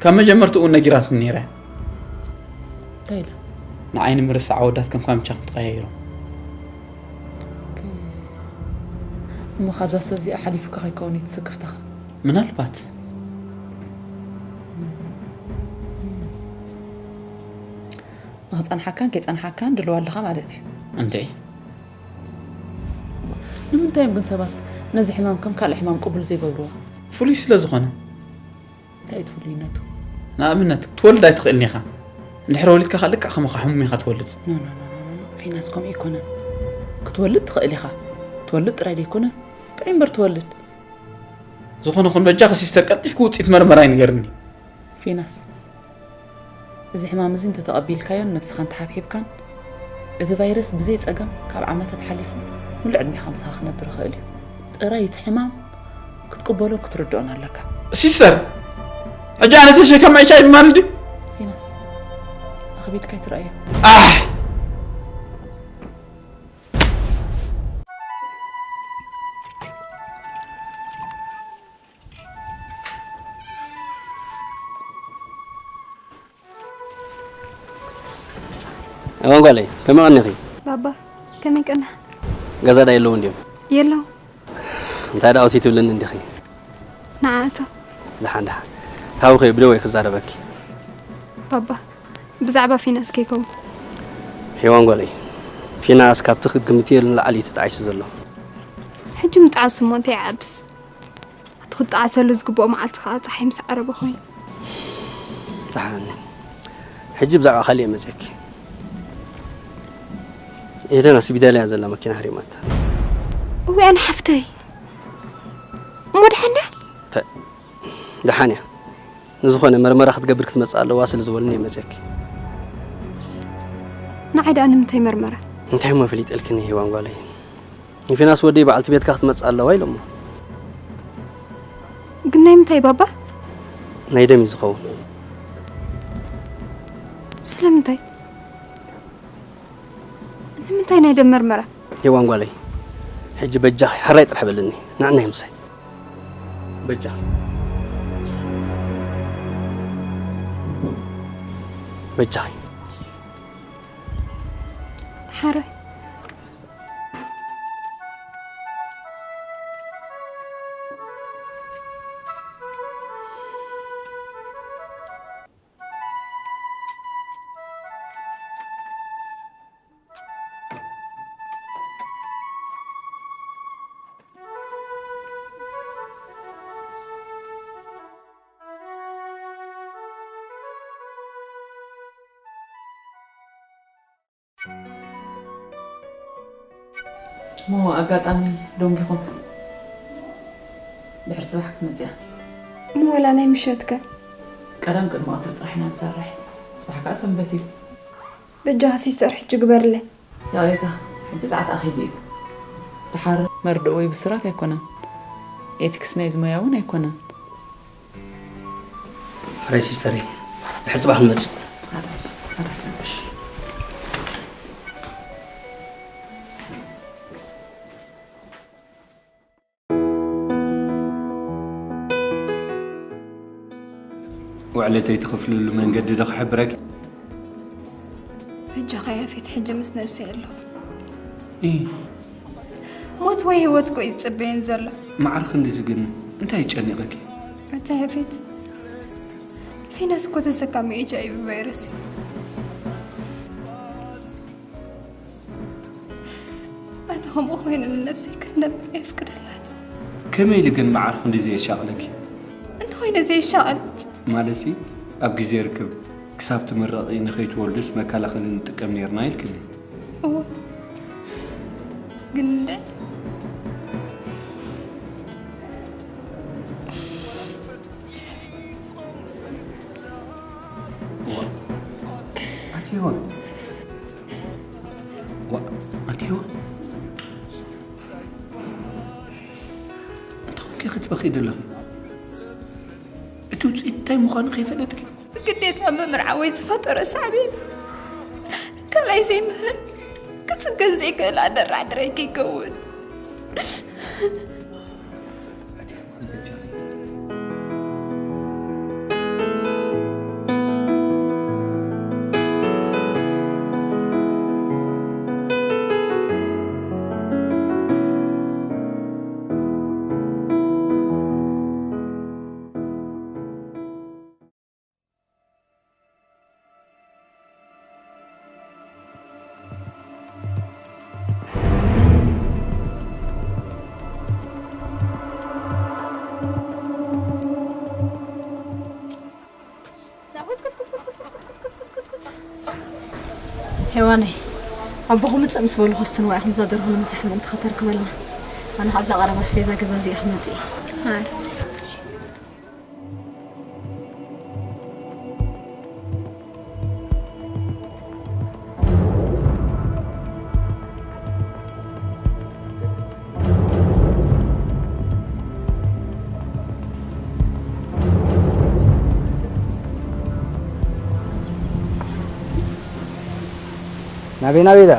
ካብ መጀመርትኡ እውን ነጊራትኒ ነይራ እያ። እንታይ ኢላ? ንዓይ ንምርሳዕ ኣወዳት ከም ካምቻ ከም ተቐያይሮም። ኦኬ። እሞ ካብዛ ሰብ እዚኣ ሓሊፉካ ከይከውን እዩ እቲ ስክፍታኻ? ምናልባት። ንኽጸንሓካን ከይጸንሓካን ድልዋ ኣለኻ ማለት እዩ። እንድዒ። ንምንታይ እዮም ግን ሰባት ነዚ ሕማም ከም ካልእ ሕማም ቅቡል ዘይገብርዎ? ፍሉይ ስለ ዝኾነ። እንታይ እዩ ፍሉይነቱ? ንኣብነት፣ ክትወልድ ኣይትኽእልን ኢኻ። እንድሕር ወሊድካ ከኣ ልክዕ ከማኻ ሕሙም ኢኻ ትወልድ። ኖ፣ ኖ፣ ኖ፣ ኖ፣ ኖ። ፊናስ ከምኡ ኣይኮነን። ክትወልድ ትኽእል ኢኻ። ትወልድ ጥራይ ደይኮነ፣ ጥዑይ እምበር ትወልድ። ዝኾነ ኹን በጃኺ ሲስተር፣ ቀልጢፍኪ ውጽኢት መርመራይ ንገርኒ። ፊናስ፣ እዚ ሕማም እዚ እንተተቐቢልካዮን ነብስኻ እንተሓብሒብካን፣ እቲ ቫይረስ ብዘይ ጸገም ካብ ዓመታት ሓሊፉ ሙሉእ ዕድሜኻ ምሳኻ ክነብር ይኽእል እዩ። ጥራይ እቲ ሕማም ክትቅበሎን ክትርድኦን ኣለካ። ሲስተር፣ ሕጂ ኣነ ተሸካማይ ኤች ኣይ ቪ ማለት ድዩ? ፊናስ፣ ኣኽቢድካ ኣይትርኣዮ። ኣሕ! እዋን ጓለይ፣ ከመይ ቀኒኺ? ባባ፣ ከመይ ቀና? ገዛ ዳ የለውን ድዮም? የለውን። እንታይ ደኣ ውቲ ትብልኒ እንዲኺ? ንዓ እቶ። ደሓን፣ ደሓን። ታውኺ ብደወይ ክዛረበኪ። ባባ፣ ብዛዕባ ፊናስ ከይከውን። ሄዋን ጓለይ፣ ፊናስ ካብቲ ክትግምትዮ ንላዕሊ እዩ ተጣዒሱ ዘሎ። ሕጂ ምጥዓሱ እሞ እንታይ ይዓብስ? እቲ ክጠዓሰሉ ዝግብኦ መዓልቲ ከኣ ጸሓይ ምስ ዓረበ ኮይኑ። ደሓን። ሕጂ ብዛዕባ ካልእ እየ መጺአኪ። ኤደን ኣስቢዳል እያ ዘላ፣ መኪና ሃሪማታ። እወ፣ ኣነ ሓፍተይ። እሞ ደሓን ድያ? ተ-፣ ደሓን እያ። ንዝኾነ መርመራ ክትገብር ክትመጽእ ኣለዋ ስለ ዝበሉኒ እየ መጺአኪ። ንዓይ ደኣ ንምንታይ መርመራ? እንታይ እሞ ፈሊጠልክኒ ሄዋን ጓለይ? ንፊናስ ወደይ በዓልቲ ቤትካ ክትመጽእ ኣለዋ ኢሎሞ። ግን ናይ ምንታይ ባባ? ናይ ደም እዩ ዝኸውን። ስለምንታይ? ንምንታይ ናይ ደም መርመራ? ሄዋን ጓለይ፣ ሕጂ በጃኺ ሕራይ ጥራሕ በልኒ። ንዕናይ ምሳይ። በጃኺ። በጃኺ። ሕራይ። እሞ ኣጋጣሚ ዶንጊኹም ድሕሪ ጽባሕ ክትመጽያ። እሞ ወላ ናይ ምሸት ከ? ቀደም ቅድሚ ቀትሪ ጥራሕ ኢና ንሰርሕ። ጽባሕ ከኣ ሰንበት እዩ። በጃኻ ሲስተር ሕጂ ግበርለይ። ይቕሬታ፣ ሕጂ ሰዓት ኣኺሉ እዩ። ድሓር መርድእ ወይ ብስራት ኣይኮነን። ኤቲክስ ናይዚ ሞያ እውን ኣይኮነን። ሕራይ ሲስተረይ፣ ድሕሪ ጽባሕ ንመጽእ። ውዕለተይ ትኽፍልሉ መንገዲ ዶ ክሕብረኪ? በጃኻ ያፌት፣ ሕጂ ምስ ነብሰይ ኣለኹ። እ ሞት ወይ ህይወት እኮ እዩ ዝጽበየን ዘሎ። ማዕረ ክንድዚ ግን እንታይ ይጨኒቐኪ? ኣታ ያፌት፣ ፊናስ እኮ ተሰካሚ ኤች ኣይ ቪ ቫይረስ እዩ። ኣነ ከምኡ ኮይነ ንነብሰይ ክትነብር የፍቅደላን። ከመይ ኢሉ ግን ማዕረ ክንድዚ የሻቕለኪ? እንተኾይነ ዘይሻቐል ማለትሲ ኣብ ግዜ ርክብ ክሳብ ትምረቒ ንኸይትወልዱስ መከላኸሊ ንጥቀም ነይርና ኢልክኒ። እዎ፣ ግን እንድዒ ኣቲ ሄዋን፣ ዋ፣ ኣቲ ሄዋን፣ እንታይ ኮይንኪ ክትበኺ ዘለኺ? እቲ ውፅኢት እንታይ ምዃኑ ከይፈለጥኪ? ብግዴታ ምምርዓወይ ዝፈጠሮ ሳዕቤን ካልኣይ ዘይምህር ክፅገን ዘይክእል ኣደራድረይ ከይከውን። ሄዋነይ፣ ኣቦኹም ምፅእ ምስ በሉ ከስትንዋ ኢኹም እዛ ደርሆ ንምሳሕ ምእንቲ ከተርክበልና። ኣነ ካብዛ ቀረባ ኣስቤዛ ገዛዚአ ክመፅእ እየ። ናበይ ናበይ ዳ?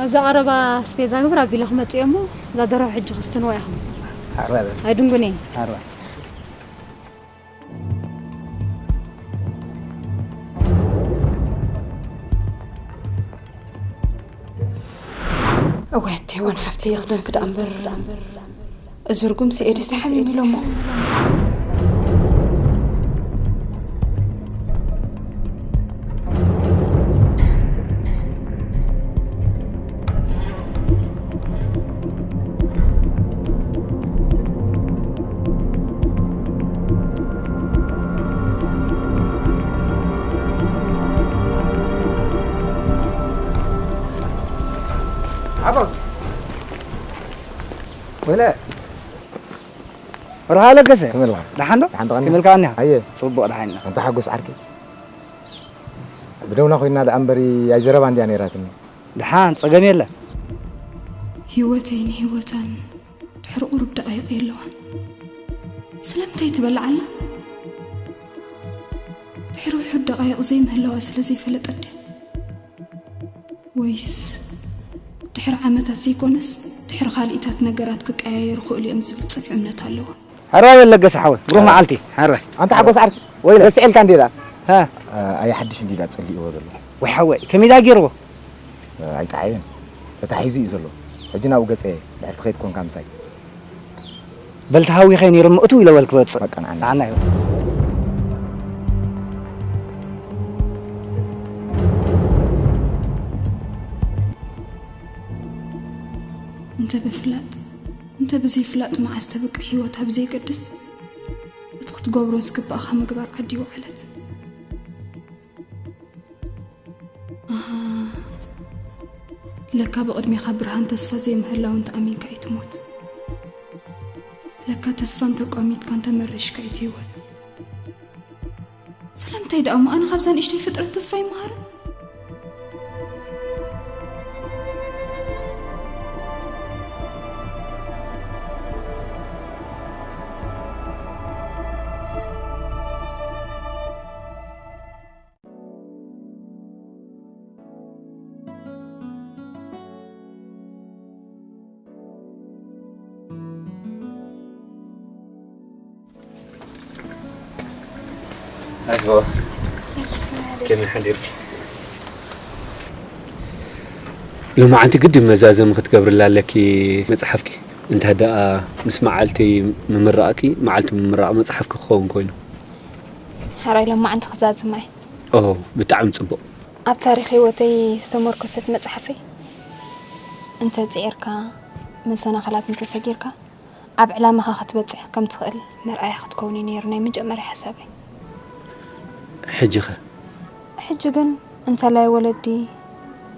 ኣብዛ ቀረባ ኣስቤዛ ግብር ኣቢለ ክመፅእ እየ እሞ እዛ ደርሆ ሕጂ ከስትንዋ ኢኹም። ሓራይ በል። ኣይድንጉን እየ። ሓራይ። እዋይ ኣቲ ሄዋን ሓፍተይ፣ ይኽደንኪ ደኣ እምበር እዚ ርጉም ስኤድስ ሓሚሙ ኣሎ እሞ። ሓጎስ ወይለ ወርሃ ለገሰ። ከመይ ኣለኻ? ደሓን ዶ? ደሓን ተቐኒ? ከመይ ኢልካ ቀኒኻ? ኣየ። ጽቡቕ ደሓን ኢና። ኣንታ ሓጎስ ዓርከይ። ብደውና ኮይና ደኣ እምበሪ ኣይዘረባ እንድያ ነይራትኒ። ደሓን ጸገም የለን። ህይወተይ ንህይወታን ድሕሪ ቁሩብ ደቓይቕ የለዋን። ስለምንታይ ትበልዕ ኣላ? ድሕሪ ውሑድ ደቓይቕ ዘይምህላዋ ስለ ዘይፈለጠት ድያ? ወይስ ድሕሪ ዓመታት ዘይኮነስ ድሕሪ ካልኢታት ነገራት ክቀያየሩ ክእሉ እዮም ዝብል ጽኑዕ እምነት ኣለዋ። ሕራይ በል ለገሰ ሓወይ፣ ብሩኽ መዓልቲ። ሕራይ። ኣንታ ሓጎስ ዓርኪ፣ ወይ ረስዐልካ እንዴ ደኣ? ሃ? ኣየ ሓድሽ እንዲ ደኣ ጸሊእዎ ዘሎ። ወይ ሓወይ፣ ከመይ ደኣ ገይርዎ? ኣይጠዓየን። ተታሒዙ እዩ ዘሎ። ሕጂ ናብኡ ገጸ ድሕሪ ትኸይድ ኮንካ ምሳይ። በል ተሃዊኸ ነይረ እሞ እትው ኢለ በል ክወጽእ። በቃ ንዓና። ንዓና ይኹን። እንተ ብፍላጥ እንተ ብዘይፍላጥ መዓስ ተብቅዕ ህይወት ኣብ ዘይገድስ፣ እቲ ክትገብሮ ዝግባእኻ ምግባር ዓዲ ይውዓለት። ኣሃ፣ ለካ ብቕድሜኻ ብርሃን ተስፋ ዘይምህላው እንተኣሚንካ እዩ ትሞት። ለካ ተስፋ እንተቋሚትካ እንተመሪሽካ እዩ ትህይወት። ስለምንታይ ደኣ እሞ ኣነ ካብዛ ንእሽተይ ፍጥረት ተስፋ ይመሃር? ኣይዋ፣ ከመይ ሓዲርኪ? ሎማዓንቲ ግድን መዛዘሚ ክትገብርላ ኣለኪ መጽሓፍኪ። እንተ ደኣ ምስ መዓልቲ ምምራቕኪ፣ መዓልቲ ምምራቕ መጽሓፍኪ ክኸውን ኮይኑ። ሓራይ ሎማዓንቲ ክዛዝማ እየ። ኦ፣ ብጣዕሚ ጽቡቕ። ኣብ ታሪኽ ህይወተይ ዝተመርኮሰት መጽሓፈይ እንተ ጽዒርካ፣ መሰናኽላት እንተ ሰጊርካ፣ ኣብ ዕላማኻ ክትበጽሕ ከም ትኽእል መርኣያ ክትከውን እዩ ነይሩ ናይ መጀመርያ ሓሳበይ። ሕጂ ኸ? ሕጂ ግን እንተላይ ወለዲ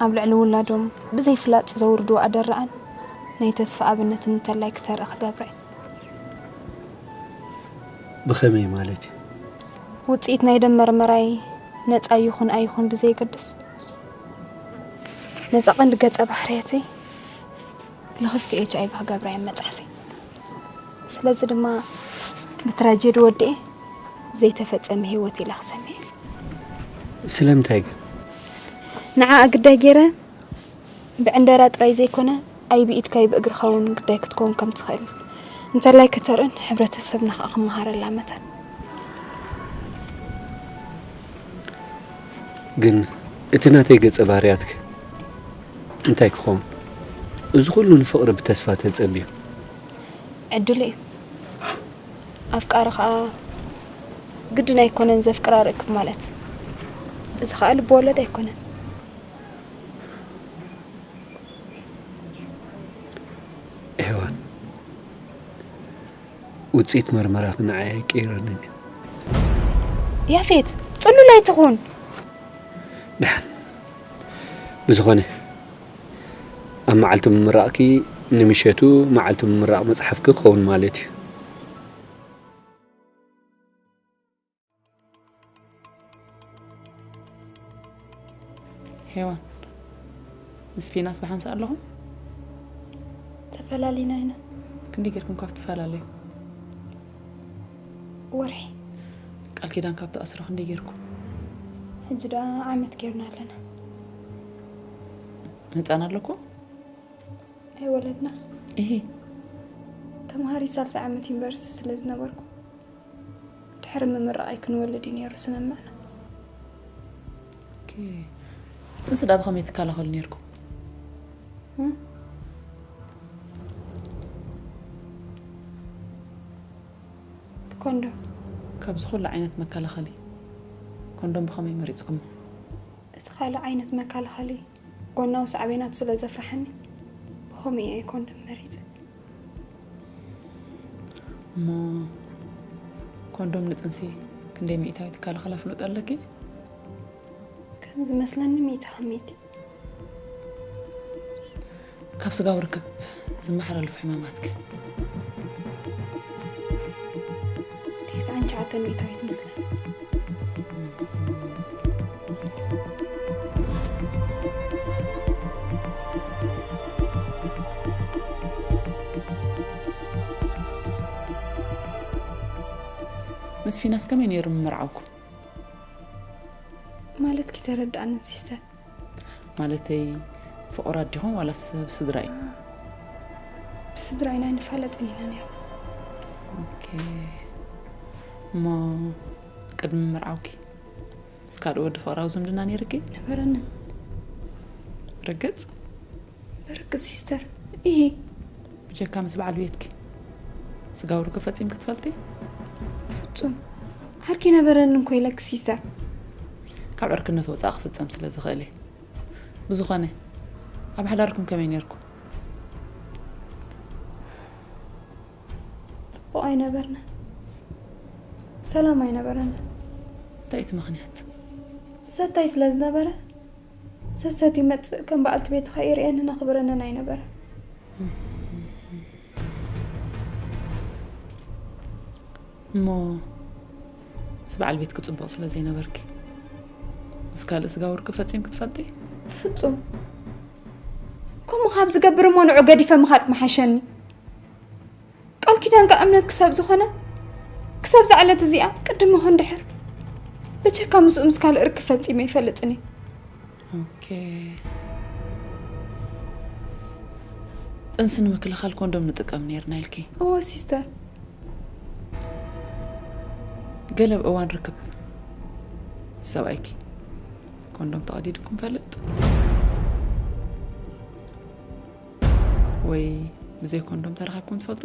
ኣብ ልዕሊ ውላዶም ብዘይ ፍላጥ ዘውርድዎ ኣደራዕን ናይ ተስፋ ኣብነትን እንተላይ ክተርኢ ክገብረ እዩ። ብኸመይ ማለት እዩ? ውጽኢት ናይ ደም መርመራይ ነጻ ይኹን ኣይኹን ብዘይገድስ፣ ነጻ ቀንዲ ገጸ ባህርያተይ ልኽፍቲ ኤች ኣይ ቪ ክገብራ እየ መጽሓፈይ። ስለዚ ድማ ብትራጀዲ ወዲኤ ዘይተፈጸመ ህይወት ኢለ ክሰምየ። ስለምንታይ ግን? ንዓኣ ግዳይ ገይረ ብዕንደራ ጥራይ ዘይኮነ፣ ኣይ ብኢድካ ኣይ ብእግርኻ እውን ግዳይ ክትከውን ከም ትኽእል እንተላይ ከተርእን ሕብረተሰብና ኸኣ ክመሃረላ መታን። ግን እቲ ናተይ ገጸ ባህርያትክ እንታይ ክኸውን? እዚ ኩሉ ንፍቕሪ ብተስፋ ተጸብዩ። ዕድሉ እዩ። ኣፍቃሪ ኸኣ ግድን ኣይኮነን ዘፍቅራ ርክብ ማለት። እዚ ኸኣ ልቢ ወለድ ኣይኮነን። ሄዋን፣ ውጽኢት መርመራኺ ንዓይ ኣይቅይረንን እዩ። ያፌት፣ ጽሉል ኣይትኹን። ደሓን። ብዝኾነ፣ ኣብ መዓልቲ ምምራቕኪ ንምሸቱ መዓልቲ ምምራቕ መጽሓፍኪ ክኸውን ማለት እዩ። ሄዋን፣ ምስ ፊናስ ብሓንሳእ ኣለኹም? ተፈላሊና ኢና። ክንደይ ጌርኩም ካብ ትፈላለዩ? ወርሒ። ቃል ኪዳን ካብ ትኣስሩ ክንደይ ጌርኩም? ሕጂ ደኣ ዓመት ጌርና ኣለና። ህፃን ኣለኩም? ኣይወለድና። እሂ። ተምሃሪ ሳልሳይ ዓመት ዩኒቨርሲቲ ስለ ዝነበርኩ፣ ድሕሪ ምምራቐይ ክንወልድ እዩ ነይሩ ስምምዕና። ኦኬ። ጥንሲ ዳ ብኸመይ ትከላኸሉ ነይርኩም? እ? ብኮንዶም። ካብዚ ኩሉ ዓይነት መከላኸሊ ኮንዶም ብኸመይ መሪፅኩሞ? እቲ ካልእ ዓይነት መከላኸሊ ጎናዊ ሳዕቤናቱ ስለ ዘፍርሓኒ፣ ብኸምኡ እየ ኮንዶም መሪፀ። እሞ ኮንዶም ንጥንሲ ክንደይ ሚእታዊት ይከላኸላ ፍሉጥ ኣለኪ? ከም ዝመስለኒ ሚእቲ ካብ ሚእቲ። ካብ ስጋዊ ርክብ ዝመሓላለፉ ሕማማት ግን? ተስዓን ትሽዓተን ሚእታዊት ይመስለኒ። ምስ ፊናስ ከመይ ነይሩ ምምርዓውኩም? ማለት ኪተረድኣንን ሲስተር? ማለተይ ፍቑራት ዲኹም ዋላስ ብስድራ እዩ? ብስድራ ኢና ንፋለጥን ኢና ነይሩ። ኦኬ። እሞ ቅድሚ ምርዓውኪ ምስ ካልእ ወዲ ፍቕራዊ ዝምድና ነይርኪ? ነበረንን። ርግጽ? በርግጽ ሲስተር። እሂ። ብጀካ ምስ በዓል ቤትኪ ስጋዊ ርክብ ፈጺምኪ ትፈልጢ? ፍጹም። ዓርኪ ነበረኒ እኮ ኢለኪ ሲስተር። ካብ ዕርክነት ወጻኢ ክፍጸም ስለ ዝኽእል እዩ። ብዝኾነ ኣብ ሓዳርኩም ከመይ ነይርኩም? ጽቡቕ ኣይነበርና። ሰላም ኣይነበረና። እንታይ እቲ ምኽንያት? ሰታይ ስለ ዝነበረ ሰሰት ይመጽእ ከም በዓልቲ ቤትኻ ይርእየንን ኣኽብረንን ኣይነበረ። እሞ ምስ በዓል ቤትኪ ጽቡቕ ስለ ዘይነበርኪ ምስ ካልእ ስጋ ወርቂ ፈጺምኪ ትፈልጢ? ፍጹም። ከምኡ ካብ ዝገብር እሞ ንዑ ገዲፈ ምኻድ ምሓሸኒ። ቃል ኪዳንካ እምነት ክሳብ ዝኾነ ክሳብ ዛዕለት እዚኣ ቅድም ኾን ድሕር ብቸካ ምስኡ ምስ ካልእ ርክብ ፈጺመ ይፈልጥን እየ። ኦኬ። ጥንሲ ንምክልኻል ኮንዶም ንጥቀም ነይርና ኢልኪ። እዎ ሲስተር። ገለ ኣብ እዋን ርክብ ምስ ሰብኣይኪ ኮንዶም ተቐዲድኩም ፈልጥ ወይ ብዘይ ኮንዶም ተራኺብኩም ትፈልጡ?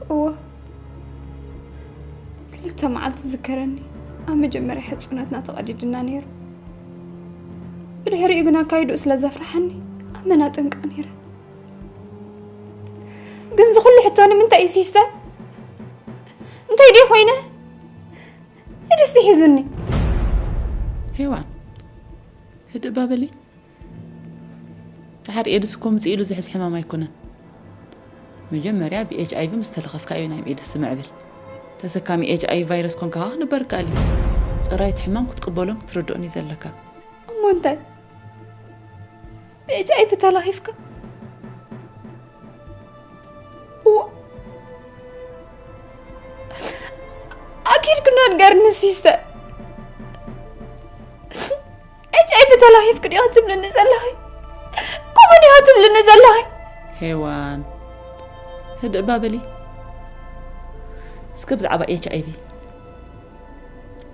እዎ ክልተ መዓልቲ ዝከረኒ ኣብ መጀመርያ ሕፁነትና ተቐዲድና ነይሩ። ብድሕሪኡ ግን ኣካይድኡ ስለ ዘፍርሓኒ ኣብ መናጥንቃ ነይረ። ግን ዝኹሉ ሕቶ ንምንታይ እዩ ሲስተር? እንታይ ድዩ ኮይነ? ኢድስ ሒዙኒ። ሄዋን ህድእ ባበሊ። ድሓር ኤድስ እኮ ምጽእ ኢሉ ዝሕዝ ሕማም ኣይኮነን። መጀመርያ ብኤች ኣይቪ ምስ ተለኸፍካ እዩ ናይ ኤድስ ዝምዕብል። ተሰካሚ ኤች ኣይቪ ቫይረስ ኮንካ ክንበር ይከኣል እዩ። ጥራይ እቲ ሕማም ክትቅበሎን ክትርድኦን እዩ ዘለካ። እሞ እንታይ ብኤች ኣይቪ ተለኺፍካ? እዋ ኣኪድ ክኖ ንገርኒ ሲስተር። ኤች ኣይቪ ተላኺፍኪ ዲኺ ትብልኒ ዘለኺ? ከምኡ ዲኺ ትብልኒ ዘለኺ? ሄዋን ህድእ እባ በሊ። እስከ ብዛዕባ ኤች ኣይቪ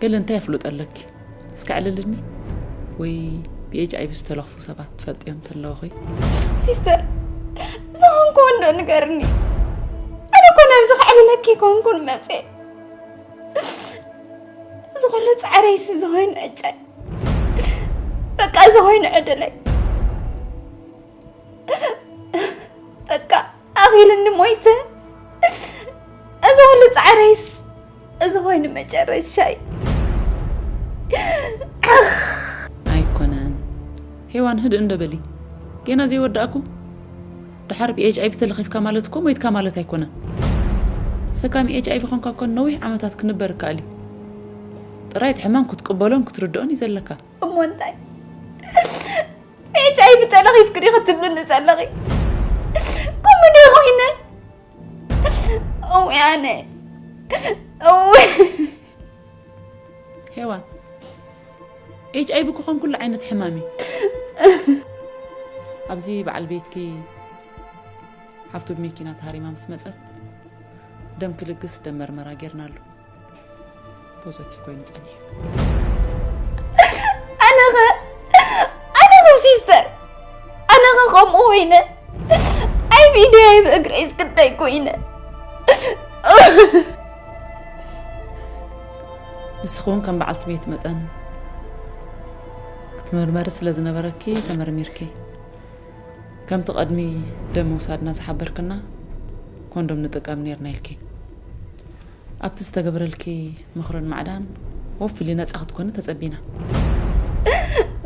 ገለ እንታይ ኣፍልጦ ኣለኪ? እስከ ኣዕልልኒ። ወይ ብኤች ኣይቪ ዝተለኽፉ ሰባት ትፈልጥዮም ተለውኺ? ሲስተር ዝኾንኩ እንዶ ንገርኒ። ኣነ እኮ ናብዚ ከዕልለኪ ኮንኩን መፅእ። እዚ ኩሉ ፃዕረይሲ ዝኾይኑ ዕጨ በቃ እዚ ኮይኑ ዕድለይ በቃ ኣኺልኒ ሞይተ። እዚ ኩሉ ፃዕረይስ እዚ ኮይኑ መጨረሻይ። ኣይኮነን ሄዋን ህድእ እንዶ በሊ። ጌና ዘይወዳእኩ ድሓር ብኤች ኣይቪ ተለኺፍካ ማለት እኮ ሞይትካ ማለት ኣይኮነን። ተሰካሚ ኤች ኣይቪ ኾንካ እኮ ነዊሕ ዓመታት ክንበር ይከኣል እዩ። ጥራይ እቲ ሕማም ክትቅበሎን ክትርድኦን እዩ ዘለካ። እሞ እንታይ ኤች ኣይቪ ተለኺፍኪ ዲኺ ትብልኒ ዘለኺ? ከምኡ ዶ ኮይነ? እውይ ኣነ እውይ ሄዋን ኤች ኣይቪ ክኾን ኩሉ ዓይነት ሕማም እዩ። ኣብዚ በዓል ቤትኪ ሓፍቱ ብመኪና ተሃሪማ ምስ መፀት ደም ክልግስ ደም መርመራ ጌርናሉ። ፖዘቲቭ ኮይኑ ጸኒሑ። ኣነኸ ኣነኸ ሲስተር ኣነኸ ከምኡ ኮይነ ኣይብ ኢደይ ኣይብ እግረይ ዝክደይ ኮይነ። ንስኺ እውን ከም በዓልቲ ቤት መጠን ክትምርመሪ ስለ ዝነበረኪ ተመርሚርኪ። ከምቲ ቀድሚ ደም ምውሳድና ዝሓበርክና ኮንዶም ንጥቀም ኔርና ኢልኪ። ኣብቲ ዝተገብረልኪ ምኽርን ማዕዳን ወፍሊ ነጻ ክትኮኒ ተጸቢና።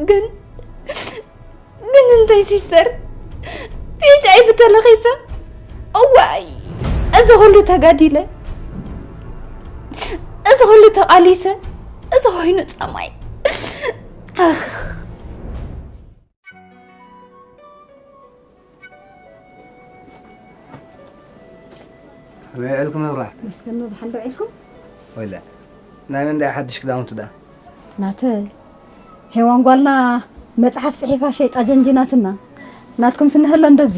ግን ግን እንታይ ሲስተር ብኤች ኣይቪ ተለኺፈ እዋይ እዚ ኩሉ ተጋዲለ እዚ ኩሉ ተቓሊሰ እዚ ኮይኑ ጸማይ ኣኽ ከመይ ውዒልኩም መብራህቲ? መስገን ብሓንዶ ውዒልኩም? ወይለ ናይ መን ድኣ ሓድሽ ክዳውንቲ ዳ? ናተ ሄዋን ጓልና መጽሓፍ ጽሒፋ ሸይጣ ጀንጅናትና ናትኩም ስንህሎ እንደብዚ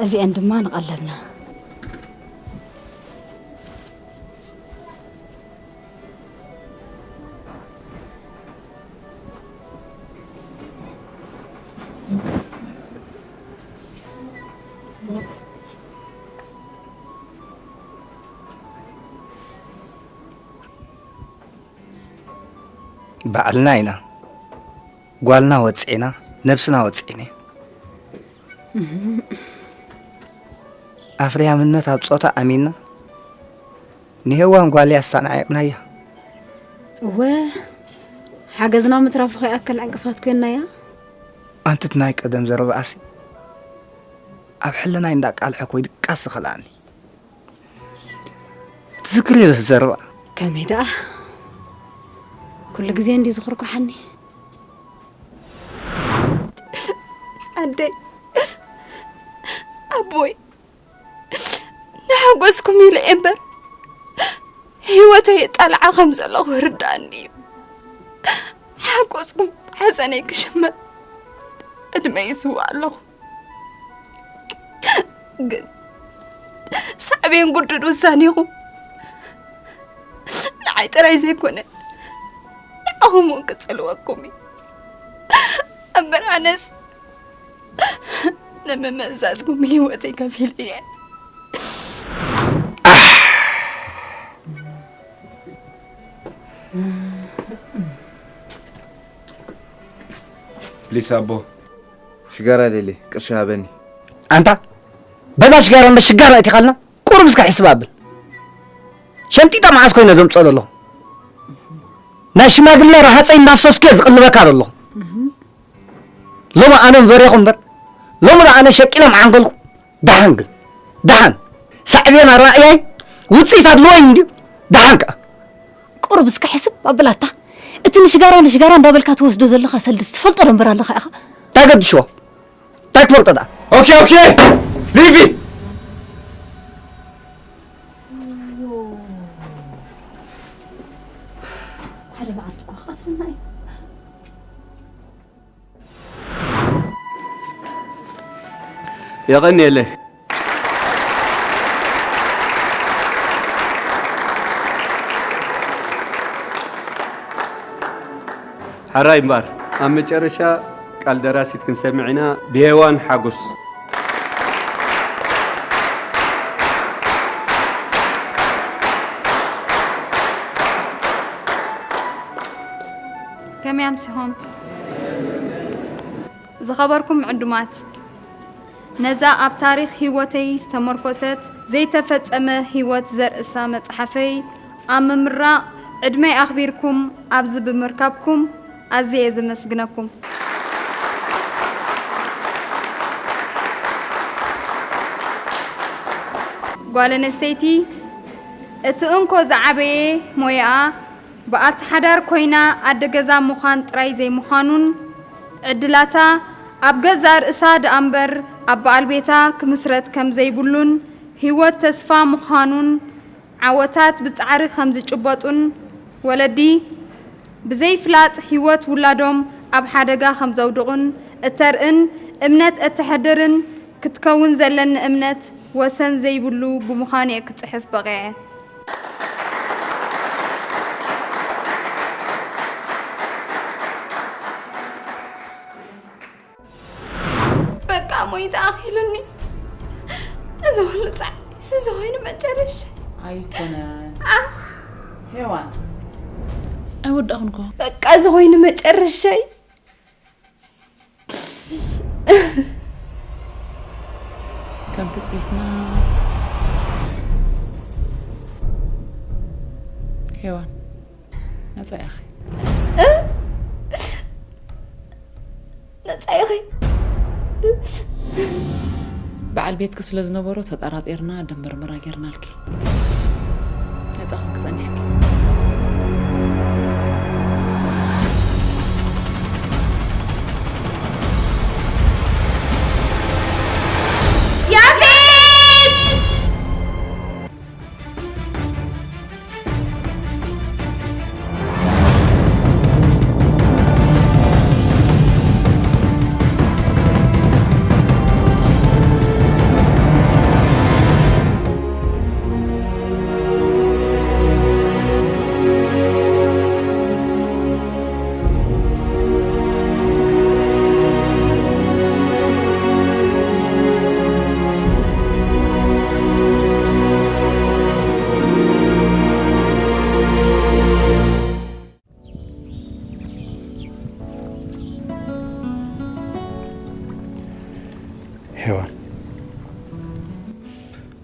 እዚአን ድማ ንቐለብና ባዕልና ኢና ጓልና ወጽዕና፣ ነብስና ወጽዕና። ኣፍርያምነት ኣብ ጾታ ኣሚንና፣ ንሄዋን ጓለይ ኣሰዓዒቕናያ። እወ፣ ሓገዝና ምትራፉ ከይኣክል ዕንቅፋት ኮይንናያ። ኣንቲ እቲ ናይ ቀደም ዘረባኣሲ ኣብ ሕልናይ እንዳቃልሐ ኮይ ድቃስ ዝኸልኣኒ። ትዝክሪ ዶ እቲ ዘረባ? ከመይ ደኣ? ኩሉ ግዜ እንዲ ዝኹርኩሓኒ። ኣደይ፣ ኣቦይ፣ ንሓጎስኩም ኢለ እየ እምበር፣ ህይወተይ የጣልዓ ከም ዘለኹ ርዳእኒ እዩ። ሓጎስኩም ሓዘነይ ክሽመት ዕድመይ ይስውእ ኣለኹ። ግን ሳዕቤን ግዱድ ውሳኔኹም ንዓይ ጥራይ ዘይኮነ፣ ንዓኹም እውን ክጸልወኩም እዩ። እምበር ኣነስ ንምምእዛዝኩም ህይወተይ ከፊለ እየ። ፕሊስ ኣቦ፣ ሽጋራ ደሊ፣ ቅርሺ ሃበኒ። ኣንታ በዛ ሽጋራ እምበር ሽጋራ እቲኻልና ቁሩብ እስከ ሕስብ ኣብል። ሸምጢጣ መዓስ ኮይነ ዘምፅኦ ዘለኹ ናይ ሽማግለ ረሃፀይ እንዳፍሰስኩ እየ ዝቕልበካ ዘለኹ። ሎሚ ኣነ ምበሬኹ እምበር ሎሚ ዶ ኣነ ሸቂለ ምዓንገልኩ። ደሓን ግን ደሓን ሳዕቤን ኣረኣእያይ ውፅኢት ኣድልዎይ እንድዩ። ደሓን ከኣ ቁሩብ እስከ ሕስብ ኣብላታ። እቲ ንሽጋራ ንሽጋራ እንዳበልካ ትወስዶ ዘለኻ ሰልድስ ትፈልጦ ዶ እምበር ኣለኻ ኢኻ? እንታይ ገድሽዎ? እንታይ ትፈልጦ ደኣ? ኦኬ ኦኬ ሊቪ ሓደ መዓልቲ እኮ ክቐትለና እዩ። የቐንየለይ። ሕራይ እምበኣር፣ ኣብ መጨረሻ ቃል ደራሲት ክንሰምዕ ኢና፣ ብሄዋን ሓጎስ። ከመይ ኣምሲኹም? ዝኸበርኩም ዕዱማት፣ ነዛ ኣብ ታሪኽ ህይወተይ ዝተመርኮሰት ዘይተፈጸመ ህይወት ዘርእሳ መጽሓፈይ ኣብ ምምራቕ ዕድመይ ኣኽቢርኩም ኣብዚ ብምርካብኩም ኣዝየ እየ ዘመስግነኩም። ጓል ኣንስተይቲ እቲ እንኮ ዝዓበየ ሞያኣ ብኣቲ ሓዳር ኮይና ኣደ ገዛ ምዃን ጥራይ ዘይምዃኑን፣ ዕድላታ ኣብ ገዛእ ርእሳ ደኣ እምበር ኣብ በዓል ቤታ ክምስረት ከም ዘይብሉን፣ ህይወት ተስፋ ምዃኑን፣ ዓወታት ብጻዕሪ ከም ዝጭበጡን፣ ወለዲ ብዘይፍላጥ ህይወት ውላዶም ኣብ ሓደጋ ከም ዘውድቑን እተርእን እምነት እተሕድርን ክትከውን ዘለኒ እምነት ወሰን ዘይብሉ ብምዃኑ'የ ክጽሕፍ በቒዐ። በቃ ሞይተ ኣኺሉኒ። እዚ ኩሉ ጻዕሪስ እዚ ኮይኑ መጨረሻ። ኣይኮነን። ሄዋን። ኣይወዳእኹን እኮ። በቃ እዚ ኮይኑ መጨረሻይ። ከም ትጽቢትና ሄዋን ነጻ ኢኺ። ነጻ ኢኺ። በዓል ቤትኪ ስለ ዝነበሮ ተጠራጢርና ደም ምርመራ ጌርናልኪ። ነጻ ኮንኪ ጸኒሕኪ። ያፌት!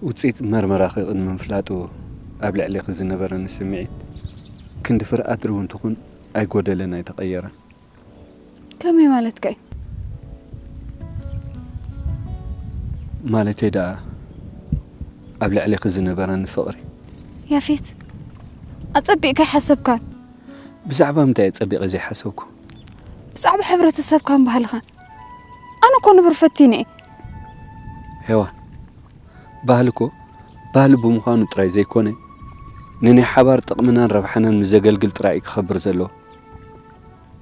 ውፅኢት መርመራኺ ቅድሚ ምፍላጡ ኣብ ልዕሌኺ ዝነበረኒ ስምዒት ክንዲ ፍርኣት ርው እንትኹን ኣይጎደለን ኣይተቐየረን። ከመይ ማለትካ እዩ? ማለተይ ደኣ ኣብ ልዕሌኺ ዝነበረኒ ፍቕሪ። ያፌት፣ ኣጸቢቕካ ኣይሓሰብካን። ብዛዕባ ምንታይ እየ ጸቢቐ ዘይሓሰብኩ? ብዛዕባ ሕብረተሰብካን ባህልኻን። ኣነ እኮ ንቡር ፈቲነ እየ። ሄዋን፣ ባህሊ እኮ ባህሊ ብምዃኑ ጥራይ ዘይኮነ፣ ንናይ ሓባር ጥቕምናን ረብሓናን ምስ ዘገልግል ጥራይ እዩ ክኸብር ዘለዎ።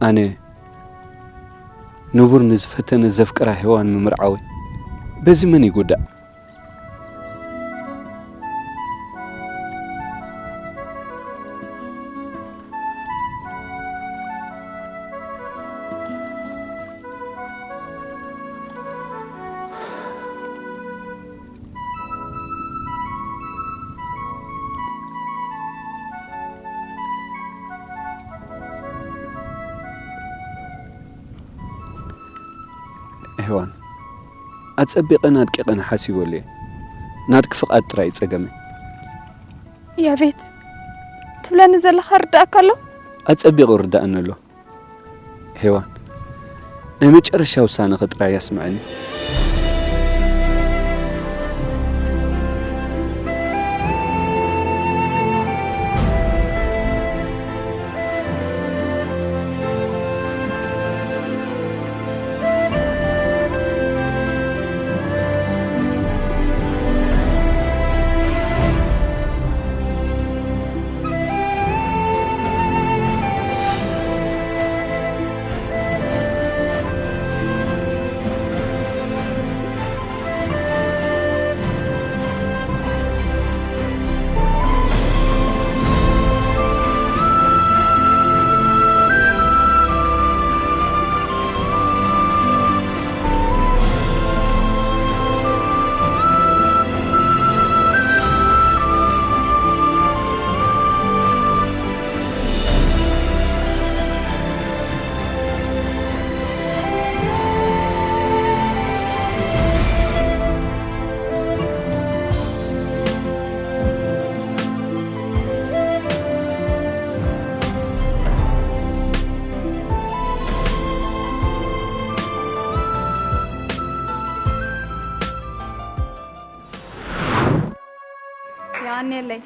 ኣነ ንቡር ንዝፈተነ ዘፍቅራ ሄዋን ምምርዓወይ በዚ መን ይጉዳእ? ሄዋን፣ ኣጸቢቐን ኣድቂቐን ሓሲበሉ እየ። ናትኪ ፍቓድ ጥራይ እዩ ጸገመይ። ያፌት፣ ትብለኒ ዘለኻ ርዳእካ ኣሎ? ኣጸቢቑ ርዳእኒ ኣሎ። ሄዋን፣ ናይ መጨረሻ ውሳነኺ ጥራይ ኣስምዕኒ። የቐንየለይ።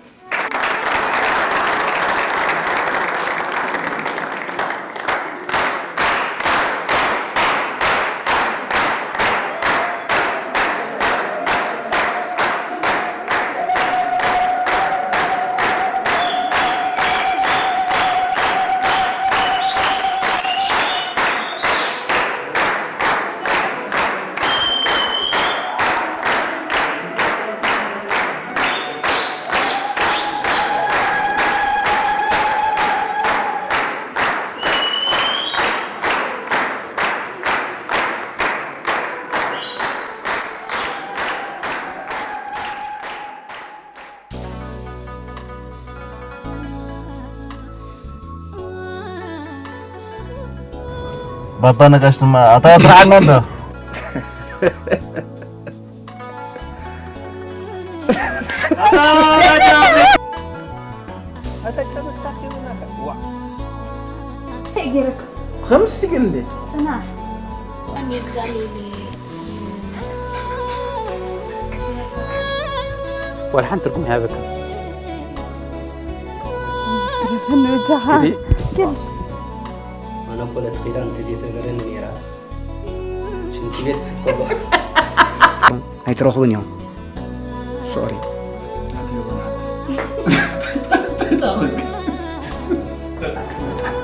ባባ ነጋሽ ድማ ኣታ ስርዓና እንዶ። እንታይ ገይረካ? ከምዚ ግን እንዴ? ጽናሕ። እኔ ግዛልኝ። ወላ ሓንቲ ትርጉም ኣይሃበካን። ትደፍን ብጃኻ። ግዲ። ግን ኣነ እኮ ነቲ ኪዳን እንተዘይተገረኒ ነይራ፣ ሽንቲ ቤት ክትከዶ። ኣይትረኽቡን እዮም። ሶሪ።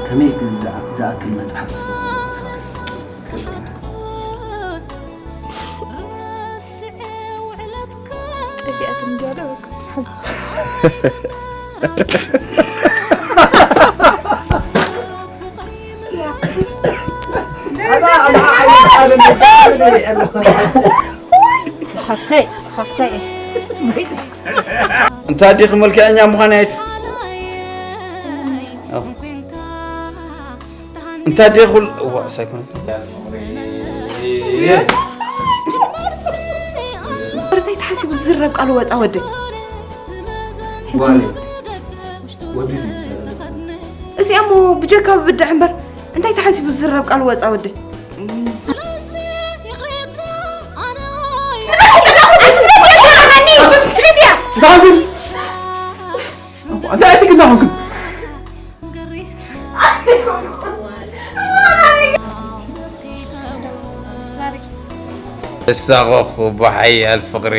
ከመይ ዝኣ-፣ ዝኣክል መጽሓፍ? ጠፊኣት እንዲያለ በቃ። ሓፍተይ፣ ሓፍተይ። እንታይ ዲኺ መልክዐኛ ምዃን ኣይት-፣ እንታይ ዲኺ ኩል-፣ እዋ፣ ሳይኮን። ተሓሲቡ ዝዝረብ ቃል ወፃ ወደይ። ሕጂ ጓል፣ ወዲ እዚ እሞ ብጀካ ብብድዕ እምበር እንታይ ተሓሲቡ ዝዝረብ ቃል ወፃ ወደይ። እንታይ ኣትክ እንዳኹም ተሳቐኹ ብሓያል ፍቕሪ።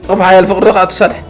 ጠብ ሓያል ፍቕሪ ከዓ ትሳድሕ።